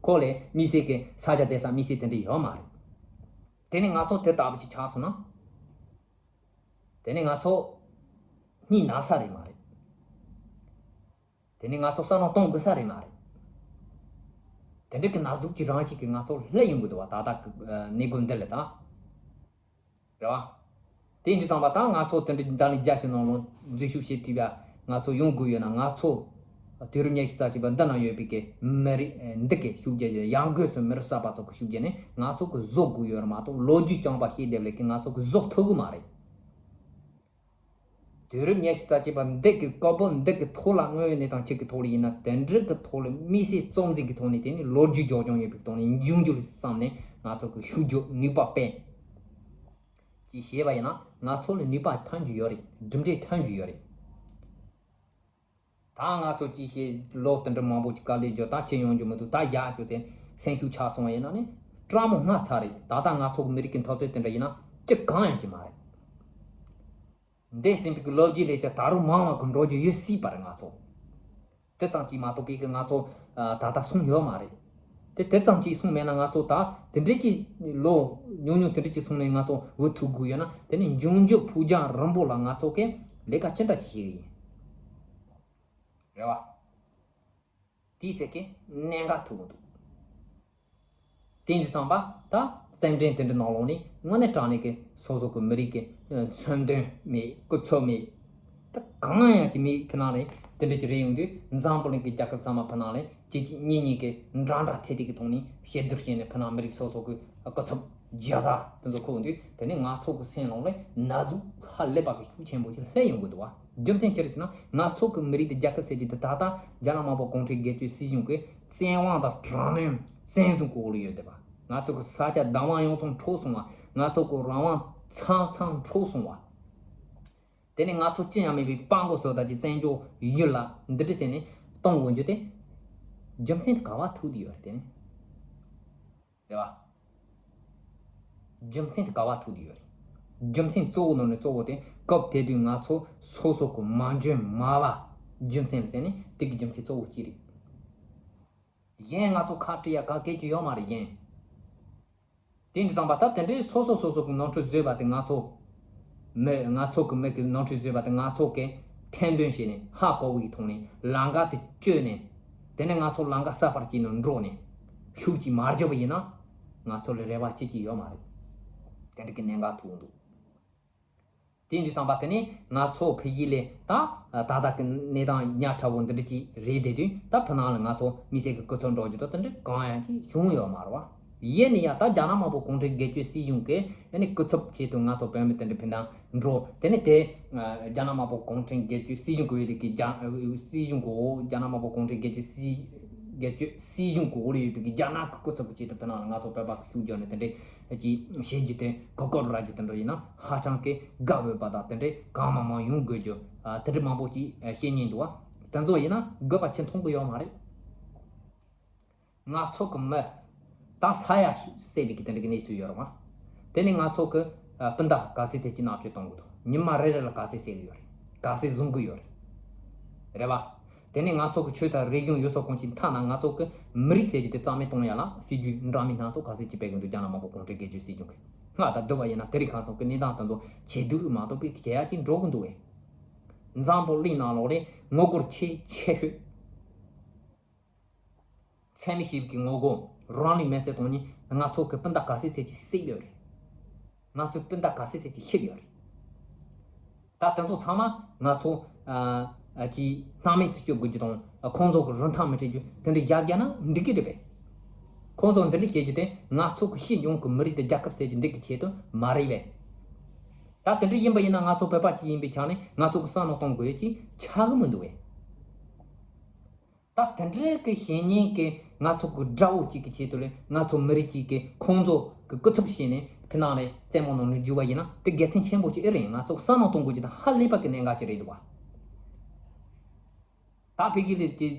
ཁོ་ལས་མི་སེར་གྱི་ས་ཆ་བསྡད་ས་མི་སེར་དེ་འདྲ་ཡོད་མ་རེད། དེ་ནི་ང་ཚོ་དེ་ལྟ་བུ་ཅིག་ཆགས་སོང་ན། དེ་ནི་ང་ཚོ་སྙིང་ན་ས་རེད་མ་རེད། དེ་ནི་ང་ཚོ་བསམ་བློ་གཏོང་དགོས་ས་རེད་མ་རེད། དེ་འདྲ་གི་ན་ཟུག་གི་རང་བཞིན་གྱིས་ང་ཚོ་སླེབས་ཡོང་གི་འདུག་བ། ད་ལྟ་གི་ཨ་གནས་སྐབས་འདི་ལ་ད། རེད་བ། དེ་ཡིན་དུས་ཙམ་པ་ད་ང་ཚོ་དེ་འདྲ་ད་ནི་རྒྱལ་སྤྱི་ནང་ལ་འཛུལ་ཞུགས་བྱེད་ཐུབ་ཡ་ང་ཚོ་ཡོང་དགོས་ཡོད་ན། ང་ཚོ་དུས་རབས་ཉི་ཤུ་རྩ་གཅིག་པ་འདི་ན་ཡོད་པའི་གི་མི་རིགས་འདི་གི་ཤུགས་རྒྱག་ཡང་སྒོས་སུ་མི་རབས་གསར་པ་ཚོ་གི་ཤུགས་རྒྱག་ནས་ང་ཚོ་གི་བཟོ་དགོས་ཡོད་རེད་མ་གཏོགས། ལོ་རྒྱུས་རྐྱང་པ་བཤད་བསྡད་ལས་ཀི་ང་ཚོ་གི་བཟོ་ཐུབ་གི་མ་རེད། དུས་རབས་ཉི་ཤུ་རྩ་གཅིག་པ་འདི་གི་སྐབས་བབ་འདི་གི་ཐོག་ལ། དངོས་ཡོད་གནས་སྟངས་གཅིག་གི་ཐོག་ལ་ཡིན་ན། དེ་འདྲ་གི་ཐོག་ལ་མི་སེར་གཙོ་འཛིན་གི་ཐོག་ནས། དེ་ནི་ལོ་རྒྱུས་རྒྱབ་ལྗོངས་ཡོད་པའི་ཐོག་ནས། འབྱུང་འགྱུར་བསམ་ནས་ང་ཚོ་གི་ཤུགས་རྒྱག་ནུས་པ་སྤེལ་ཅིག་བྱས་པ་ཡིན་ན། ང་ཚོ་ལ་ནུས་པ་ཐོན་རྒྱུ་ཡོད་རེད། གྲུབ་འབྲས་ཐོན་རྒྱུ་ཡོད་རེད། ད་ང་ཚོ་ཅིག་བྱས་ལོ་དེ་འདྲ་མང་པོ་ཅིག་དཀའ་ལས་རྒྱབ། ད་ཁྱོན་ཡོང་རྒྱུ་མི་འདུག་ད་རྒྱག་ཤོག་ཟེར་སེམས་ཤུགས་ཆག་སོང་བ་ཡིན་ན་ནི་སྤྲང་མོ་སྔ་ཚར་རེད། ད་ལྟ་ང་ཚོ་གི་མི་རིགས་ཀྱི་འཐབ་རྩོད་དེ་འདྲ་ཡིན་ན་ཅི་གང་ཡང་ཅི་མ་རེད། འདས་ཟིན་པའི་གི་ལོ་རྒྱུས་ལས་ཀྱང་ད་རུང་མང་བ་གི་འགྲོ་རྒྱུ་ཡོད་སྲིད་པ་རེད། ང་ཚོ་དེ་ཙམ་གྱིས་མ་གཏོགས་པའི་གི་ང་ཚོ་ཨ་ད་ལྟ་སོང་ཡོད་མ་རེད། དེ་དེ་ཙམ་གྱིས་སོང་མེད་ན། ང་ཚོ་ད་དེ་འདྲས་ཀྱི་ལོ་ཉུང་ཉུང་དེ་འདྲས་ཀྱི་སོང་ནས་ང་ཚོ་འུ་ཐུག་དགོས་ཡོད་ན། དེ་ནི་འབྱུང་འགྱུར་ཕུགས་རྒྱང་རིང་པོ་ལ་ང་ཚོ་གི་ལས་ཀ་ཅི་འདྲ་ཅིག་བྱེད་གི་ཡིན། རེད་བ། དེའི་ཚེ་གི་གནད་འགག་ཐུག་གི་འདུག་དེ་འདྲ་བསམ་པ་ད་རྩེད་འགྲན་དེ་འདྲ་ནང་ལོགས་ནས་དངོས་གནས་དྲང་གནས་ཀྱི་སོ་སོ་གི་མི་རིགས་ཀྱི་མཚོན་དོན་མེད། སྐུ་ཚབ་མེད། ད་གང་ཡང་ཅི་མེད། ཕི་ནང་ལས་དེ་འདྲ་ཅིག་རེད་ཡོང་དུས། འཛམ་བུ་གླིང་གི་རྒྱལ་ཁབ་ཚང་མ་ཕི་ནང་ལས་གཅིག་གཅིག་གཉིས་གཉིས་ཀྱི་འདྲ་འདྲ་ཐེ་ཐེ་གི་ཐོག་ནས་ཞེ་བསྡུར་བྱས་ནས། ཕི་ནང་མི་རིགས་སོ་སོ་གི་སྐུ་ཚབ་བརྒྱ་དང་དེ་ཚོ་ཁུར་འོང་དུས། དེ་ནས་ང་ཚོ་གི་སེམས་ནང་ལས་ན་ཟུག་ཧ་ལས་པ་གི་ཤུགས་ཆེན་པོ་ཞིག་སླེབས་ཡོང་གི་འདུག་བ། རྒྱུ་མཚན་ཅི་རེད་ཟེར་ན། ང་ཚོ་གི་མི་རིགས་དེ་རྒྱལ་ཁབ་ཟེར་རྒྱུ་དེ་ད་ལྟ་རྒྱ་ནག་དམར་པོ་གུང་ཁྲན་སྒེར་གཅོད་སྲིད་གཞུང་གི་བཙན་དབང་དང་དྲག་གནོན་བཙན་བཟུང་གི་འོག་ལ་ཡོད་བསྡད་པ། ང་ཚོ་གི་ས་ཆ་བདག་དབང་ཡོངས་སུ་འཕྲོག་སོང་བ། ང་ཚོ་གི་རང་དབང་ཚང་ཚང་འཕྲོག་སོང་བ། དེ་ནས་ང་ཚོ་ཅི་ཡང་མེད་པའི་སྤྲང་པོ་བཟོ་ལྟ་ཅིག་བཙན་བྱོལ་ཡུལ་ལ་འདི་འདྲ་ཟེར་ནས་གཏོང་དགོས་རྒྱུ་དེ། རྒྱུ་མཚན་དེ་ག་བ་ཐུག་བསྡད་ཡོད་རེད། དེ་ནས་རེད་བ། རྒྱུ་མཚན་དེ་ག་བ་ཐུག་བསྡད་ཡོད་རེད། རྒྱུ་མཚན་གཙོ་བོ་ནང་ནས་གཙོ་བོ་དེ། སྐབས་དེ་དུས་ང་ཚོ་སོ་སོ་གི་མ་འཇོན་མ་བ་རྒྱུ་མཚན་ལ་བརྟེན་ནས། དེ་གི་རྒྱུ་མཚན་གཙོ་བོ་གཅིག་རེད། གཞན་ང་ཚོ་ཁ་བྲལ་ཡ་ག་གེ་ཅིག་ཡོད་མ་རེད་གཞན། དེ་འདྲ་བསམ་པ་ད་དེ་འདྲའི་སོ་སོ་སོ་སོ་གི་ནོར་འཁྲུལ་བཟོས་པ་དེ་ང་ཚོ་མི། ང་ཚོ་གི་མི་གི་ནོར་འཁྲུལ་བཟོས་པ་དེ་ང་ཚོ་གི་ཐེར་འདོན་བྱས་ནས་ཧ་གོ་བའི་ཐོག་ནས་ལམ་ཁ་དེ་བཅོས་ནས། དེ་ནས་ང་ཚོ་ལམ་ཁ་གསར་པར་བྱས་ནས་འགྲོ་ནས་ཤུགས་ཀྱིས་མ་བརྒྱབ་པ་ཡིན་ན། ང་ཚོ་ལ་རེ་བ་ཅི་ཅིག་ཡོད་མ་རེད། དེ་འདྲ་གི་གནད་འགག་ཐུག་འདུག་དེ་འདྲ་བསམ་པ་དེ་ནས་ང་ཚོ་ཕ་གི་ལས་ད་ད་ལྟ་གི་གནས་སྟངས་ཉག་ཕྲ་བོ་འདི་འདྲ་ཅིག་རེད་བསྡད་དུས། ད་ཕ་ནང་ལ་ང་ཚོ་མི་སེར་གི་སྐུ་ཚབ་འགྲོ་རྒྱུ་དང་དེ་འདྲ་གང་ཡང་ཅིག་བྱུང་ཡོད་མ་རེད་བ། ཡིན་ན་ཡང་ད་རྒྱ་ནག་དམར་པོ་གུང་ཁྲན་སྒེར་གཅོད་སྲིད་གཞུང་གི་ཨ་ནི་སྐུ་ཚབ་ཆེད་དུ་ང་ཚོ་བོད་མི་དེ་འདྲ་ཕི་ནང་འགྲོ། དེ་ནས་དེ་རྒྱ་ནག་དམར་པོ་གུང་ཁྲན་སྒེར་གཅོད་སྲིད་གཞུང་གི་འོག་ལ་གི་རྒྱ་སྲིད་གཞུང་གི་འོག་རྒྱ་ནག་དམར་པོ་གུང་ཁྲན་སྒེར་གཅོད་སྲིད་སྒེར་གཅོད་སྲིད་གཞུང་གི་འོག་ལ་ཡོད་པའི་གི་རྒྱ་ནག་གི་སྐུ་ཚབ་ཀྱི་ཆེད་དུ་ཕི་ནང་ལ་ང་ཚོ་བོད་པ་གི་ཤུགས་རྒྱབ་ནས་དེ་འདྲའི་ཅིག་བཤད་རྒྱུ་དེ། གོ་སྐབས་རག་རྒྱུ་དེ་འདྲ་ཡིན་ན་ཧ་ཅང་གི་དགའ་འོས་པ་དང་། དེ་འདྲའི་གང་མང་མང་ཡོང་དགོས་རྒྱུ་ཨ་དེ་འདྲ་མང་པོ་ཅིག་ཨ་བཤད་སྙིང་འདུག་བ། དེ་ཚོ་ཡིན་ན་དགོས་པ་ཆེ་མཐོང་གི་ཡོད་མ་རེད། ང་ཚོ་གི་མི་ད་ས་ཡ་བསད་པའི་གི་དེ་འདྲ་གི་གནས་ཚུལ་ཡོད་རེད་བ། དེ་ནས་ང་ཚོ་གི་ཨ་སྤུན་ཟླ་ག་ཚད་དེ་ཅིག་མནར་གཅོད་གཏོང་གི་འདུག་ཉི་མ་རེ་རེ་ལ་ག་ཚད་བསད་གི་ཡོད་རེད། ག་ཚད་བཟུང་གི་ཡོད་རེད། རེད་བ། དེ་ནས་ང་ཚོ་གི་ཆོས་དང་རིག་གཞུང་ཡུལ་སྲོལ་གོམས་གཤིས་མཐའ་ན་ང་ཚོ་གི་མི་རིགས་ཟེར་རྒྱུ་དེ་རྩ་མེད་གཏོང་ཡ་ལ་སྲིད་ཇུས་འདྲ་མིན་སྣ་ཚོགས་ག་ཚད་ཅིག་སྤེལ་གི་འདུག་རྒྱ་ནག་དམར་པོ་གུང་ཁྲན་སྒེར་གཅོད་སྲིད་གཞུང་གིས། སྔ་ད་བསྡུར་བ་ཡིན་ན་དེ་རིང་ཁ་སང་གི་གནས་སྟངས་དེ་ཚོ་ཇེ་སྡུག་མ་གཏོགས་པའི་ཇེ་ཡག་ཅིག་འགྲོ་གི་འདུག་བས། འཛམ་བུ་གླིང་ནང་ལོགས་ལས་ངོ་རྒོལ་ཆེས་ཆེ་ཤོས། འཚེ་མེད་ཞི་བའི་གི་ངོ་རྒོལ། རང་ལུས་མེར་སྲེག་གཏོང་ནས་ང་ཚོ་གི་སྤུན་ཟླ་ག་ཚད་ཚད་ཅིག་བསད་ཡོད་རེད། ང་ཚོའི་སྤུན་ཟླ་ག་ཚད་ཚད་ཅིག་ཤི་ཡོད་རེད། ད་དེ་ཚོ་ཚང་མ་ང་ཚོ་ཨ་ཨ་གི་སྣང་མེད་དུ་བཅུག་དགོས་རྒྱུ་དང་། ཁོང་ཚོ་གི་རིན་ཐང་མི་སྤྲད་རྒྱུ་དེ་འདྲ་བཞག་རྒྱུ་ན་འགྲིག་གི་རེད་པས། ཁོང་ཚོ་འདི་འདྲ་བྱེད་རྒྱུ་དེ་ང་ཚོ་གི་སྤྱི་ཡོངས་ཀྱི་མི་རིགས་དང་རྒྱལ་ཁབ་ཟེར་རྒྱུ་འདི་གི་ཆེད་དུ་མ་རེད་པས། ད་དེ་འདྲ་ཡིན་པ་ཡིན་ན་ང་ཚོ་བོད་པ་གཅིག་ཡིན་པའི་ཆ་ནས་ང་ཚོ་གི་བསམ་བློ་གཏོང་དགོས་ཡ་ཅིག་ཆགས་གི་མི་འདུག་པས། ད་དེ་འདྲའི་གི་བཤེས་གཉེན་གི་ང་ཚོ་གི་དགྲ་བོ་གཅིག་གི་ཆེད་དུ་ལས་ང་ཚོ་མི་རིགས་གཅིག་གི་ཁོང་ཚོ་གི་སྐུ་ཚབ་བྱས་ནས་ཕི་ནང་ལས་རྩེད་མོ་ནང་ནས་རྒྱུག་པ་ཡིན་ན་དེ་དགེ་མཚན་ཆེན་པོ་ཅིག་ཨེ་རེད། ང་ཚོ་བསམ་བློ་གཏོང་དགོས་ཀྱི་ད་ཧ་ལས་པ་གི་གནད་འགག་ཅིག་རེད་འདུག་བ། ད་ཕ་གི་ལ་ཅིག་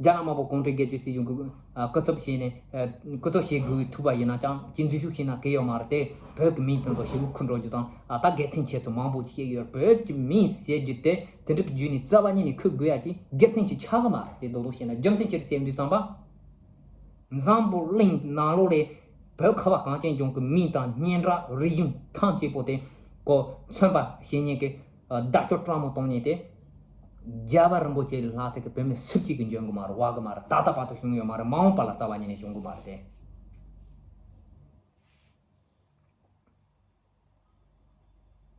རྒྱ་ནག་དམར་པོ་གུང་ཁྲན་སྒེར་གཅོད་སྲིད་གཞུང་གི་ཨ་སྐུ་ཚབ་བྱས་ནས་ཨ་སྐུ་ཚབ་བྱེད་དགོས་ཐུག་པ་ཡིན་ན་ཅང་ཅིག་འཛུལ་ཞུགས་བྱས་ན་གལ་ཡོད་མ་རེད་དེ། བོད་ཀྱི་མིང་དེ་ཚོ་ཞེ་པོ་འཁུར་འགྲོ་རྒྱུ་དང་། ཨ་ད་དགེ་མཚན་ཆེ་ཚོ་མང་པོ་ཅིག་བཤད་ཡོད། བོད་ཀྱི་མིང་ཟེར་རྒྱུ་དེ་དེ་འདྲ་གི་བརྒྱུད་ནས་རྩ་བ་ཉིད་ནས་འཁུར་དགོས་ཡ་ཅིག་རྒྱུ་མཚན་ཅིག་ཆགས་གི་མ་རེད། དེ་རྡོག་རྡོག་བཤད་ན་རྒྱུ་མཚན་ཅི་རེད་ཟེར་དུས་ཙམ་པ། འཛམ་བུ་གླིང་ནང་ལོགས་ལས་བོད་ཁ་བ་གངས་ཅན་ལྗོངས་ཀྱི་མིང་དང་སྙན་གྲགས་རིག་གཞུང་ཐམས་ཅད་པོ་དེ་གོ་མཚོན་པ་བྱེད་མཁན་གྱི་ཨ་བརྡ་སྤྲོད་སྤྲང་མོ་གཏོང་མཁན་དེ་རྒྱལ་བ་རིན་པོ་ཆེ་ལས་ལྷག་ཚད་ཀྱི་བོད་མི་སུ་གཅིག་གིས་འཇོན་གི་མ་རེད། དབང་གི་མ་རེད། ད་ལྟ་བར་དུ་བྱུང་ཡོད་མ་རེད། མ་འོངས་པ་ལ་རྩ་བ་ཉིད་ནས་བྱུང་གི་མ་རེད་དེ།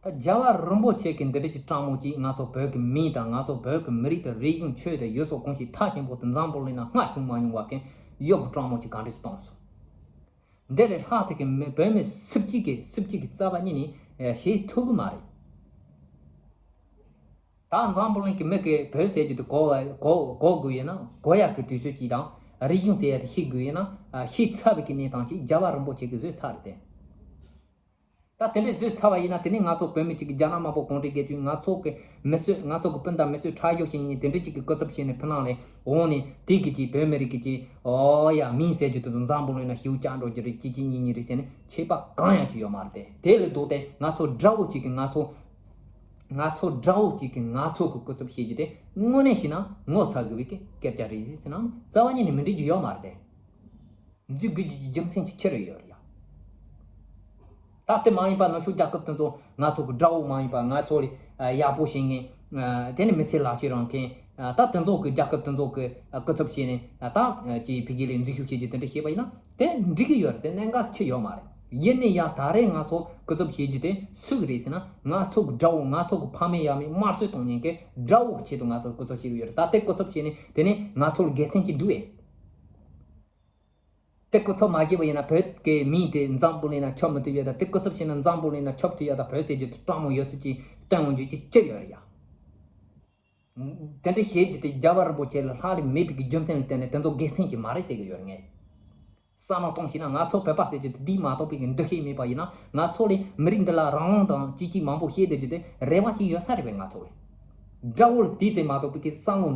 ད་རྒྱལ་བ་རིན་པོ་ཆེ་གི་འདི་འདྲ་གྱི་སྤྲང་མོ་གཅིག་ང་ཚོ་བོད་ཀྱི་མིང་དང་ང་ཚོ་བོད་ཀྱི་མི་རིགས་དང་རིག་གཞུང་ཆོས་དང་ཡུལ་སྲོལ་གོམས་གཤིས་མཐའ་ཆེན་པོ་དེ་འཛམ་བུ་གླིང་ན་སྔར་བྱུང་མ་མྱོང་བ་མཁན་གཡོ་གི་སྤྲང་མོ་གཅིག་ག་འདྲ་ཞིག་གཏོང་སོང་། འདི་ལས་ལྷག་ཚད་ཀྱི་མི་བོད་མི་སུ་གཅིག་གིས་སུ་གཅིག་གིས་རྩ་བ་ཉིད་ནས་ཨེ་བྱེད་ཐུབ་ཀྱི་མ་རེད། ད་འཛམ་བུ་གླིང་གི་མི་གིས་བོད་ཟེར་རྒྱུ་དེ་གོ་བ་གོ་གོ་དགོས་ཡིན་ན་གོ་ཡག་གི་དུས་ཚོད་ཅིག་དང་། རིག་གཞུང་ཟེར་ཡག་དེ་ཤེས་དགོས་ཡིན་ན་ཨ་ཤེས་ཚར་བའི་གི་གནས་སྟངས་ཅིག་རྒྱལ་བ་རིན་པོ་ཆེ་གིས་བཟོས་ཚར་རེད་དེ། ད་དེ་འདྲས་བཟོས་ཚར་བ་ཡིན་ན་དེ་ནས་ང་ཚོ་བོད་མི་གཅིག་གིས་རྒྱ་ནག་དམར་པོ་གུང་ཁྲན་སྒེར་གཅོད་ང་ཚོ་གི་མི་གསོད། ང་ཚོ་གི་སྤུན་ཟླ་མི་གསོད་ཁྲག་སྦྱོར་བྱེད་མཁན་དེ་འདྲས་གཅིག་གི་སྐུ་ཚབ་བྱས་ནས་ཕི་ནང་ལས་འོང་ནས་དེ་གི་ཅིག་བོད་མི་རིགས་ཀྱི་ཅིག་ཨོ་ཡ་མིང་ཟེར་རྒྱུ་དེ་ཚོ་འཛམ་བུ་གླིང་ན་ཞེ་པོ་བཀྲ་འགྲོ་རྒྱུ་རེད། གཅིག་གཅིག་གཉིས་གཉིས་རེད་ཟེར་ནས་ཆད་པ་གང་ཡང་ཅིག་ཡོད་མ་རེད་དེ། དེ་ལས་ལྡོག་སྟེ་ང་ཚོ་དགྲ་བོ་གཅིག་གིས་ང་ཚོ་ང་ཚོ་དགྲ་བོ་གཅིག་གིས་ང་ཚོ་གི་སྐུ་ཚབ་བྱེད་རྒྱུ་དེ་དངོས་གནས་བྱས་ན་ངོ་ཚ་དགོས་པའི་སྐད་སྐད་ཆ་རེད་ཟེར་ན་རྩ་བ་ཉིད་ནས་མི་འགྲིག་རྒྱུ་ཡོད་མ་རེད་དེ། འཛུལ་དགོས་རྒྱུ་གི་རྒྱུ་མཚན་ཅིག་ཁྱེར་ཡོད་རེད་ཡ། ད་དེ་མ་ཡིན་པ་ནུབ་ཕྱོགས་རྒྱལ་ཁབ་དེ་ཚོ་ང་ཚོ་གི་དགྲ་བོ་མ་ཡིན་པ། ང་ཚོ་ལས་ཡག་པོ་བྱེད་མཁན། དེ་ནི་མི་སེར་ལག་ཁྱེར་རག་མཁན། ད་དེ་ཚོ་གི་རྒྱལ་ཁབ་དེ་ཚོ་གི་སྐུ་ཚབ་བྱས་ནས་ད་ཅིག་ཕ་གི་ལ་འཛུལ་ཞུགས་བྱེད་རྒྱུ་དེ་འདྲ་བྱས་པ་ཡིན་ན་དེ་འགྲིག་གི་ཡོད་རེད། དེ་གནད་འགག་ཅིག་ཡོད་མ་རེད། ཡིན་ནའི་ཡང་ད་རེས་ང་ཚོ་སྐུ་ཚབ་བྱེད་རྒྱུ་དེ་སུ་གི་རེད་ཟེར་ན། ང་ཚོ་གི་དགྲ་བོ། ང་ཚོ་གི་ཕ་མེས་ཡ་མེས་དམར་གསོད་གཏོང་མཁན་གི་དགྲ་བོ་གི་ཆེད་དུ་ང་ཚོ་སྐུ་ཚབ་བྱེད་ཀྱི་ཡོད་རེད། ད་དེ་སྐུ་ཚབ་བྱས་ནས་དེ་ནས་ང་ཚོ་ལ་དགེ་མཚན་ཅིག་འདུག་གས། དེ་སྐུ་ཚབ་མ་བྱས་པ་ཡིན་ན་བོད་ཀྱི་མིང་དེ་འཛམ་བུ་གླིང་ན་ཁྱབ་མི་ཐུབ་ཡོད། ད་དེ་སྐུ་ཚབ་བྱས་ན་འཛམ་བུ་གླིང་ན་ཁྱབ་ཐུབ་ཡ། ད་བོད་ཟེར་རྒྱུ་དེ་སྤྲང་མོ་ཡོད་ཚད་ཅིག་སྟོན་འོང་རྒྱུ་ཅིག་ཅི་ཡོད་རེད་ཡ། དེ་འདྲ་བྱེད་རྒྱུ་དེ་རྒྱལ་བ་རིན་པོ་ཆེ་ལས་ལྷག་ལས་མེད་པའི་གི་རྒྱུ་མཚན་ལ་བརྟེན་ནས་དེ་ཚོ་དགེ་མཚན་ཅིག་མ་རེད་ཟེར་གི་ཡོད་རེད། ངས་བསམ་བློ་གཏོང་ཤེས་ན། ང་ཚོ་བོད་པ་ཟེར་རྒྱུ་དེ་འདི་མ་གཏོགས་པའི་གི་འདུ་ཤེས་མེད་པ་ཡིན་ན། ང་ཚོ་ལས་མི་རིགས་འདི་ལ་རང་དབང་དང་ཅིག་ཅིག་མང་པོ་བཤད་བསྡད་རྒྱུ་དེ་རེ་བ་ཅིག་ཡོད་ས་རེད་པས། ང་ཚོ་ལས་དགྲ་བོ་ལ་དེ་ཙམ་མ་གཏོགས་པའི་གི་བསམ་བློ་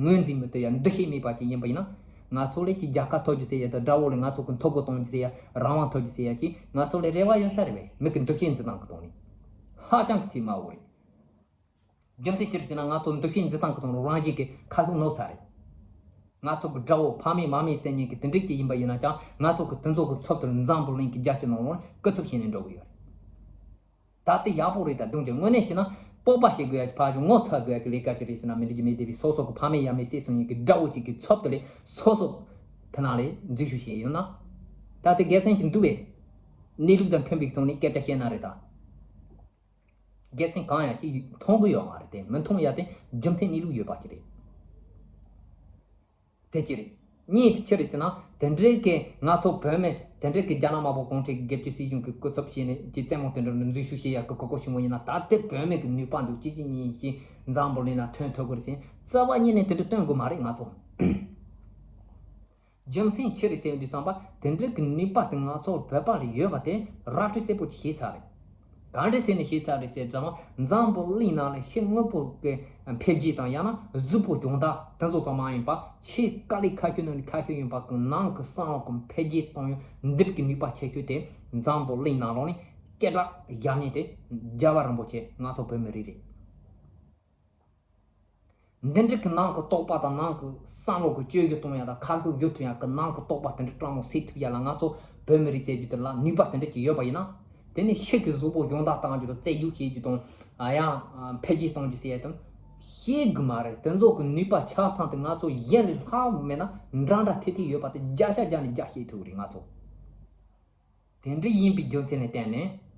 ངོས་འཛིན་མི་ཐུབ་ཡ། འདུ་ཤེས་མེད་པ་ཅིག་ཡིན་པ་ཡིན་ན། ང་ཚོ་ལས་ཀྱི་རྒྱལ་ཁ་ཐོབ་རྒྱུ་ཟེར་ཡ་དང་། དགྲ་བོ་ལས་ང་ཚོ་གི་འཐུས་སྒོ་གཏོང་རྒྱུ་ཟེར་ཡ། རང་དབང་ཐོབ་རྒྱུ་ཟེར་ཡ་ཅིག་ང་ཚོ་ལས་རེ་བ་ཡོད་ས་རེད་པས། མི་གི་འདུ་ཤེས་འཛིན་སྟངས་གི་ཐོག་ནས་ཧ་ཅང་གི་ཐུགས་མ་འོས་རེད། རྒྱུ་མཚན་ཅི་རེད་ཟེར་ན། ང་ཚོ་འདུ་ཤེས་འཛིན་སྟངས་གི་ཐོག་ནས་རང་བཞིན་གྱི་ཁ་ཤུགས་ནོར་ཚར་རེད། ང་ཚོ་གི་དགྲ་བོ་ཕ་མེས་མ་མེས་ཟེར་མཁན་གི་དེ་འདྲ་ཅིག་ཡིན་པ་ཡིན་ན་ཀྱང་། ང་ཚོ་གི་དེ་ཚོ་གི་ཚབ་ཏུ་འཛམ་བུ་གླིང་གི་རྒྱལ་སྤྱི་ནང་ལོགས་སྐུ་ཚབ་བྱས་ནས་འགྲོ་གི་ཡོད་རེད། ད་དེ་ཡག་པོ་རེད། ད་གདོང་གི་དངོས་གནས་བྱས་ན་སྤོབས་པ་བྱེད་དགོས་ཡ་ཅིག་ཕར་ཞོག་ངོ་ཚ་དགོས་ཡ་གི་ལས་ཀ་ཅིག་རེད་ཟེར་ན་མི་འགྲིག་རྒྱུ་མེད་དེ། བས་སོ་སོ་གི་ཕ་མེས་ཡ་མེས་བསད་སོང་མཁན་གི་དགྲ་བོ་གཅིག་གི་ཚབ་ཏུ་ལས་སོ་སོ་ཕི་ནང་ལས་འཛུལ་ཞུགས་བྱས་ཡོད་ན། ད་དེ་དགེ་མཚན་ཅིག་འདུག་པས། གནས་ལུགས་དང་མཐུན་པའི་ཐོག་ནས་སྐད་ཆ་བཤད་ན་རེད་ད། དགེ་མཚན་གང་ཡང་ཅིག་མཐོང་གི་ཡོད་མ་རེད་དེ། མི་མཐོང་ཡ་དེ་རྒྱུ་མཚན་གནས་ལུགས་ཡོད་པ་ཅིག་རེད། དེ་ཅི་རེད། གཉིས་དེ་ཅི་རེད་ཟེར་ན། དེ་འདྲའི་གི་ང་ཚོ་བོད་མི་དེ་འདྲའི་གི་རྒྱ་ནག་དམར་པོ་གུང་ཁྲན་གྱི་སྒེར་གཅོད་སྲིད་གཞུང་གི་སྐུ་ཚབ་བྱས་ནས་ཀྱི་རྩེད་མོ་དེ་འདྲ་འཛུལ་ཞུགས་བྱེད་ཡག་གི་གོ་སྐབས་བྱུང་བ་ཡིན་ན། ད་ལྟའི་བོད་མི་གི་ནུས་པ་འདུག་གཅིག་གཅིག་གཉིས་གཉིས་ཀྱིས་འཛམ་བུ་གླིང་ན་ཐོན་ཐུབ་ཀྱི་རེད་ཟེར་རྩ་བ་ཉིད་ནས་དེ་འདྲ་སྟོན་དགོས་མ་རེད་ང་ཚོ། རྒྱུ་མཚན་ཅི་རེད་ཟེར་དུས་ཙམ་པ། དེ་འདྲའི་གི་ནུས་པ་དེ་ང་ཚོ་བོད་པ་ལ་ཡོད་པ་དེ་ར་སྤྲོད་གསལ་པོ་ཅིག་བྱས་ཚར་རེད། ག་འདྲ་ཟེར་ནས་བྱས་ཚར་རེད་ཟེར་ཙམ། འཛམ་བུ་གླིང་ནང་ལ་ཕྱི་དངོས་པོ་གི་འཕེལ་རྒྱས་དང་། ཡང་ན་གཟུགས་པོ་སྦྱོང་བརྡར་དེ་ཚོ་ཙམ་མ་ཡིན་པ། ཕྱི་དཀའ་ལས་ཁག་ཤོས་ནང་ནས་ཁག་ཤོས་ཡིན་པ་གི་ནང་གི་བསམ་བློ་གི་འཕེལ་རྒྱས་གཏོང་ཡུལ་འདིར་གི་ནུས་པ་ཆེ་ཤོས་དེ། འཛམ་བུ་གླིང་ནང་ལོགས་ནས་སྐད་གྲགས་བཞག་མཁན་དེ་རྒྱལ་བ་རིན་པོ་ཆེ་ང་ཚོ་བོད་མི་རིགས་རེད། འདི་འདྲ་གི་ནང་གི་རྟོགས་པ་དང་། ནང་གི་བསམ་བློ་གི་བཅོས་སྒྱུར་གཏོང་ཡ་དང་། ཁ་ཕྱོགས་བསྒྱུར་ཐུབ་ཡ་གི་ནང་གི་རྟོགས་པ་དེ་འདྲ་སྤྲང་མོ་སད་ཐུབ་ཡ་ལ། ང་ཚོ་བོད་མི་རིགས་ཟེར་རྒྱུ་དེ་ལ་ནུས་པ་དེ་འདྲ་ཅིག་ཡོད་པ་ཡིན་ན། དེ་ནི་ཕྱི་གི་གཟུགས་པོ་སྦྱོང་བརྡར་གཏང་རྒྱུ་དང་། རྩེད་རྒྱུགས་བྱེད་རྒྱུ་དང་། ཨ་ཡང་འཕེལ་རྒྱས་གཏོང་རྒྱུ་ཟེར་ཡ་དང་ ཤེས་གི་མ་རེད། དེ་ཚོ་གི་ནུས་པ་ཆ་ཚང་དེ་ང་ཚོ་གཞན་ལས་ལྷག་མེད་ན་འདྲ་འདྲ་ཐེ་ཐེ་ཡོད་པ་དེ་བརྒྱ་ཆ་བརྒྱ་ནས་བརྒྱ་ཤེས་ཐུབ་རེད་ང་ཚོ། དེ་འདྲ་ཡིན་པའི་རྒྱུ་མཚན་ལ་བརྟེན་ནས།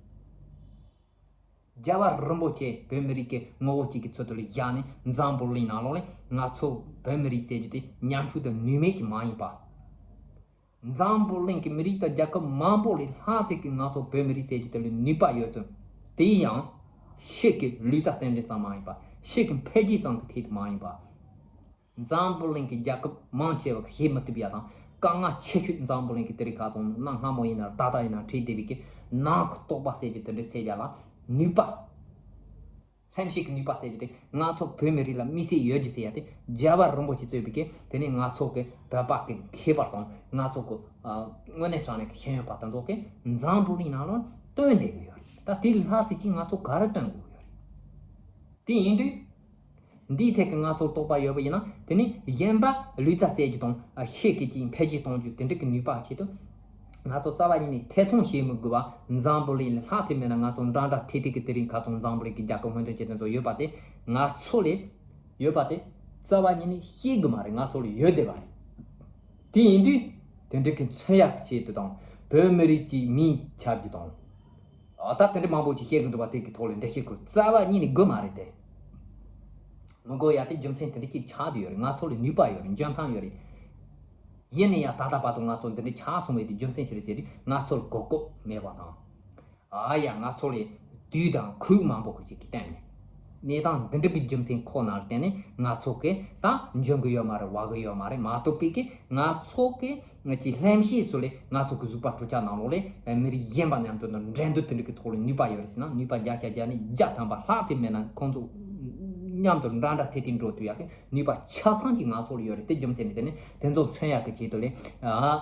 རྒྱལ་བ་རིན་པོ་ཆེ་བོད་མི་རིགས་ཀྱི་ངོ་བོ་གཅིག་གི་ཚུལ་དུ་ལ་བཞག་ནས་འཛམ་བུ་གླིང་ནང་ལོགས་ལ་ང་ཚོ་བོད་མི་རིགས་ཟེར་རྒྱུ་དེ་ཉམ་ཆུང་དང་ནུས་མེད་ཀྱི་མ་ཡིན་པ། འཛམ་བུ་གླིང་གི་མི་རིགས་དང་རྒྱལ་ཁབ་མང་པོ་ལས་ལྷག་ཅིག་གིས་ང་ཚོ་བོད་མི་རིགས་ཟེར་རྒྱུ་དེ་ལ་ནུས་པ་ཡོད་ཚུལ། དེ་ཡང་ཕྱི་གི་ལུས་རྩལ་རྩེད་འགྲན་ཙམ་མ་ཡིན་པ། ཕྱི་གི་འཕེལ་རྒྱས་ཙམ་གྱི་ཐད་དུ་མ་ཡིན་པ། འཛམ་བུ་གླིང་གི་རྒྱལ་ཁབ་མང་ཆེ་བ་གིས་ཤེས་མི་ཐུབ་ཡ་དང་། དཀའ་ངལ་ཆེ་ཤོས་འཛམ་བུ་གླིང་གི་དེ་རིང་ཁ་སང་གནའ་སྔ་མོ་ཡིན་ན་ད་ལྟ་ཡིན་ན་འཕྲད་བསྡད་པའི་གི་ནང་གི་རྟོགས་པ་ཟེར་རྒྱུ་དེ་འདྲ་སེལ་ཡ་ལ་ནུས་པ། ལྷན་སྐྱེས་ཀྱི་ནུས་པ་ཟེར་རྒྱུ་དེ་ང་ཚོ་བོད་མི་རིགས་ལ་དམིགས་བསལ་ཡོད་རྒྱུ་ཟེར་ཡ་དེ། རྒྱལ་བ་རིན་པོ་ཆེ་གཙོས་པའི་གི་དེ་ནས་ང་ཚོ་གི་བོད་པ་གི་མཁས་པ་དང་ང་ཚོ་གི་ཨ་དངོས་གནས་དྲང་གནས་ཀྱི་ཤེས་ཡོན་པ་དེ་ཚོ་གིས་འཛམ་བུ་གླིང་ནང་ལ་སྟོན་བསྡད་གི་ཡོད་རེད། ད་དེ་ལྷག་ཙམ་གྱིས་ང་ཚོ་ག་རེ་སྟོན་དགོས་ཡོད་རེད། དེ་ཡིན་དུས། འདིའི་ཐད་ཀྱི་ང་ཚོར་རྟོགས་པ་ཡོད་པ་ཡིན་ན། དེ་ནི་གཞན་པ་ལུས་རྩལ་རྩེད་རྒྱུ་དང་ཤེས་ཀྱི་ཅིག་འཕེལ་རྒྱས་གཏོང་རྒྱུ་དེ་འདྲ་གི་ནུས་པ་ཆེད་དུ། ང་ཚོ་རྩ་བ་ཉིད་ནས་ཐེ་ཚོམ་བྱེད་མི་དགོས་པ། འཛམ་བུ་གླིང་ལ་ལྷག་ཅིག་མེད་ན་ང་ཚོ་འདྲ་འདྲ་ཐེ་ཐེ་གི་དེ་རིང་ཁ་ཚོན་འཛམ་བུ་གླིང་གི་རྒྱལ་ཁབ་སྔོན་ཐོན་ཆེ་དེ་ཚོ་ཡོད་པ་དེ། ང་ཚོ་ལས་ཡོད་པ་དེ་རྩ་བ་ཉིད་ནས་ཤེས་གི་མ་རེད། ང་ཚོ་ལ་ཡོད་བསྡད་པ་རེད། དེ་ཡིན་དུས་དེ་འདྲ་གི་མཚོན་ཡག་གི་ཆེད་དུ་དང་། བོད་མི་རིགས་ཀྱི་མིང་ཆགས་རྒྱུ་དང་། ཨ། ད་དེ་འདྲ་མང་པོ་ཅིག་བཤད་གི་འདུག་པ། དེ་གི་ཐོག་ལ་འགྲེལ་བཤད་ཁུར་རྩ་བ་ཉིད་ནས་དགོས་མ་རེད་དེ། མི་དགོས་ཡ་དེ་རྒྱུ་མཚན་དེ་འདྲ་ཅིག་ཆགས་ཀྱི་ཡོད་རེད། ང་ཚོ་ལ་ནུས་པ་ཡོད་རེད། འཇོན་ཐང་ཡོད་རེད། ཡིན་ན་ཡང་ད་ལྟ་བར་དུ་ང་ཚོ་འདི་འདྲ་ཆགས་སོང་བའི་དེ་རྒྱུ་མཚན་ཅི་རེད་ཟེར་དུས། ང་ཚོར་གོ་སྐབས་མེད་པ་དང་། ཨ་ཡ། ང་ཚོ་ལ་དུས་དང་ཁུལ་མང་པོ་ཞིག་གི་སྟེང་ནས་གནས་སྟངས་འདི་འདྲ་གི་རྒྱུ་མཚན་ཁོ་ན་ལ་བརྟེན་ནས་ང་ཚོ་གི་ད་འཇོན་གི་ཡོད་མ་རེད། བ་གི་ཡོད་མ་རེད། མ་གཏོགས་པའི་གི་ང་ཚོ་གི་ང་ཅིག་ལྷན་སྐྱེས་སུ་ལས་ང་ཚོ་གི་གཟུགས་པོ་གྲུ་ཆ་ནང་ལོགས་ལས་མི་རིགས་གཞན་པ་མཉམ་དུ་འགྲན་བསྡུར་དེ་འདྲ་གི་ཐོག་ལ་ནུས་པ་ཡོད་རེད་ཟེར་ན། ནུས་པ་བརྒྱ་ཆ་བརྒྱ་ནས་བརྒྱ་ཐམ་པ་ལྷག་ཙམ་མེད་ན་ཁོང་ཚོ་མཉམ་དུ་འདྲ་འདྲ་ཐེ་ཐེ་འགྲོ་ཐུབ་ཡག་གི་ནུས་པ་ཆ་ཚང་ཞིག་ང་ཚོ་ལ་ཡོད་རེད། དེ་རྒྱུ་མཚན་ནི་དེ་ནི་དེ་ཚོ་མཚོན་ཡག་གི་ཆེད་དུ་ལས། ཨ།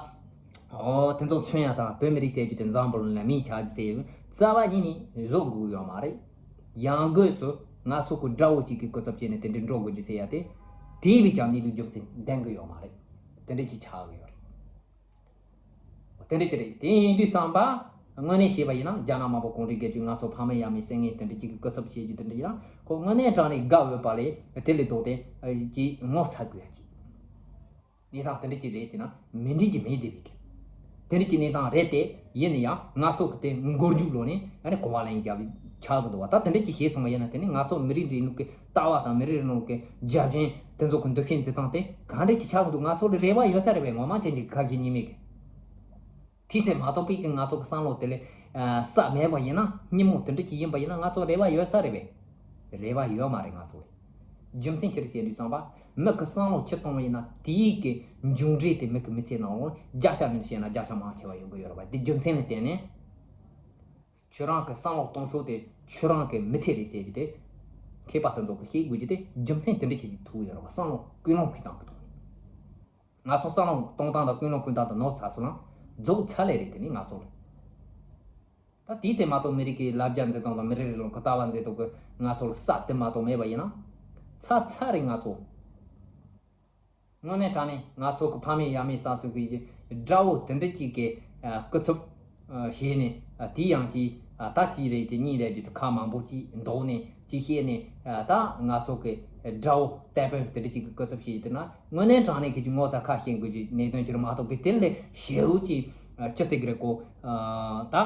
ཨོ། དེ་ཚོ་མཚོན་ཡག་དང་བོད་མི་རིགས་ཟེར་རྒྱུ་དེ་འཛམ་བུ་གླིང་ལ་མིང་ཆགས་རྒྱུ་ཟེར་ཡོད། རྩ་བ་ཉིད་ནས་བཟོ་དགོས་ཡོད་མ་རེད། ཡང་སྒོས་སུ་ང་ཚོ་གི་དགྲ་བོ་གཅིག་གི་སྐུ་ཚབ་བྱས་ནས་དེ་འདྲའི་འགྲོ་དགོས་རྒྱུ་ཟེར་ཡ་དེ། དེ་བས་ཀྱང་གནས་ལུགས་རྒྱུ་མཚན་ལྡན་གི་ཡོད་མ་རེད། དེ་འདྲ་ཅིག་ཆགས་གི་ཡོད་རེད། དེ་འདྲ་ཅིག་རེད། དེ་ཡིན་དུས་ཙམ་པ། དངོས་གནས་བཤད་པ་ཡིན་ན་རྒྱ་ནག་དམར་པོ་གུང་ཁྲན་སྒེར་གཅོད་ང་ཚོ་ཕ་མེས་ཡང་མེས་བསད་མཁན་དེ་འདྲ་ཅིག་གི་སྐུ་ཚབ་བྱེད་རྒྱུ་དེ་འདྲ་ཡིན་ན། ཁོ་དངོས་གནས་དྲང་གནས་དགའ་འོས་པ་ལས་དེ་ལས་ལྡོག་སྟེ་ཅིག་ངོ་ཚ་དགོས་ཡ་ཅིག་གནས་སྟངས་དེ་འདྲ་ཅིག་རེད་ཟེར་ན་མི་འགྲིག་རྒྱུ་མེད་བསྡད་པའི་གི། དེ་འདྲ་ཅིག་གནས་སྟངས་རེད་དེ། ཡིན་ན་ཡང་ང་ཚོ་གི་དེ་མགོ་མཇུག་ལོག་ནས་ཨ་ནི་གོ་བ་ལེན་རྒྱབ་ཆགས་གི་འདུག་བ། ད་དེ་འདྲ་ཅིག་བྱས་སོང་བ་ཡིན་ན། དེ་ནི་ང་ཚོ་མི་རིགས་རིང་ལུགས་ཀྱི་ལྟ་བ་དང་མི་རིགས་རིང་ལུགས་ཀྱི་རྒྱབ་ཆེན་དེ་ཚོ་གི་འདུ་ཤེས་འཛིན་སྟངས་དེ་ག་འདྲ་ཅིག་ཆགས་གི་འདུག་ང་ཚོ་ལ་རེ་བ་ཡོད་ས་རེད་པས། ངོ་མ་བྱས་ཀྱི་ཁ་ཞེ་གཉིས་མེད་ཀྱི། དེ་ཚོ་མ་གཏོགས་པའི་གི་ང་ཚོ་གི་བསམ་བློ་དེ་ལས་ཨ་བསམ་མེད་པ་ཡིན་ན། སྙི་མོ་དེ་འདྲ་ཅིག་ཡིན་པ་ཡིན་ན་ང་ཚོ་རེ་བ་ཡོད་ས་རེད་པས། རེ་བ་ཡོད་མ་རེད། ང་ཚོ་རྒྱུ་མཚན་ཅི་རེད་ཟེར་དུས་ཙམ་པ། མི་གི་བསམ་བློ་ཕྱིར་གཏོང་བ་ཡིན་ན་དེའི་གི་མཇུག་འབྲས་དེ་མི་གི་མི་ཚེ་ནང་ལོགས་བརྒྱ་ཆ་ནས་བཤད་ན་བརྒྱ་ཆ་མང་ཆེ་བ་ཡོང་གི་ཡོད་རེད་པ། དེ་རྒྱུ་མཚན་ལ་བརྟེན་ནས། ཁྱོད་རང་གི་བསམ་བློ་གཏོང་ཕྱོགས་དེ་ཁྱོད་རང་གི་མི་ཚེ་རེད་ཟེར་རྒྱུ་དེ། མཁས་པ་དེ་ཚོ་གི་བཤད་དགོས་རྒྱུ་དེ་རྒྱུ་མཚན་དེ་འདྲ་ཅིག་ཐུག་ཡོད་རེད་པ། བསམ་བློ་ཀུན་སློང་གི་སྟེང་གི་ཐོག་ནས། ང་ཚོ་བསམ་བློ་གཏོང་སྟངས་དང་ཀུན་སློང་ཁུར་སྟངས་དེ་ནོར་ཚར་སོང་ན་རྫོགས་ཚར་ལེ་རེད། དེ་ནི་ང་ཚོ་ལ། ད་དེའི་ཚེ་མ་གཏོགས་མི་རིགས་ཀྱི་ལ་རྒྱ་འཛིན་སྟངས་དང་མི་རིགས་རིང་ལུགས་ཀྱི་ལྟ་བ་འཛིན་སྟངས་ཀྱི་ང་ཚོར་ས་དེ་མ་གཏོགས་མེད་པ་ཡིན་ན། ཚར་ཚར་རེད་ང་ཚོ། དངོས་གནས་དྲང་གནས་ང་ཚོ་གི་ཕ་མེས་ཡང་མེས་བསད་སོང་གི་དགྲ་བོ་དེ་འདྲ་ཅིག་གི་སྐུ་ཚབ་བྱས་ནས། དེ་ཡང་ཅིག་ད་གཅིག་རེད་དེ་གཉིས་རེད་དེ་ཁ་མང་པོ་ཅིག་འདོགས་ནས་ཅིག་བཤད་ནས། ད་ང་ཚོ་གི་དགྲ་བོ་དེད་དཔོན་དེ་འདྲ་ཅིག་གི་སྐུ་ཚབ་བྱས་ཡོད་དུས་ན། དངོས་གནས་དྲང་གནས་ཀྱི་ཅིག་ངོ་ཚ་ཁ་ཞེ་དགོས་ཀྱི་གནད་དོན་ཅིག་རེད་མ་གཏོགས་པའི་དེ་ལས་ཞེ་པོ་ཅིག་ཅི་ཟེར་གི་རེད་གོ། ད་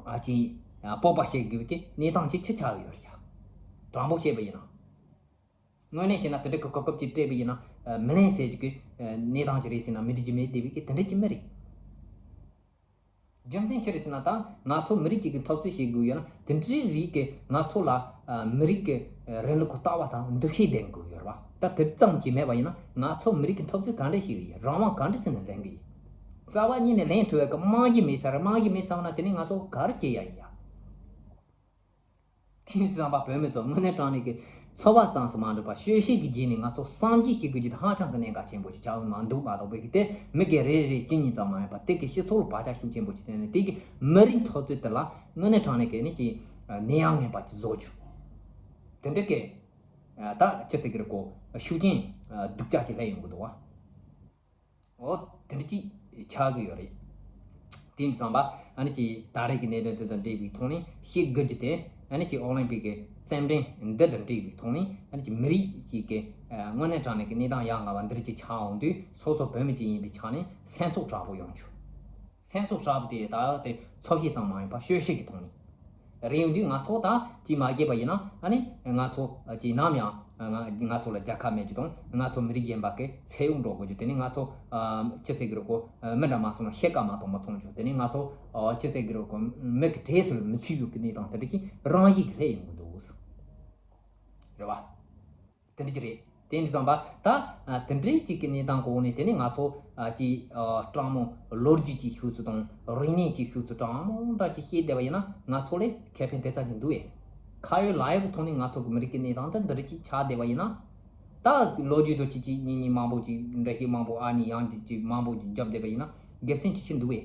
ཨ་ཅིག་སྤོབས་པ་བྱེད་དགོས་ཀྱི་གནས་སྟངས་ཅིག་ཅི་ཆགས་ཡོད་རེད་ཡ། དྲང་པོ་བཤད་པ་ཡིན་ན། དངོས་གནས་བཤད་ན་དེ་འདྲ་གི་གོ་སྐབས་ཅིག་སྤྲད་པ་ཡིན་ན། མི་ལེན་ཟེར་གྱི་གནས་སྟངས་ཅིག་རེད་ཟེར་ན་མི་འགྲིག་གི་མེད་བསྡད་པའི་གི་དེ་འདྲ་ཅིག་མི་རེད། རྒྱུ་མཚན་ཅི་རེད་ཟེར་ན། ད་ང་ཚོ་མི་རིགས་གཅིག་གི་འཐབ་རྩོད་བྱེད་དགོས་ཡོད་ན། དེ་འདྲའི་རིགས་ཀྱི་ང་ཚོ་ལ་མི་རིགས་ཀྱི་རིང་ལུགས་ཀྱི་ལྟ་བ་དང་འདུ་ཤེས་ལྡན་དགོས་ཡོད་རེད་པ། ད་དེ་ཙམ་གྱིས་མེད་པ་ཡིན་ན་ང་ཚོ་མི་རིགས་ཀྱི་འཐབ་རྩོད་ག་འདྲ་བྱེད་ཀྱི་ཡིན། རང་དབང་ག་འདྲ་ཟེར་ནས་ལེན་གྱི་ཡིན། རྩ་བ་ཉིད་ནས་ལེན་ཐུབ་པའི་གི་རྨང་གཞི་མེད་ཚར། རྨང་གཞི་མེད་ཚར་ན་དེ་ནས་ང་ཚོ་ག་རེ་སྐྱེ་ཡ་ཡིན་ཡ། དེང་དུས་ཙམ་པ་བོད་མི་ཚོ་དངོས་གནས་དྲང་གནས་ཀྱི་འཚོ་བ་ཙམ་དུ་མ་འགྲོ་བར་ཤེས་བྱའི་གི་རྗེས་ནས་ང་ཚོ་བསམ་གཞིག་བྱེད་དགོས་རྒྱུ་དེ་ཧ་ཅང་གི་གནད་འགག་ཆེན་པོ་ཞིག་ཆགས་ཡོད་མ་འདུག་མ་གཏོགས་པའི་གི་དེ་མི་སྒེར་རེ་རེ་གཅིག་གཉིས་ཙམ་མ་ཡིན་པར་དེ་གི་སྤྱི་ཚོགས་ལ་བག་ཆགས་ཤུགས་ཆེན་པོ་ཞིག་བཏོན་ནས། དེ་གི་མི་རིགས་འཐབ་རྩོད་དེ་ལ་དངོས་གནས་དྲང་གནས་ཀྱི་ནི་ཅིག་ནད་ཡམས་ངན་པ་ཅིག་བཟོ་རྒྱུ། དེ་འདྲ་གི་ད་ཅི་ཟེར་གི་རེད་གོ། ཤུགས་རྐྱེན་སྡུག་ཅག་ཅིག་སླེབས་ཡོང་གི་འདུག་བ། འོ། དེ་འདྲ་ཅིག་ཆགས་ཀྱི་ཡོད་རེད། དེ་ཡིན་དུས་ཙམ་པ་ཨ་ནི་ཅིག་ད་རེས་ཀྱི་གནད་དོན་དེ་དང་འབྲེལ་བའི་ཐོག་ནས་ཤེས་དགོས་རྒྱུ་དེ། ཨ་ནི་ཅིག་ཨོ་ལིམ་པིག་གི་རྩེད་འགྲན་འདི་དང་འབྲེལ་བའི་ཐོག་ནས། ཨ་ནི་ཅིག་མི་རིགས་ཤིག་གི་དངོས་གནས་དྲང་གནས་ཀྱི་གནས་སྟངས་ཡ་ང་བ་འདི་རིགས་ཅིག་ཆགས་འོང་དུས། སོ་སོ་བོད་མི་ཅིག་ཡིན་པའི་ཆ་ནས་སེམས་ཚོར་དྲག་པོ་ཡོང་བྱུང་། སེམས་ཚོར་དྲག་པོ་དེ་ད་དེ་ཚོར་ཤེས་ཙམ་མ་ཡིན་པར་དཔྱོད་ཤེས་ཀྱི་ཐོག་ནས། རེད། ཡོང་དུས་ང་ཚོ་ད་ཅིག་མ་བྱས་པ་ཡིན་ན། ཨ་ནི་ང་ཚོ་ཅིག་ནམ་ཡང་ང་ང་ཚོ་ལ་རྒྱལ་ཁ་མེད་རྒྱུ་དང་། ང་ཚོ་མི་རིགས་གཞན་པ་གི་ཚེ་གཡོག་འགྲོ་དགོས་རྒྱུ། དེ་ནས་ང་ཚོ་ཨ་ཅི་ཟེར་གི་རེད་གོ། མི་འདྲ་མ་སོང་ན་ཤེས་ཀ་མ་གཏོགས་མ་མཐོང་རྒྱུ། དེ་ནས་ང་ཚོ་ཨ་ཅི་ཟེར་གི་རེད་གོ། མི་གི་གྲས་སུ་མི་ཚུད་ཡོད་གི་གནས་སྟངས་དེ་འདྲ་ཅིག་རང་བཞིན་གྱིས་སླེབས་ཡོང་གི་འདུག། རེད་བ། དེ་འདྲ་ཅིག་རེད། དེ་འདྲ་བསམ་པ་ད་ཨ་དེ་འདྲའི་ཅིག་གི་གནས་སྟངས་གོ་ནས། དེ་ནས་ང་ཚོ་ཨ་ཅིག་ཨ་སྤྲང་མོ་ལོ་རྒྱུས་ཅིག་ཤོད་ཚུལ་དང་། རིག་གནས་ཅིག་ཤོད་ཚུལ་སྤྲང་མོ་འདྲ་ཅིག་བཤད་བསྡད་པ་ཡིན་ན། ང་ཚོ་ལ་ཁེ་ཕན་དེ་ཙམ་ཅིག་འདུག་ཨེ། ཁ་ཡོད་ལག་ཡོད་ཀྱི་ཐོག་ནས་ང་ཚོ་གི་མི་རིགས་ཀྱི་གནས་སྟངས་དེ་འདི་འདྲ་ཅིག་ཆགས་བསྡད་པ་ཡིན་ན། ད་ལོ་རྒྱུས་དང་ཅིག་ཅིག་གཉིས་གཉིས་མང་པོ་ཅིག་འགྲེལ་བཤད་མང་པོ། ཨ་ནི་ཡང་ཅིག་ཅིག་མང་པོ་ཅིག་བརྒྱབ་བསྡད་པ་ཡིན་ན། དགེ་མཚན་ཅི་ཆེ་འདུག་ཨེ།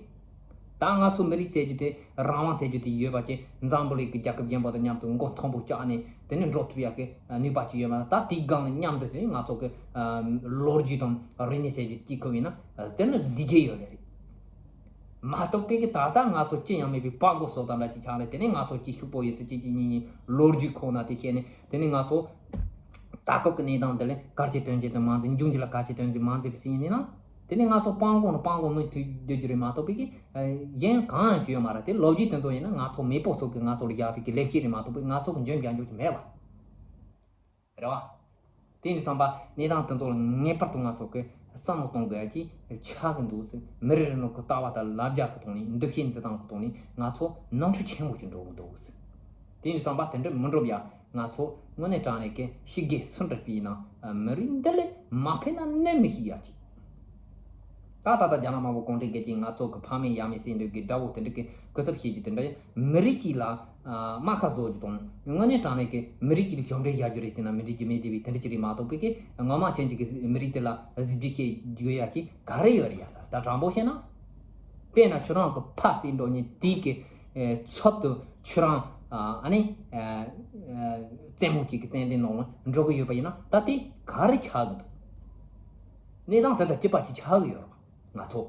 ད་ང་ཚོ་མི་རིགས་ཟེར་རྒྱུ་དེ། རང་དབང་ཟེར་རྒྱུ་དེ་ཡོད་པ་ཅིག་འཛམ་བུ་གླིང་གི་རྒྱལ་ཁབ་གཞན་པ་དང་མཉམ་དུ་མགོ་མཐོན་པོ་བཅག་ནས། དེ་ནས་འགྲོ་ཐུབ་ཡག་གི་ནུས་པ་ཅིག་ཡོད་པ་ན། ད་དེའི་སྒང་ལ་མཉམ་དུ་དེ་ནས་ང་ཚོ་གི་ལོ་རྒྱུས་དང་རིག་གནས་ཟེར་རྒྱུ་དེ་ཁོ་ཡིན་ན། དེ་ནི་གཟི་བརྗིད་ཡོད་ལེ་རེད། མ་གཏོགས་པའི་གི་ད་ལྟ་ང་ཚོ་ཅི་ཡང་མེད་པའི་སྤྲང་པོ་བཟོ་ལྟ་འདྲ་ཅིག་ཆགས་ནས། དེ་ནས་ང་ཚོ་ཅིག་ཕྱུག་པོ་ཡོད་ཚུལ། ཅིག་ཅིག་གཉིས་གཉིས་ལོ་རྒྱུས་ཁོ་ན་དེ་བཤད་ནས། དེ་ནས་ང་ཚོ་ད་སྐབས་ཀྱི་གནས་སྟངས་འདི་ལ་གལ་ཆེ་དོན་ཆེ་དུ་མ་འཛིན། འབྱུང་འགྱུར་ལ་གལ་ཆེ་དོན་ཆེ་མ་འཛིན་པ་ཟིན་ཡིན་ན། དེ་ནས་ང་ཚོ་སྤྲང་པོ་ནི་སྤྲང་པོ་མུ་མཐུད་སྡོད་རྒྱུ་རེད་མ་གཏོགས་པའི་གི། གཞན་གང་ཡང་བྱས་ཡོད་མ་རེད། དེ་ལོ་རྒྱུས་དེ་ཚོ་ཡིན་ན་ང་ཚོ་མེས་པོ་ཚོ་གིས་ང་ཚོ་ལ་བཞག་པའི་གི་ལེགས་སྐྱེས་རེད་མ་གཏོགས་པའི་ང་ཚོ་གི་འཇོན་རྒྱག་འཇོག་ཅིག་མེད་པ་རེད་བ། དེ་འདྲ་བསམ་པ་གནས་སྟངས་དེ་ཚོ་ལ་ངེས་པར་དུ་ང་ཚོ་གི་བསམ་བློ་གཏོང་དགོས་ཡ་ཅིག་ཆགས་ཀྱི་འདུག་ཟེར། མི་རེ་རེ་ནང་གི་ལྟ་བ་དང་ལབ་རྒྱག་གི་ཐོག་ནས། འདུ་ཤེས་འཛིན་སྟངས་ཀྱི་ཐོག་ནས་ང་ཚོ་ནོར་འཁྲུལ་ཆེན་པོ་ཅིག་འགྲོ་གི་འདུག་ཟེར། དེ་འདྲ་བསམ་པ་དེ་འདྲ་མི་འགྲོ་བ་ཡ། ང་ཚོ་དངོས་གནས་དྲང་གནས་ཀྱི་ཕྱི་རྒྱལ་སུ་འདྲ་པའི་ནང་མི་རིགས་འདི་ལས་མ་ཕེབས་ན་གནས་མི་ཤེས་ཡ་ཅིག། ད་ད་ལྟ་རྒྱ་ནག་དམར་པོ་གུང་ཁྲན་གྱིས་ང་ཚོ་གི་ཕ་མེས་ཡ་མེས་ཟེར་འདོད་ཀྱི་དགྲ་བོ་དེ་འདྲ་གི་སྐུ་ཚབ་བྱེད་རྒྱུ་དེ་འདྲ། མི་རིགས་གཅིག་ལ་ཨ་རྨ་ཁ་བཟོ་རྒྱུ་དང་། དངོས་གནས་དྲང་གནས་ཀྱི་མི་རིགས་གཅིག་ལ་ཞབས་འདྲེན་བྱ་རྒྱུ་རེད་ཟེར་ན། མི་རིགས་གཅིག་མེད་བསྡད་པའི་དེ་འདྲ་ཅིག་རེད་མ་གཏོགས་པའི་གི། ངོ་མ་ཅན་གཅིག་གི་མི་རིགས་དེ་ལ་གཟི་བརྗིད་བྱེད་རྒྱུ་ཡ་ཅིག་ག་རེ་ཡོད་རེད་ཡ། ད་དྲང་པོ་བཤད་ན། དཔེར་ན་ཁྱོད་རང་གི་ཕ་ཟེར་འགྲོ་མཁན་དེ་གི་ཨེ་ཚབ་ཏུ་ཁྱོད་རང་ཨ་ཨ་ནི་ཨེ་ཨེ་རྩེད་མོ་གཅིག་གི་རྩེད་འགྲན་ནང་ལ་འགྲོ་གི་ཡོད་པ་ཡིན་ན། ད་དེ་ག་རེ་ཆགས་གི་འདུག། གནས་སྟངས་དེ་དང་གཅིག་པ་ཅིག་ཆགས་གི་ཡོད་རེད་བ། ང་ཚོ་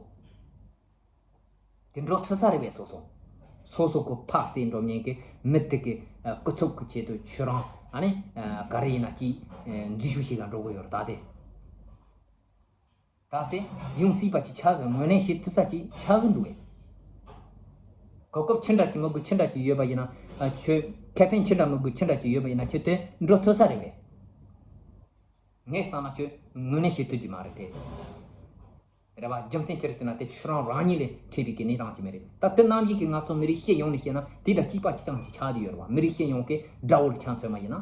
དེ་འགྲོ་ཐུབ་ས་རེད་པས། སོ་སོ་སོ་སོ་གི་ཕ་ཟེར་འགྲོ་མཁན་གི་མི་དེ་གི་ཨ་སྐུ་ཚབ་གི་ཆེད་དུ་ཁྱོད་རང་ཨ་ནི་ཨ་ག་རེ་ཡིན་ན་ཅིག་ཨེ་འཛུལ་ཞུགས་བྱེད་ག་འགྲོ་གི་ཡོད་རེད། ད་དེ། ད་དེ་ཡོང་སྲིད་པ་ཅིག་ཆགས་ཟེར། ངོས་ལེན་བྱེད་ཐུབ་ས་ཅིག་ཆགས་གི་འདུག་བས། གོ་སྐབས་ཅི་འདྲ་ཅིག་དམིགས་ཡུལ་ཅི་འདྲ་ཅིག་ཡོད་པ་ཡིན་ན། ཨ་ཁྱོད་ཁེ་ཕན་ཅི་འདྲ་དམིགས་ཡུལ་ཅི་འདྲ་ཅིག་ཡོད་པ་ཡིན་ན། ཁྱོད་དེ་འགྲོ་ཐུབ་ས་རེད་བས། ངས་བསམ་ན་ཁྱོད་ངོས་ལེན་བྱེད་ཐུབ་ཀྱི་མ་རེད་དེ། རེད་བ། རྒྱུ་མཚན་ཅི་རེད་ཟེར་ན། དེ་ཁྱོད་རང་རང་ཉིད་ལས་འཕྲད་པའི་གི་གནས་སྟངས་ཅིག་མ་རེད། ད་དེ་ནམ་ཞིག་གི་ང་ཚོ་མི་རིགས་སྤྱི་ཡོངས་ནས་བཤད་ན། དེ་དང་གཅིག་པ་གཅིག་རྐྱང་ཅིག་ཆགས་བསྡད་ཡོད་རེད་བ། མི་རིགས་སྤྱི་ཡོངས་ཀྱི་དགྲ་བོ་ལ་ཆ་མཚོན་པ་ཡིན་ན།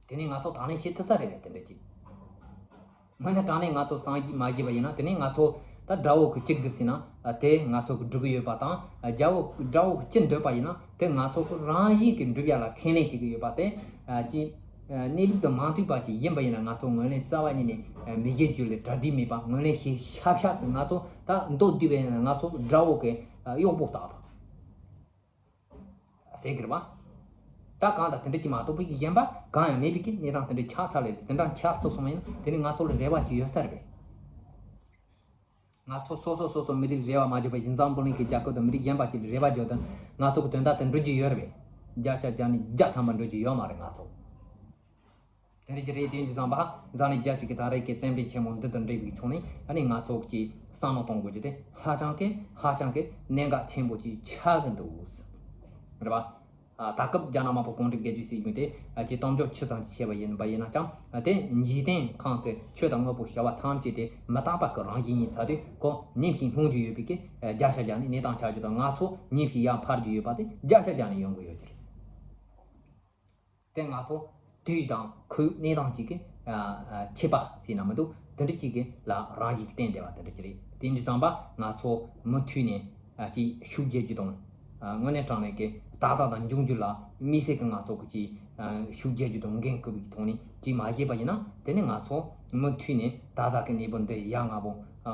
དེ་ནས་ང་ཚོ་དང་ལེན་བྱེད་ཐུབ་ས་རེད་བས། དེ་འདྲ་ཅིག། དངོས་གནས་དྲང་གནས་ང་ཚོ་བསམ་གཞིག་མ་བྱས་པ་ཡིན་ན། དེ་ནས་ང་ཚོ་ད་དགྲ་བོ་གི་ཅི་དགོས་ཟེར་ན། ཨ་དེ་ང་ཚོ་གི་སྒྲུབ་ཀྱི་ཡོད་པ་དང་། ཨ་རྒྱལ་བོ་དགྲ་བོ་གི་ཅི་འདོད་པ་ཡིན་ན། དེ་ང་ཚོ་གི་རང་བཞིན་གྱི་འགྲུབ་ཡ་ལ་ཁས་ལེན་བྱེད་ཀྱི་ཡོད་པ་དེ། ཨ་ཅི་ཨ་གནས་ལུགས་དང་མ་མཐུན་པ་ཅིག་ཡིན་པ་ཡིན་ན། ང་ཚོ་ངོས་ལེན་རྩ་བ་ཉིད་ནས་ཨ་མི་བྱེད་རྒྱུ་ལས་གྲ་སྒྲིག་མེད་པ། ངོས་ལེན་བྱེད་ཤབ་ཤབ་ཀྱི། ང་ཚོ་ད་མདོར་བསྡུས་པ་ཡིན་ན། ང་ཚོ་དགྲ་བོ་གི་ཨ་གཡོག་པོ་ལྟ་བུ། ཟེར་གི་རེད་བ། ད་གང་ལྟར་དེ་འདྲ་ཅིག་མ་གཏོགས་པའི་གཞན་པ་གང་ཡང་མེད་པའི་གི་གནས་སྟངས་དེ་འདྲ་ཆགས་ཚར་ལེ། དེ་འདྲ་ཆགས་ཚར་སོང་བ་ཡིན་ན། དེ་ནི་ང་ཚོ་ལ་རེ་བ་ཅིག་ཡོད་ས་རེད་པས། ང་ཚོ་སོ་སོ་སོ་སོ་མི་རིགས་རེ་བ་མ་བརྗོད་པ་ཞིག། འཛམ་བུ་གླིང་གི་རྒྱལ་ཁབ་དང་མི་རིགས་གཞན་པ་ཅིག་ལ་རེ་བ་བརྗོད་དུས། ང་ཚོ་གི་དོན་དག་དེ་འགྲུབ་ཀྱི་ཡོད་རེད་པས། བརྒྱ་ཆ་བརྒྱ་ནས་བརྒྱ་ཐམ་པ་འགྲུབ་ཀྱི་ཡོད་མ་རེད། ང་ཚོ། དེ་འདྲ་ཅིག་རེད། དེ་ཡིན་དུས་ཙམ་པ་འཛམ་གླིང་རྒྱལ་སྤྱི་གི་ད་རེས་ཀྱི་རྩེད་འགྲན་ཆེན་མོ་འདི་དང་འབྲེལ་བའི་ཐོག་ནས། ཨ་ནི་ང་ཚོ་གིས་བསམ་བློ་གཏོང་དགོས་རྒྱུ་དེ་ཧ་ཅང་གི་ཧ་ཅང་གི་གནད་འགག་ཆེན་པོ་ཅིག་ཆགས་ཀྱི་འདུག། རེད་པ། ཨ་ད་སྐབས་རྒྱ་ནག་དམར་པོ་གུང་ཁྲན་སྒེར་གཅོད་ཟེར་རྒྱུ་དེ། ཨ་ཅིག་གཏམ་བརྗོད་ཆུ་ཚང་ཅིག་བྱས་པ་ཡིན་པ་ཡིན་ན་ཀྱང་། ཨ་དེ་འཇིག་རྟེན་ཁམས་ཀྱི་ཆོས་དང་དངོས་པོ་བྱ་བ་ཐམས་ཅད་དེ་མི་རྟག་པ་གི་རང་བཞིན་ཡིན་ཚར་དུས། ཁོ་ཉིན་ཞིག་སྣང་རྒྱུ་ཡོད་པའི་གི་བརྒྱ་ཆ་བརྒྱ་ནས་གནས་སྟངས་ཆགས་རྒྱུ་དང་། ང་ཚོ་ཉིན་ཞིག་ཡར་འཕར་རྒྱུ་ཡོད་པ་དེ་བརྒྱ་ཆ་བརྒྱ་ནས་ཡོང་གི་ཡོད་ཀྱི་རེད། དེ་ང་ཚོ་དུས་དང་ཁོའི་གནས་སྟངས་ཅིག་གི་ཨ་ཨ་ཁྱད་པར་ཟེར་ན་མི་འདུག། དེ་འདྲ་ཅིག་གི་ལ་རང་བཞིན་གྱིས་བརྟེན་བསྡད་པ་དེ་འདྲ་ཅིག་རེད། དེ་འདྲ་ཙམ་པ་ང་ཚོ་མུ་མཐུད་ནས་ཨ་ཅིག་ཤུགས་རྒྱག་རྒྱུ་དང་། ཨ་དངོས་གནས་དྲང་གནས་ཀྱི་ཏག་ཏག་དང་འབྱུང་འགྱུར་ལ་དམིགས་བསལ་གྱི་ང་ཚོ་གི་ཅིག་ཨ་ཤུགས་རྒྱག་རྒྱུ་དང་འགན་འཁུར་བའི་ཐོག་ནས་ཅིག་མ་བྱས་པ་ཡིན་ན། དེ་ནི་ང་ཚོ་མུ་མཐུད་ནས་ཏག་ཏག་གི་གནས་བབ་འདི་ཡ་ང་བོ་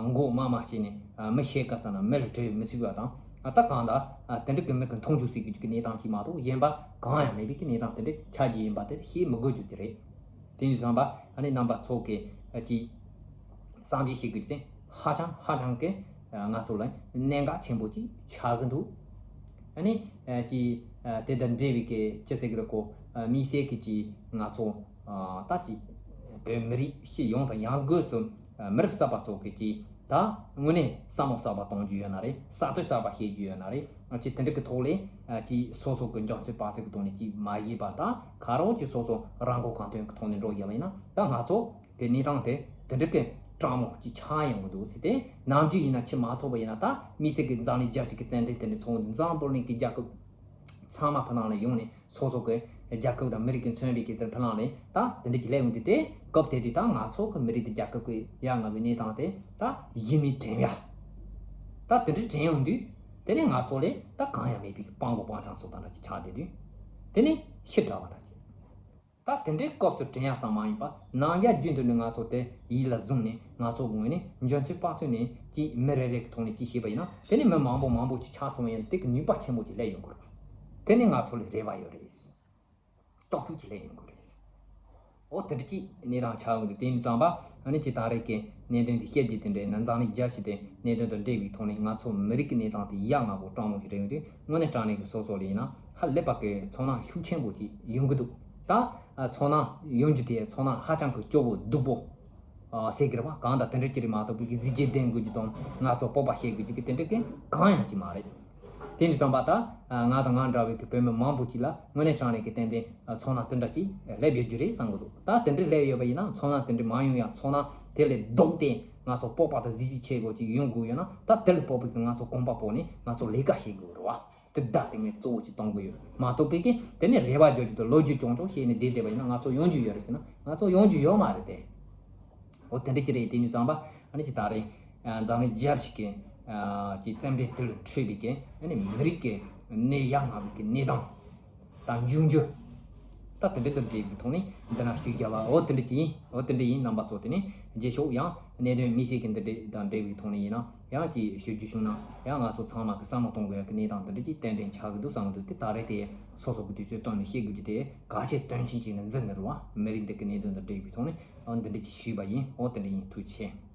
མགོ་མ་མ་བྱས་ནས་མི་བཤད་ཀ་ཙམ་ན་མི་ལ་འབྲེལ་མི་ཚུད་པ་དང་། ཨ་ད་གང་ལྟར་ཨ་དེ་འདྲ་གི་མི་གི་མཐོང་ཆུང་ཟེར་གི་གནས་སྟངས་ཤིག་མ་གཏོགས་གཞན་པ་གང་ཡང་མེད་པའི་གི་གནས་སྟངས་དེ་འདྲ་ཆགས་ཀྱི་ཡིན་པ་དེ་བཤད་མི་དགོས་རྒྱུ་དེ་རེད། དེ་ཡིན་དུས་ཙམ་པ་ཨ་ནི་རྣམ་པ་ཚོ་གི་ཨ་ཅིག་བསམ་གཞིག་བྱེད་དགོས་རྒྱུ་དེ་ཧ་ཅང་ཧ་ཅང་གི་ ང་ཚོ་ལ་གནད་འགག་ཆེན་པོ་ཅིག་ཆགས་ཀྱི་འདུག་ཨ་ནི་ཅི་དེ་དང་འབྲེལ་བའི་གི་ཅི་ཟེར་གི་རེད་གོ། དམིགས་བསལ་གྱི་ཅི་ང་ཚོ་ད་ཅི་བོད་མི་རིགས་སྤྱི་ཡོངས་དང་ཡང་སྒོས་སུ་མི་རབས་གསར་པ་ཚོ་གི་ཅི་ད་དངོས་གནས་བསམ་བློ་གསར་པ་གཏོང་རྒྱུ་ཡོད་ན་རེད། གསར་གཏོད་གསར་པ་བྱེད་རྒྱུ་ཡོད་ན་རེད། ཅི་དེ་འདྲ་གི་ཐོག་ལས་ཅི་སོ་སོ་གི་འཇོན་ཚོད་དཔག་ཚོད་ཀྱི་ཐོག་ནས་ཅི་མ་བྱས་པ་དང་ཁ་རོག་ཅི་སོ་སོ་རང་མགོ་གང་ཐོན་གི་ཐོག་ནས་འགྲོ་བསྡད་པ་ཡིན་ན། ད་ང་ཚོ་གི་གནས་སྟངས་དེ་དེ་འདྲ་གི་སྤྲང་མོ་ཅིག་ཆགས་ཡོང་གི་འདུག་ཟེར་ཏེ། ནམ་རྒྱུན་ཡིན་ན་ཁྱི་མ་ཚོགས་པ་ཡིན་ན། ད་དམིགས་བསལ་གྱི་འཛམ་གླིང་རྒྱལ་སྤྱི་གི་རྩེད་འགྲན་དེ་འདྲ་ཚོགས་འདུ་འཛམ་བུ་གླིང་གི་རྒྱལ་ཁབ་ཚང་མ་ཕ་ནང་ལ་ཡོང་ནས་སོ་སོ་གི་རྒྱལ་ཁབ་དང་མི་རིགས་ཀྱི་མཚོན་པའི་གི་དེ་ཕ་ནང་ལ་ད་དེ་འདྲ་ཅིག་སླེབས་ཡོང་དུས། དེ་སྐབས་དེ་དུས་ད་ང་ཚོ་གི་མི་རིགས་དང་རྒྱལ་ཁབ་ཀྱི་ཡ་ང་བའི་གནས་སྟངས་དེ་ད་གཞི་ནས་དྲན་ཡ། ད་དེ་འདྲ་དྲན་ཡོང་དུས་དེ་ནས་ང་ཚོ་ལས་ད་གང་ཡང་མེད་པའི་གི་སྤྲང་པོ་སྤྲང་ཆང་སོགས་དང་འདྲ་ཅིག་ཆགས་བསྡད་དུས། དེ་ནས་ཤི་འདྲ་བ་འདྲ་ཅིག་ད་དེ་འདྲའི་སྐབས་སུ་དྲན་ཡག་ཙམ་མ་ཡིན་པར་ནམ་ཡང་རྒྱུན་དུ་ནི་ང་ཚོ་དེ་ཡིད་ལ་བཟུང་ནས། ང་ཚོ་གི་ངོས་ནས་འཇོན་ཚོད་དཔག་ཚོད་ནས་ཀྱི་མི་རེ་རེ་གི་ཐོག་ནས་ཅི་བྱས་པ་ཡིན་ན། དེ་ནི་མི་མང་པོ་མང་པོ་ཅིག་ཆགས་སོང་བ་ཡིན་ན་དེ་གི་ནུས་པ་ཆེན་པོ་ཅིག་སླེབས་ཡོང་གི་རེད། དེ་ནི་ང་ཚོ་ལ་རེ་བ་ཡོད་རེད། སྟོབས་ཤུགས་ཅིག་སླེབས་ཡོང་གི་རེད། འོ་དེ་འདྲ་ཅིག་གནས་སྟངས་ཆགས་ཡོང་དུས། དེ་ཡིན་དུས་ཙམ་པ་ཨ་ནི་ཅི་ད་རེས་ཀྱི་གནད་དོན་དེ་བཤད་རྒྱུ་དེ་འདྲ་ཡིན་ན། འཛམ་གླིང་རྒྱལ་སྤྱི་དེ་གནད་དོན་དང་འབྲེལ་བའི་ཐོག་ནས་ང་ཚོ་མི་རིགས་ཀྱི་གནས་སྟངས་དེ་ཡ་ང་བོ་སྤྲང་མོ་ཞིག་རེད་ཡོང་དུས། དངོས་གནས་དྲང་གནས་ཀྱི་སོ་སོ་ལ་ཡིན་ན་ཧ་ལས་པ་གི་ཚོར་སྣང་ཤུགས་ཆེན་པོ་ཅིག་ཡོང་གི་འདུག་ད་ཚོར་སྣང་ཡོང་རྒྱུ་དེ་ཚོར་སྣང་ཧ་ཅང་གི་སྐྱོ་བོ་སྡུག་པོ་ཟེར་གི་རེད་བ། གང་ལྟར་དེ་འདྲ་ཅིག་རེད་མ་གཏོགས་པའི་གི་གཟི་བརྗིད་ལྡན་དགོས་རྒྱུ་དང་ང་ཚོ་སྤོབས་པ་བཤད་དགོས་རྒྱུ་གི་དེ་འདྲ་གི་གང་ཡང་ཅིག་མ་རེད། དེ་འདྲ་བསམ་པ་ད་ང་དང་ང་འདྲ་བའི་གི་བོད་མི་མང་པོ་ཅིག་ལ་དངོས་གནས་དྲང་གནས་ཀྱི་ཏན་ཏན་ཚོར་སྣང་དེ་འདྲ་ཅིག་སླེབས་ཡོད་རྒྱུ་རེད་བསམ་གི་འདུག་ད་དེ་འདྲ་སླེབས་ཡོད་པ་ཡིན་ན། ཚོར་སྣང་དེ་འདྲ་མ་ཡོང་ཡ། ཚོར་སྣང་དེ་ལས་ལྡོག་སྟེ་ང་ཚོ་སྤོབས་པ་དང་གཟི་བརྗིད་ཆེ་པོ་ཅིག་ཡོང་དགོས་ཡོད་ན། ད་དེ་ལ་སྤོབས་པའི་གི་ང་ཚོ་གོམ་པ་སྤོ་ནས་ང་ཚོ་ལས་ཀ་བྱེད་དགོས་རེད་བ། དེ་ད་དེ་ངས་གཙོ་བོ་ཅིག་གཏོང་གི་ཡོད་མ་གཏོགས་པའི་གི་དེ་ནས་རེ་བ་རྒྱག་རྒྱུ་དང་ལོ་རྒྱུས་ཅོང་ཅོང་བཤད་ནས་བསྡད་བསྡད་པ་ཡིན་ན། ང་ཚོ་ཡོང་རྒྱུ་ཡོད་རེད་ཟེར་ན་ང་ཚོ་ཡོང་རྒྱུ་ཡོད་མ་རེད་དེ། འོ་དེ་འདྲ་ཅིག་རེད། དེ་ཡིན་དུས་ཙམ་པ་ཨ་ནི་ཅི་ད་རེས་འཛམ་གླིང་རྒྱལ་སྤྱི་གི་ཅིག་རྩེད་འགྲན་དེ་ལ་འཕྲད་པའི་གི་ཨ་ནི་མི་རིགས་ཀྱི་གནས་ཡ་ང་བའི་གི་གནས་སྟངས་དང་འབྱུང་འགྱུར། ད་དེ་འདྲ་དང་འབྲེལ་བའི་ཐོག་ནས་འདི་ན་ཞུས་བཞག་པ། འོ་དེ་འདྲ་ཅིག་ཡིན། འོ་དེ་འདྲ་ཡིན། རྣམ་པ་ཚོ་དེ་ནས་རྗེས་ཕྱོགས་ཡང་གནད་དོན་དམིགས་བསལ་གྱི་འདི་འདྲ་དང་འབྲེལ་བའི་ཐོག་ནས་ཡིན་ན་ཡང་ཅིག་ཞུ་རྒྱུ་བྱུང་ན། ཡང་ང་ཚོ་ཚང་མ་གི་བསམ་བློ་གཏོང་དགོས་ཡ་གི་གནས་སྟངས་འདི་འདྲ་ཅིག་ཏན་ཏན་ཆགས་ཀྱི་འདུག་བསམ་གི་འདུག་དེ་ད་རེས་དེ་སོ་སོ་གི་དུས་ཚོད་བཏོན་ནས་བཤད་དགོས་རྒྱུ་དེ་གལ་ཆེ་དོན་ཆེན་ཅིག་ནས་འཛིན་ནི་རེད་བ། མི་རིགས་འདི་གི་གནད་དོན་དང་འབྲེལ་བའི་ཐོག་ནས་འོ་འདི་འདྲ་ཅིག་ཞུས་པ་ཡིན། འོ་དེ་འདྲ་ཡིན། ཐུགས་རྗེ་ཆེ།